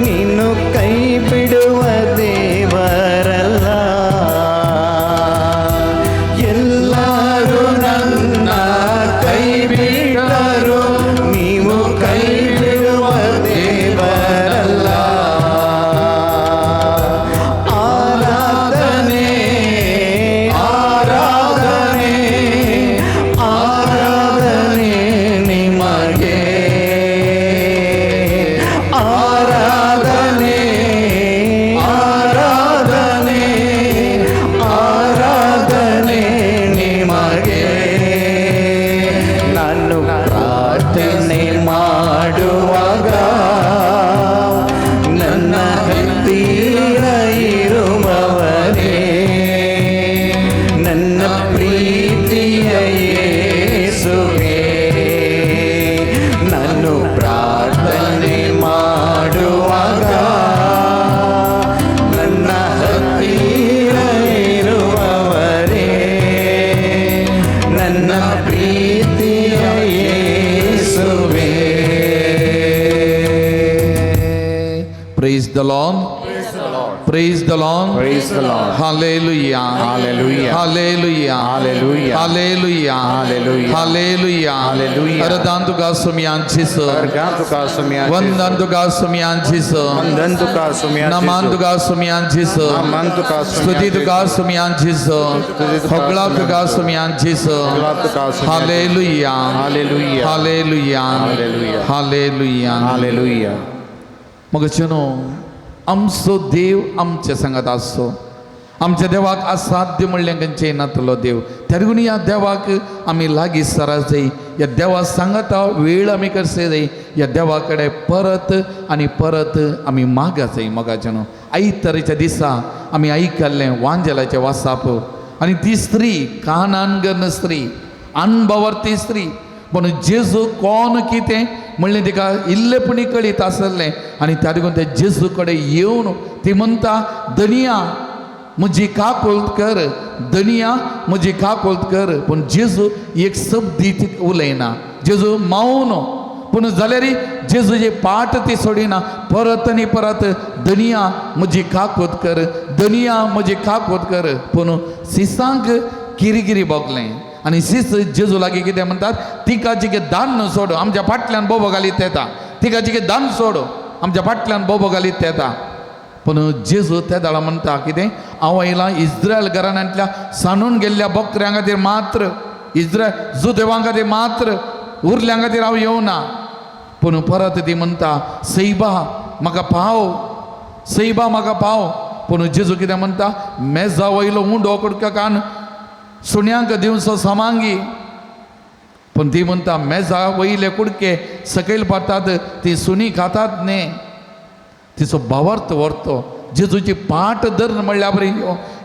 ನೀನು ಕೈ ಬಿಡುವ ದೇವರಲ್ಲ. ಎಲ್ಲರೂ ನನ್ನ ಕೈ ಬಿಟ್ಟರು ನೀವು ಕೈ ಬಿಡುವ ದೇವರಲ್ಲ. ಆರಾಧನೆ ಆರಾಧನೆ ಪ್ರಾರ್ಥನೆ ಮಾಡುವಾಗ ನನ್ನ ಹತ್ತಿರ ಇರುವವರೇ, ನನ್ನ ಪ್ರೀತಿಯ ಯೇಸುವೇ. ನಾನು ಪ್ರಾರ್ಥನೆ ಮಾಡುವಾಗ ನನ್ನ ಹತ್ತಿರ ಇರುವವರೇ, ನನ್ನ ಪ್ರೀತಿಯ ಯೇಸುವೇ. Praise the Lord. Praise the Lord. Praise the Lord. Hallelujah. Hallelujah. Hallelujah. Hallelujah. Hallelujah. Hallelujah. Hallelujah. Hallelujah. अर्धान तुका सुमयान जेसू. अर्घां तुका सुम्या वंदन तुका सुमयान जेसू. वंदन तुका सुम्या नमन तुका सुमयान जेसू. नमन तुका सुम्या स्तुती तुका सुमयान जेसू. होगळा तुका सुमयान जेसू. होगळा तुका सुमयान hallelujah. Hallelujah. Hallelujah. Hallelujah. Hallelujah. Hallelujah. मग न्हू आमचो देव आमच्या सांगात आसचो. आमच्या देवाक असाध्य म्हणलें खंयचें नातलो देव. त्या ह्या देवाक आमी लागीं सरा जाय. ह्या देवा सांगाता वेळ आमी करसे जाय. ह्या देवा कडेन परत आनी परत आमी मागा जाय. मोगाचें न्हू आयताराच्या दिसा आमी आयकल्लें वांजेलाचें वासाप आनी ती स्त्री कानान स्त्री अनभवर्ती स्त्री पूण जेजू कोण कितें म्हणलें तिका इल्लेपणी कळीत आसलें आनी त्या देखून त्या जेजू कडेन येवन ती म्हणटा, धनिया म्हजी काकुळट कर, धनिया म्हजी काकुळट कर. पूण जेजू एक शब्दी ती उलयना. जेजू मौन. पूण जाल्यार जेजूची पाट ती सोडिना. परत आनी परत धनिया म्हजी काकुळट कर, धनिया म्हजी काकुळट कर. पूण सिसांक किरकिरी भोगलें आनी सीस जेजू लागीं कितें म्हणटात, तिका जिगे दान सोड, आमच्या फाटल्यान बोबो घालीत येता. तिका जिगे दान सोड, आमच्या फाटल्यान बोबो घालीत येता. पूण जेजू त्या दाडा म्हणटा कितें, हांव आयलां इस्रायल घराण्यांतल्या सांडून गेल्ल्या बकऱ्यां खातीर मात्र, इस्रायल जुदेवां खातीर मात्र, उरल्यां खातीर हांव येवना. पूण परत ती म्हणटा, सैबा म्हाका पाव, सैबा म्हाका पाव. पूण जेजू कितें म्हणटा, मेजा वयलो उंडो कुडका कान सुण्यांक दिवचो समांगी. पूण ती म्हणटा, मेजा वयले कुडके सकयल पडटात ती सुणी खातात न्ही. तिचो भावार्थ व्हरतो जेजूची पाट धरून म्हणल्या बरी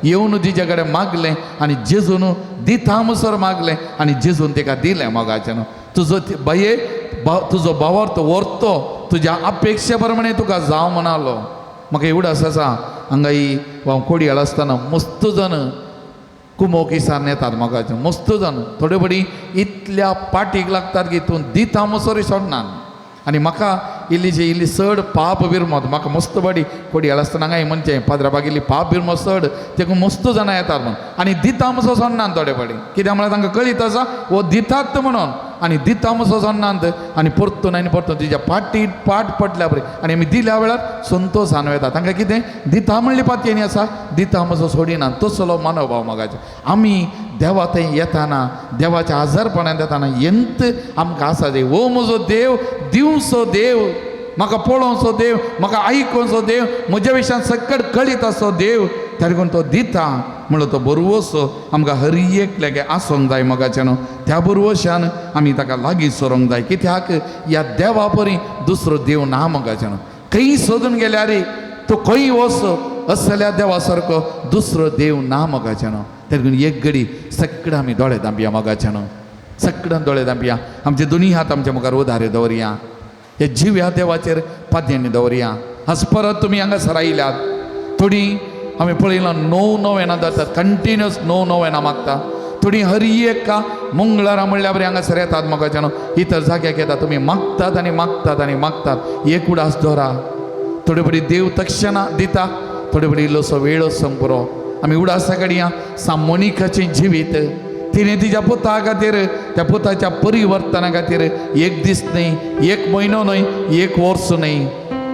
येवन तिच्या कडेन मागलें आनी जेजून दिता म्हणसर मागलें आनी जेजून तिका दिलें. मोगाचें न्हू तुजो बाये तुजो भावार्थ व्हरतो तुज्या अपेक्षे प्रमाणे तुका जावं म्हणालो. म्हाका एवढो आसा हांगा ही कोडयाळ आसतना मस्त जाण कुमो किसान येतात मोगाचें मस्त जाण थोडे बडी इतल्या पाटीक लागतात की तूं दिता म्हणसर सोडना. आनी म्हाका इल्लीशी इल्ली चड पाप बिरमत म्हाका मस्त बडी कोडयाळ आसतना हांगा म्हणचें पाद्रा इल्ली पाप बिरमत चड तेका मस्त जाणां येतात म्हणून आनी दिता म्हणसर सोडना थोडे बडी कित्याक म्हळ्यार तांकां कळीत आसा हो दितात म्हणून आनी दिता म्हणसर सोडनात आनी परतून आनी परतून तिच्या पाटी पाट पडल्या बरी आनी आमी दिल्या वेळार संतोशान वता. तांकां कितें दिता म्हणली पातयेनी आसा दिता म्हणसर सोडिना. तसलो मनोभाव मोगाचो आमी देवा थंय येताना देवाच्या आजारपणान येताना एंत आमकां आसा ते ओ म्हजो देव दिवचो देव म्हाका पळोवचो देव म्हाका आयकोवचो देव म्हज्या विशयान सकट कळीत आसो देव त्या देखून तो दिता म्हणलो तो बरवसो आमकां हर एकल्याक आसूंक जाय मोगाचें न्हू. त्या बरवशान आमी ताका लागीं सरोंक जाय कित्याक ह्या देवा परी दुसरो देव ना मोगाचें न्हू. खंय सोदून गेल्यार तो खंय वच असल्या देवा सारको दुसरो देव ना मोगाचें न्हू. त्या देखून एक घडी सगळें आमी दोळे धांपया मोगाचें न्हू. सगळ्यां दोळे धांपया आमचे दोनी हात आमच्या मुखार उदारे दवरया हे जिव्या देवाचेर पाद्यांनी दवरया. आज परत तुमी हांगासर आयल्यात थोडी आमी पळयलां 9 नोवेनां जातात कंटिन्युअस 9 नोवेनां मागता थोडी हर एका मंगळारा म्हणल्यार बरी हांगासर येतात मोगाचें न्हू. इतर जाग्याक येतात तुमी मागतात आनी मागतात आनी मागतात एक उडास दवरा. थोडे बडी देव तक्षणा दिता थोडे बडी इल्लोसो वेळ वचोंक पुरो. आमी उडासा कडया सामोनिकाचें जिवीत तिणें तिच्या पुता खातीर त्या पुताच्या परिवर्तना खातीर एक दीस न्हय एक म्हयनो न्हय एक वर्स न्हय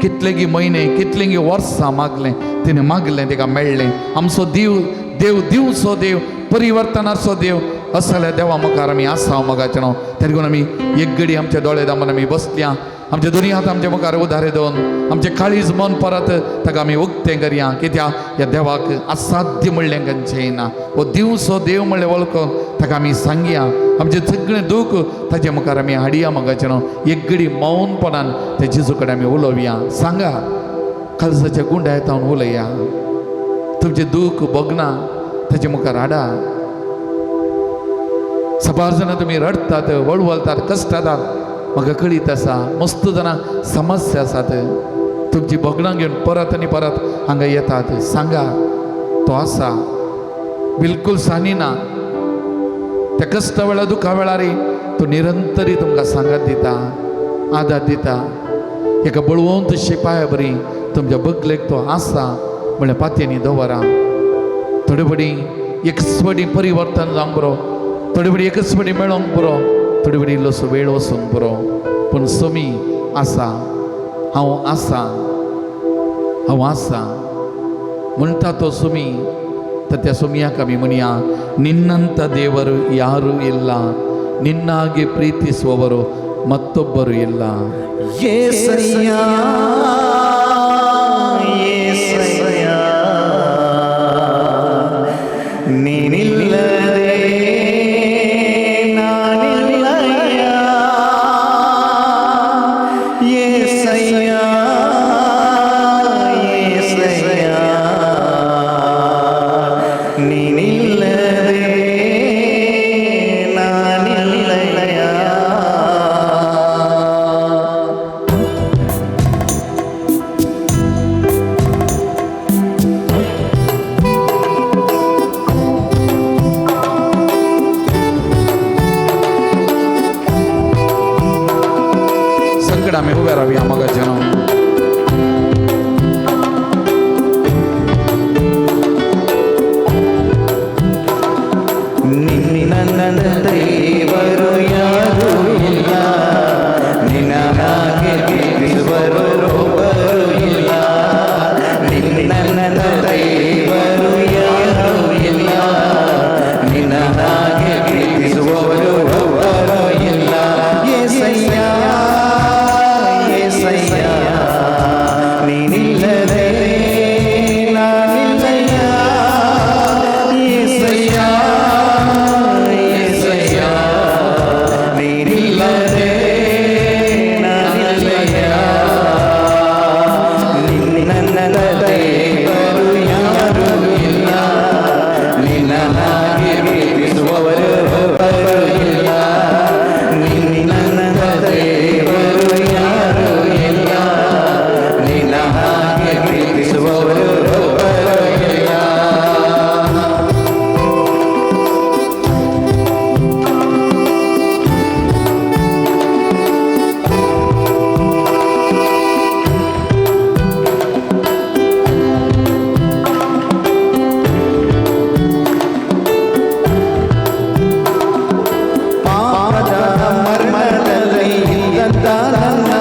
कितलेगी म्हयने कितलेगी वर्सां मागलें तिणें मागलें तिका मेळ्ळें. आमचो देव देव दिवचो देव परिवर्तनाचो देव असल्या देवा मुखार आमी आसा मोगाचें न्हू. त्या देखून आमी एक घडी आमच्या दोळे दामून आमी बसल्या. आमचे दोनी हात आमच्या मुखार उदारे दोन आमचे काळीज मन परत ताका आमी उक्तें करया. कित्याक ह्या देवाक असाध्य म्हणलें खंयचें ना. हो दिवसो देव म्हणलें वळखून ताका आमी सांगया. आमचें सगळें दूख ताचे मुखार आमी हाडया. मोगाचें न्हू एक घडी मौनपणान त्या जेजू कडेन आमी उलोवया. सांगा काळजाच्या गुंडायत हांव उलया. तुमचें दूख भोगना ताचे मुखार हाडा. सबार जाणां तुमी रडटात, वळवळतात, कश्टातात. म्हाका कळीत आसा मस्त जाणां समस्या आसात. तुमची भोगणां घेवन परत आनी परत हांगा येतात. सांगा तो आसा, बिलकूल सांगिना. त्या कश्टा वेळार दुखा वेळार तो निरंतरी तुमकां सांगात दिता, आदार दिता. एका बळवंत शिपाया बरी तुमच्या बगलेक तो आसा म्हणल्यार पातयेनी दवरा. थोडे फटी एकच परिवर्तन जावंक पुरो, थोडे फटी एकच फटी मेळोंक पुरो, थोडे फटी इल्लोसो वेळ वचूंक पुरो, पूण समी आसा, हांव आसा, हांव आसा म्हणटा तो सुमी. तर त्या सुमयाक आमी म्हणया, ನಿನ್ನಂತ ದೇವರು ಯಾರೂ ಇಲ್ಲ, ನಿನ್ನಾಗೆ ಪ್ರೀತಿಸುವವರು ಮತ್ತೊಬ್ಬರು ಇಲ್ಲ. ಯೇಸಯ್ಯ ಯೇಸಯ್ಯ ನೀನಿಲ್ಲದೆ ನಾನಿಲ್ಲಯ್ಯ. ಯೇಸಯ್ಯ ಯೇಸಯ್ಯ ನೀನಿಲ್ಲದೆ ನಾನಿಲ್ಲಯ್ಯ. संकट आमी उबे रावया मोगाचें न्हू. ನಿನ್ನಂತ ದೇವರು ಯಾರೂ ಇಲ್ಲ, ನಿನ್ನ ಹಾಗೆ ಪ್ರೀತಿಸುವವರು ಒಬ್ಬರು ಇಲ್ಲ. ನಿನ್ನಂತ ದೇವರು ಯಾರೂ ಇಲ್ಲ, ನಿನ್ನ ಹಾಗೆ ಪ್ರೀತಿಸುವವರು ಒಬ್ಬರು ಇಲ್ಲ. ಯೇಸಯ್ಯ ಯೇಸಯ್ಯ ನೀನಿಲ್ಲದೆ ನಾನಿಲ್ಲಯ್ಯ. ಯೇಸಯ್ಯ ಯೇಸಯ್ಯ ನೀನಿಲ್ಲದೆ ನಾನಿಲ್ಲಯ್ಯ. ನಿನ್ನ ದೇವರು ಯಾರೂ ಇಲ್ಲ, ನಿನ್ನ ಹಾಗೆ ಪ್ರೀತಿಸುವವರು ಒಬ್ಬರು ಇಲ್ಲ. ನಿನ್ನ ದೇವರು ಯಾರೂ ಇಲ್ಲ, ನಿನ್ನ ಹಾಗೆ ಪ್ರೀತಿಸುವವರು ಒಬ್ಬರು ಇಲ್ಲ. ಪಾಪದ ಮರ್ಮದಲ್ಲಿ ಇದ್ದಂತ ನನ್ನ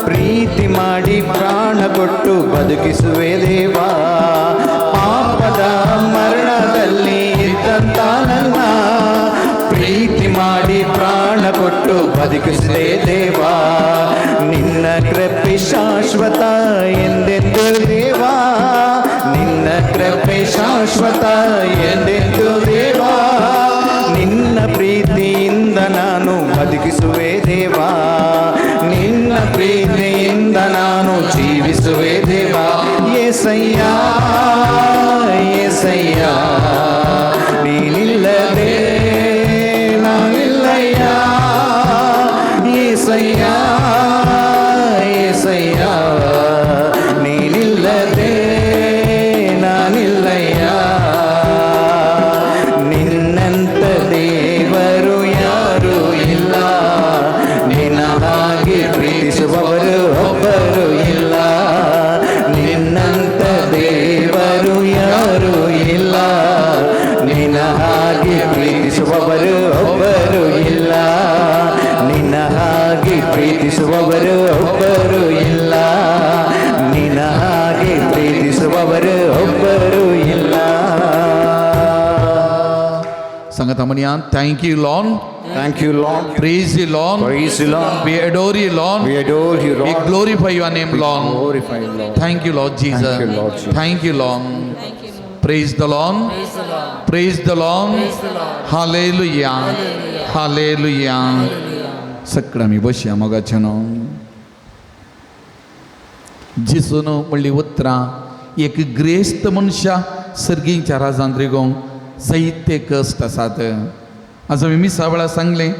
ಪ್ರೀತಿ ಮಾಡಿ ಪ್ರಾಣ ಕೊಟ್ಟು ಬದುಕಿಸುವೆ ದೇವಾ. ಪಾಪದ ಮರಣದಲ್ಲಿ ಇದ್ದಂತ ನನ್ನ ಪ್ರೀತಿ ಮಾಡಿ ಪ್ರಾಣ ಕೊಟ್ಟು ಬದುಕಿಸಿದೆ ದೇವಾ. ನಿನ್ನ ಕೃಪೆ ಶಾಶ್ವತ ಎಂದೆಂದು ದೇವಾ, ನಿನ್ನ ಕೃಪೆ ಶಾಶ್ವತ ಎಂದೆಂದು ದೇವಾ. ನಿನ್ನ ಪ್ರೀತಿಯಿಂದ ನಾನು ಬದುಕಿಸುವೆ ದೇವಾ, ನಿನ್ನ ಪ್ರೀತಿಯಿಂದ ನಾನು ಜೀವಿಸುವೆ ದೇವಾ. ಯೇಸಯ್ಯ ಯೇಸಯ್ಯ ನೀನಿಲ್ಲದೆ ನಾನಿಲ್ಲಯ್ಯ. ಯೇಸಯ್ಯ ಯೇಸಯ್ಯ ನೀನಿಲ್ಲದೆ ನಾನಿಲ್ಲಯ್ಯ. ನಿನ್ನಂತ ದೇವರು ಯಾರೂ ಇಲ್ಲ, ನಿನ್ನ ಹಾಗೆ ಪ್ರೀತಿಸುವವರು ಒಬ್ಬರು ಇಲ್ಲ. ನಿನ್ನಂತ ದೇವರು ಯಾರೂ ಇಲ್ಲ, ನಿನ್ನ ಹಾಗೆ ಪ್ರೀತಿಸುವವರು ಒಬ್ಬರು ಇಲ್ಲ. ನಿನ್ನ ಹಾಗೆ ಪ್ರೀತಿಸುವವರು ಒಬ್ಬರು ಇಲ್ಲ, ನಿನ್ನ ಹಾಗೆ ಪ್ರೀತಿಸುವವರು ಒಬ್ಬರು ಇಲ್ಲ. संगता म्हणया, thank you Lord. Thank you, Lord. Praise you Lord. Praise you, Lord. We adore you Lord. We adore you, we Lord. Glorify your name Lord. Glorify you, Lord. Thank you Lord Jesus. Thank you, Lord Jesus. Thank you Lord. Praise the Lord. Praise the Lord. Hallelujah. Hallelujah. सगळं आमी बसया मोगाचें न्हू. जेजून म्हणली उतरां एक ग्रेस्त मनशा सर्गींच्या राजांत रिगोवंक जायते कश्ट आसात. आज आमी मिसा वेळार सांगलें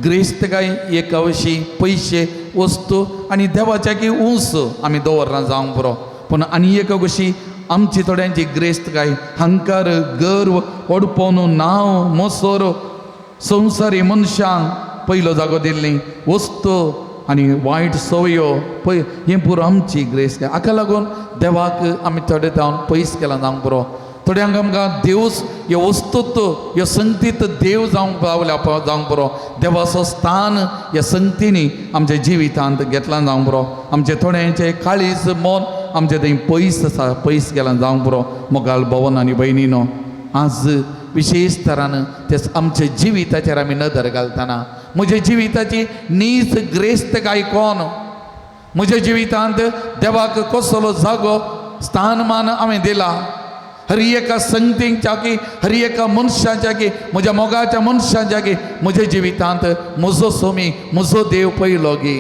ग्रेस्त काय एक अवशी पयशे वस्तू आनी देवाच्या की ऊंस आमी दवरना जावंक पुरो, पूण आनी एक गोशी आमची थोड्यांची ग्रेस्त काय हंकार, गर्व, व्हडपण, नांव, मोसोर, संवसारी मनशांक पयलो जागो दिल्ली वस्तू आनी वायट संवयो पय हें पुरो आमची ग्रेस्त. हाका लागून देवाक आमी थोडे जावन पयस केला जावंक पुरो. थोड्यांक आमकां देवच ह्यो वस्तूत ह्यो संगतीत देव जावंक पावल्या जावंक पुरो. देवाचो स्थान ह्या संगतींनी आमच्या जिवितांत घेतला जावंक पुरो. आमचे थोड्यांचे काळीज मन आमचे थंय पयस आसा, पयस गेला जावंक पुरो. मोगाल भवन आनी भयणीनो, आज विशेश तरान तेच आमच्या जिविताचेर आमी नदर घालतना म्हज्या जिविताची नीज ग्रेस्त काय कोण, म्हज्या जिवितांत देवाक कसलो जागो स्थानमान हांवें दिला, हर एका संगतींच्या की हर एका मनशाच्या की म्हज्या मोगाच्या मनशाच्या की म्हज्या जिवितांत म्हजो सोमी म्हजो देव पयलो गी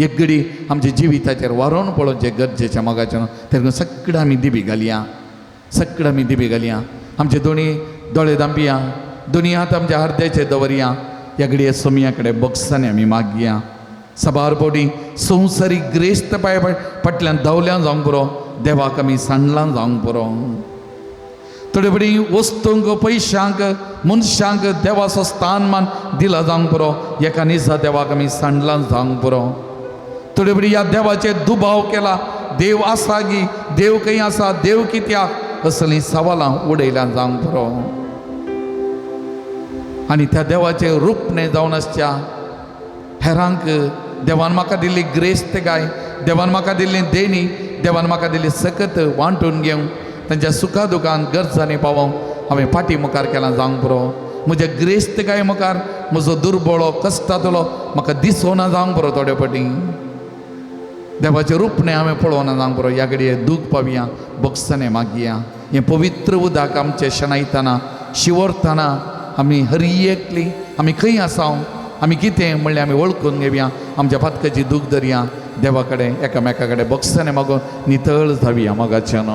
एक घडी आमच्या जिविताचेर वारोवन पळोवचें गरजेचें मोगाचें. तेन्ना सगळें आमी दिबी घालया, सगळें आमी दिबी घालया. आमचे दोनी दोळे दांपया, दोनी हात आमच्या हरद्याचे दवरया. ह्या घडये सोमया कडेन बक्षांनी आमी मागया. साबार फावटी संवसारीक ग्रेस्त पांय फाटल्यान धांवल्यान जावंक पुरो, देवाक आमी सांडलां जावंक पुरो. थोडे फावटी वस्तूंक, पयशांक, मनशांक देवाचो स्थानमान दिला जावंक पुरो, एका निजा देवाक आमी सांडलां जावंक पुरो. थोडे फावटी ह्या देवाचेर दुबाव केला, देव आसा गी, देव खंय आसा, देव कित्याक, असलीं सवालां उडयल्यां जावंक पुरो. आनी त्या देवाचें रुपणें जावन आसच्या हेरांक देवान म्हाका दिल्ली ग्रेस्त काय, देवान म्हाका दिल्ली देणी, देवान म्हाका दिल्ली सकत वांटून घेवन तांच्या सुखा दुखान गरजांनी पावोवंक हांवें फाटी मुखार केलां जावंक पुरो. म्हज्या ग्रेस्त काय मुखार म्हजो दुर्बळो कश्टांतलो म्हाका दिसोना जावंक पुरो. थोडे फावटी देवाचें रुपणें हांवें पळोवना जावंक पुरो. ह्या घडये दूख पावया, बक्षांनी मागया. हें पवित्र उदक आमचें शेणायतना शिंवरतना आमी हर एकली आमी खंय आसा, आमी कितें म्हणल्यार आमी वळखून घेवया. आमच्या पातकाची दूख धरया, देवा कडेन एकामेका कडेन बक्षांनी मागून नितळ जावया मोगाच्यान.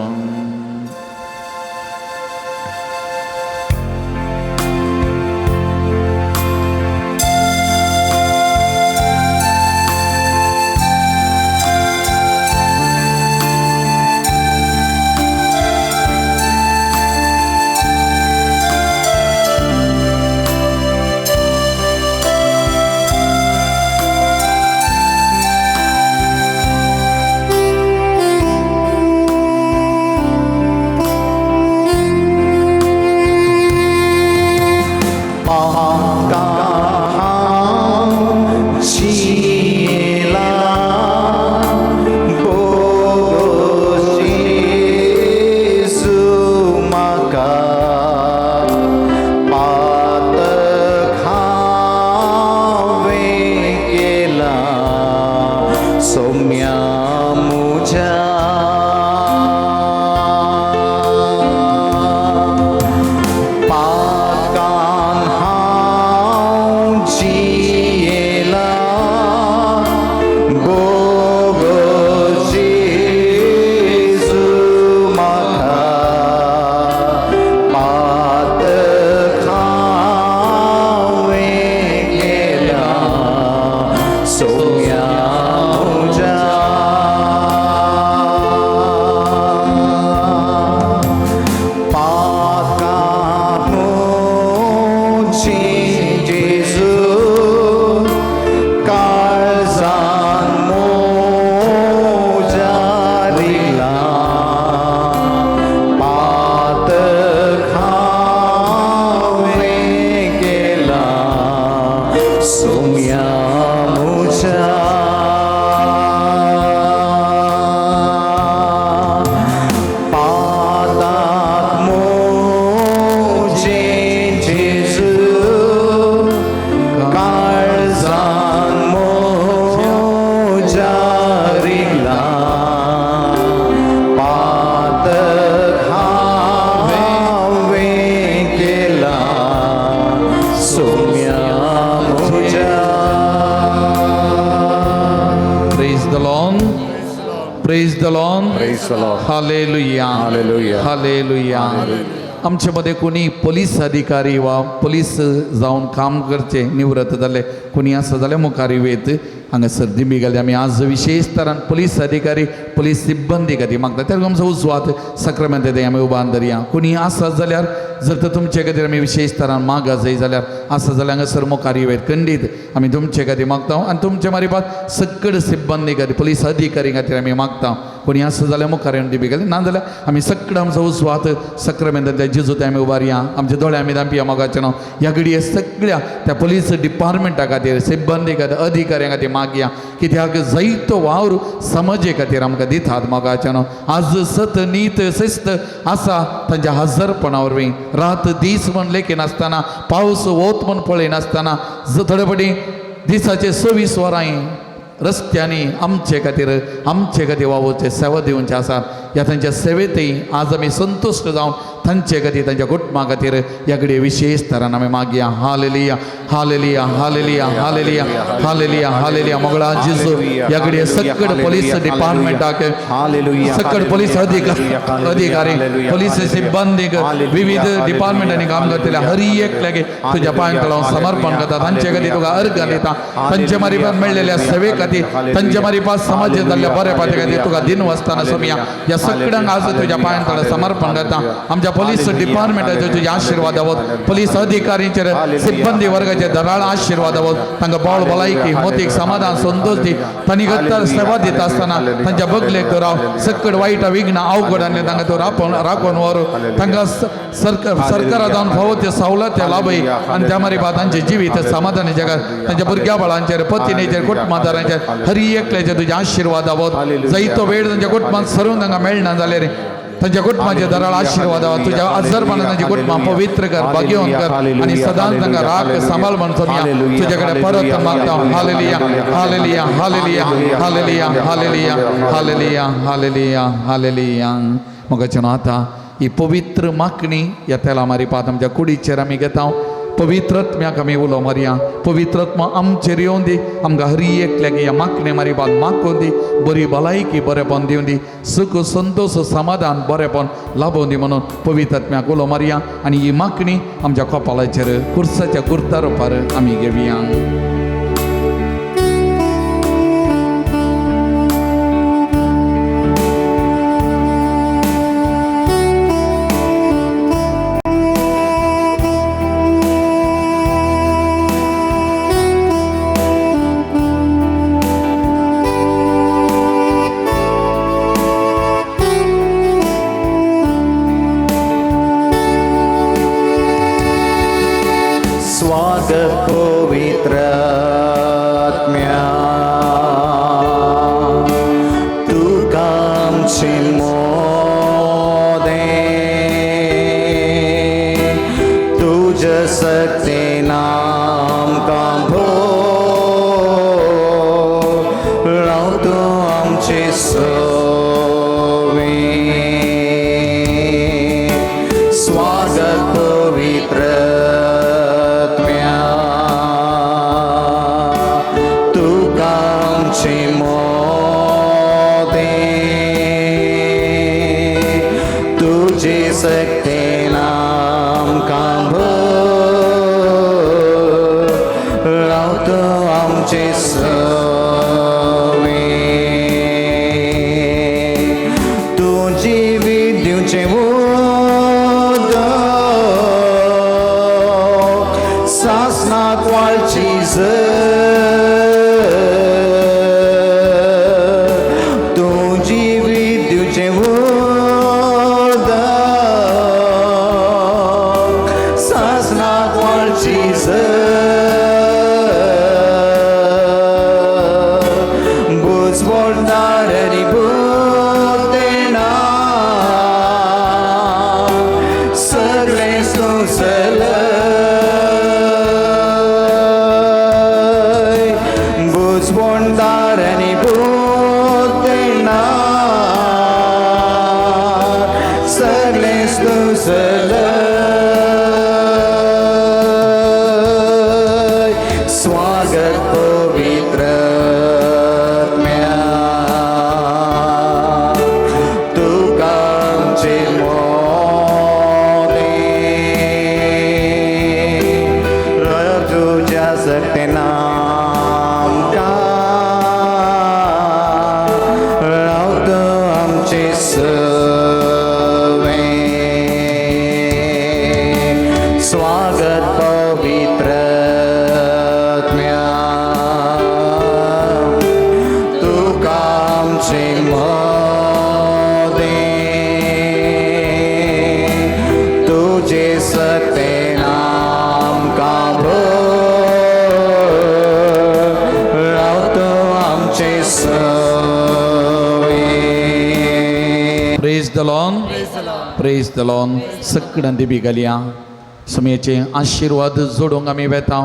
The Lord. Praise the Lord. Praise the Lord. Hallelujah. Hallelujah. Hallelujah. आमचे मदें कोणी पोलीस अधिकारी वा पोलीस जावन काम करचे निवृत्त जाल्ले कोणी आसा जाल्यार मुखार येत हांगासर दिंबी घाली. आमी आज विशेष तरान पोलीस अधिकारी पोलीस सिब्बंदी खातीर मागता. त्या आमचो उजवात सक्रामेंत ते आमी उबान धरया. कोणी आसा जाल्यार जर तर तुमचे खातीर आमी विशेष तरान मागा जाय जाल्यार आसा जाल्यार हांगासर मुखार येत खंडीत आमी तुमचे खातीर मागता आनी तुमचे मारिपात सकड सिब्बंदी खातीर पोलीस अधिकारी खातीर आमी मागता. कोणी आसा जाल्यार मुखार येवन दिंबी घाली, ना जाल्यार आमी सगळं आमचो उजवात सक्रामेंतांतल्या जेजू ते आमी उबारया. आमच्या दोळे आमी धांपया मोगाचें नांव ह्या घडये सगळ्या त्या पोलीस डिपार्टमेंटा खातीर सिब्बंदी खातीर अधिकाऱ्यां खातीर मागया कित्याक जायतो वावर समाजे खातीर आमकां दितात मोगाचें नांव. आज सत नीत शिस्त आसा तांच्या हजरपणा वरवीं रात दीस म्हण लेखिनासतना पावस वोत म्हण पळयनासतना थोडे फावटी दिसाचे 24 वरां रस्त्यांनी आमचे खातीर वावुरचे सेवा दिवचे आसा. ह्या तांच्या सेवेतय आज आमी संतुश्ट जावन तांचे खातीर तांच्या कुटुंबा खातीर ह्या कडेन विशेष तरान आमी मागया. Hallelujah hallelujah hallelujah hallelujah hallelujah hallelujah. मोगळा जेजू ह्या कडेन सकड पोलीस डिपार्टमेंटाक सकड पोलीस अधिकारी पोलीस सिब्बंदीक विविध डिपार्टमेंटांनी काम करतले हर एकल्याक तुज्या पांयांक लावन समर्पण करता. तांचे खातीर तुका अर्घ दिता. तांचे मारिपात मेळ्ळेल्या सेवे खातीर तांचे मारिपात समाज जाल्ल्या बऱ्या पात्या खातीर तुका दिन वसतना सोमया ह्या सगळ्यांक आज तुज्या पांयांक लावन समर्पण करता. आमच्या पोलीस डिपार्टमेंटाचेर तुजे आशिर्वाद आवत, पोलीस अधिकाऱ्यांचेर सिब्बंदी वर्गाचेर दराळ आशिर्वाद आवत. तांकां बावळ भलायकी मोतीक समाधान संतोष दी. तांणी गत्तर सेवा दिता आसतना तांच्या बगलेक तो राव सकड वायट विघ्न अवघड आनी तांकां तो राखून व्हर. तांकां सरकारा जावन फावो त्यो सवलती लाभय आनी त्या मारी तांचें जिवीत समाधानी जगात तांच्या भुरग्या बाळांचेर पत्नीचेर कुटुंबादारांचेर हर एकल्याचेर तुजे आशिर्वाद आवत. जायतो वेळ तांच्या कुटुंबांत सरून तांकां मेळना जाल्यार तांच्या कुटुंबाचे दराळ आशिर्वाद आवा. तुज्या अजरपणान तांची कुटुंबां पवित्र कर, भाग्यवंत कर आनी सदांच तांकां राख सांबाळ म्हण सोमया तुजे कडेन परत मागता. Hallelujah hallelujah hallelujah hallelujah hallelujah hallelujah hallelujah hallelujah. मोगाचें आतां ही पवित्र मागणी ह्या तेला मारिपात आमच्या कुडीचेर आमी घेता. पवित्रत्म्याक आमी उलो मारया. पवित्रत्मा आमचेर येवन दी. आमकां हर एकल्याक ह्या मागणे मारिपात मागून दी. बरी भलायकी बरेपण दिवन दी. सुख संतोष समाधान बरेपण लाभोवन दी म्हणून पवित्रत्म्याक उलो मारया आनी ही मागणी आमच्या कपालाचेर कुर्साच्या कुर्ता रुपार आमी घेवया. स्वागत पवित्र आत्म्या तुका आमचे मोदे तुज्या शक्तीन आमकां भोर तूं आमचे सोवे. स्वागत पवित्र शक्तीन आमकां भोर तूं आमचे सोवे. तूं जिवीत दिवचें उदक सासणाक वाळची तूं जिवीत दिवचें स्वागत पवित्र आत्म्या आमचे मदें तुजे सतेन आमकां राव तूं आमचे सवे. Praise the Lord, praise the Lord. सगळ्यां दिबी घालया सुमयेचे आशिर्वाद जोडूंक आमी वेता.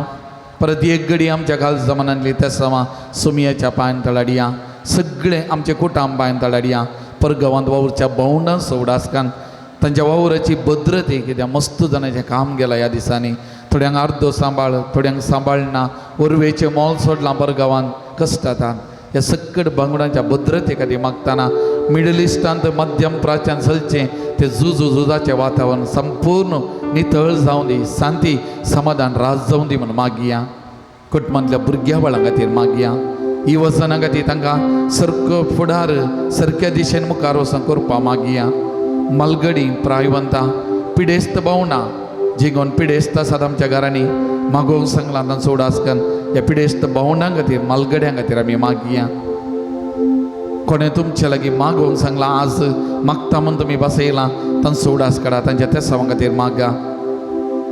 परत एक घडी आमच्या घाल जमानांतली तेसांवां सुमयेच्या पांयान तळाडया, सगळे आमचे कुटाम पांयान तळाडया. परगांवांत वावुरच्या भोंवडां सवडासकान तांच्या वावराची भद्रते कित्याक मस्त जाणांचें काम गेलां ह्या दिसांनी. थोड्यांक अर्दो सांबाळ, थोड्यांक सांबाळना, वरवेचें मोल सोडलां परगांवांत कश्ट जातात. ह्या सकट बांगड्यांच्या भद्रते खातीर मागतना मिडल इस्टांत मध्यम प्राच्यांत चलचें ते झुजू झुजाचें वातावरण संपूर्ण नितळ जावं दी, शांती समाधान राज जावं दी म्हूण मागया. कुटुंबांतल्या भुरग्या बाळां खातीर मागया. ही वचना खातीर तांकां सारको फुडार सारक्या दिशेन मुखार वचून करपा मागया. मालगडी प्रायवंतां पिडेस्त भावना जिगोन पिडेस्त आसात आमच्या घरांनी मागोवंक सांगलां तांचो उडास करून ह्या पिडेस्त भावनां खातीर मालगड्यां खातीर आमी मागया. कोणें तुमचे लागीं मागोवंक सांगलां आज मागता म्हूण तुमी बसयलां तांचो उडास काडा, तांच्या तेसांवां खातीर मागा.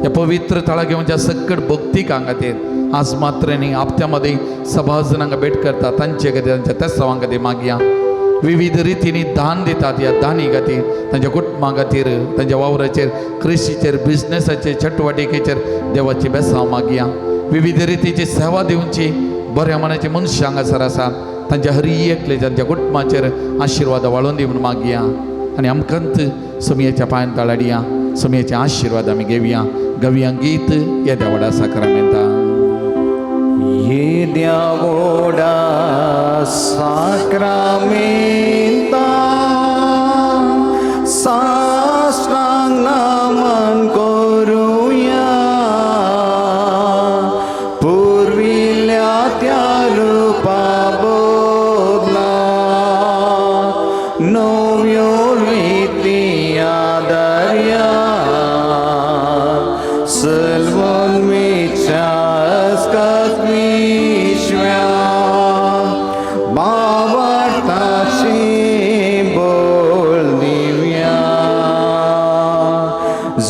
ह्या पवित्र थळा घेवच्या सकट भक्तिकां खातीर आज मात्र न्ही आपत्या मदीं सभाजनांक भेट करता तांचे खातीर तांच्या तेसांवां खातीर मागया. विविध रितींनी दान दितात ह्या दानी खातीर तांच्या कुटुंबा खातीर तांच्या वावराचेर कृशीचेर बिजनेसाचेर चटवटिकेचेर देवाची बेसांव मागया. विविध रितीची सेवा दिवची बऱ्या मनाची मनशां हांगासर आसात तांच्या हरी एकले तांच्या कुटुंबाचेर आशिर्वाद वाळोवन दी म्हूण मागया. आनी आमकांत समयेच्या पांयान तळाडया, समयेचे आशिर्वाद आमी घेवया. गवया गीत येद्या व्हडा साक्रामेंता. येद्या व्हडा साक्रामेंता साश्टांग नमन करुया, पुर्विल्ल्या त्या रुपा बदला नव्यो रिती आदारया, सलवलमेच्या विश्व्या बावटाशी बोल दिव्या,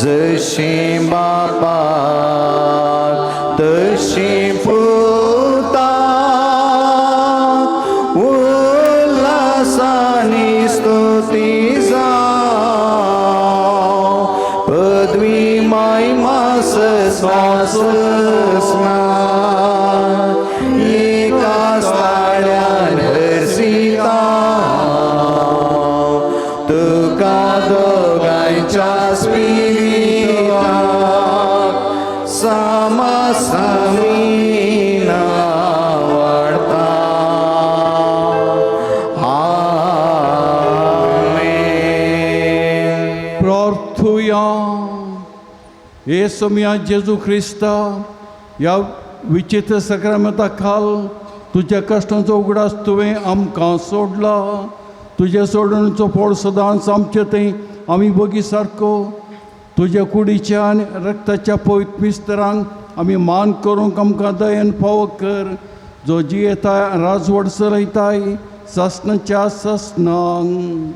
जशी बापाक तशी पुताक उल्हासानी स्तुती जावं, पदवी महिमा स्वास एकाच ताळ्यान हरसिता तुका दोगांयच्या स्पिरिताक सामासमीना वाडता. आमेन. प्रार्थुया. हे सोमया जेजू ख्रिस्ता, ह्या विचित्र सक्रामेंता खाल तुज्या कश्टांचो उगडास तुवें आमकां सोडला. तुज्या सोडणचो फळ सदांच आमचे थंय आमी बगी सारको तुज्या कुडीच्या आनी रक्ताच्या पवित्र मिस्तरांक आमी मान करूंक आमकां दयेन फावो कर, जो जियेताय राजवट चलयताय सासणाच्या सासणांक.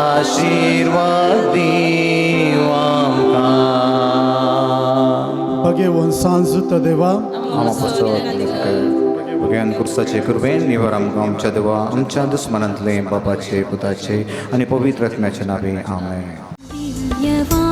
आशिर्वाद दिव आमकां. भगेवन सांजुत देवा भगवान कुर्साचे कृपेन निवर आमकां आमच्या देवा आमच्या दुस्मनांतले बापाचे पुताचे आनी पवित्र आत्म्याचे नावे. आमेन. दिव्यवाणी.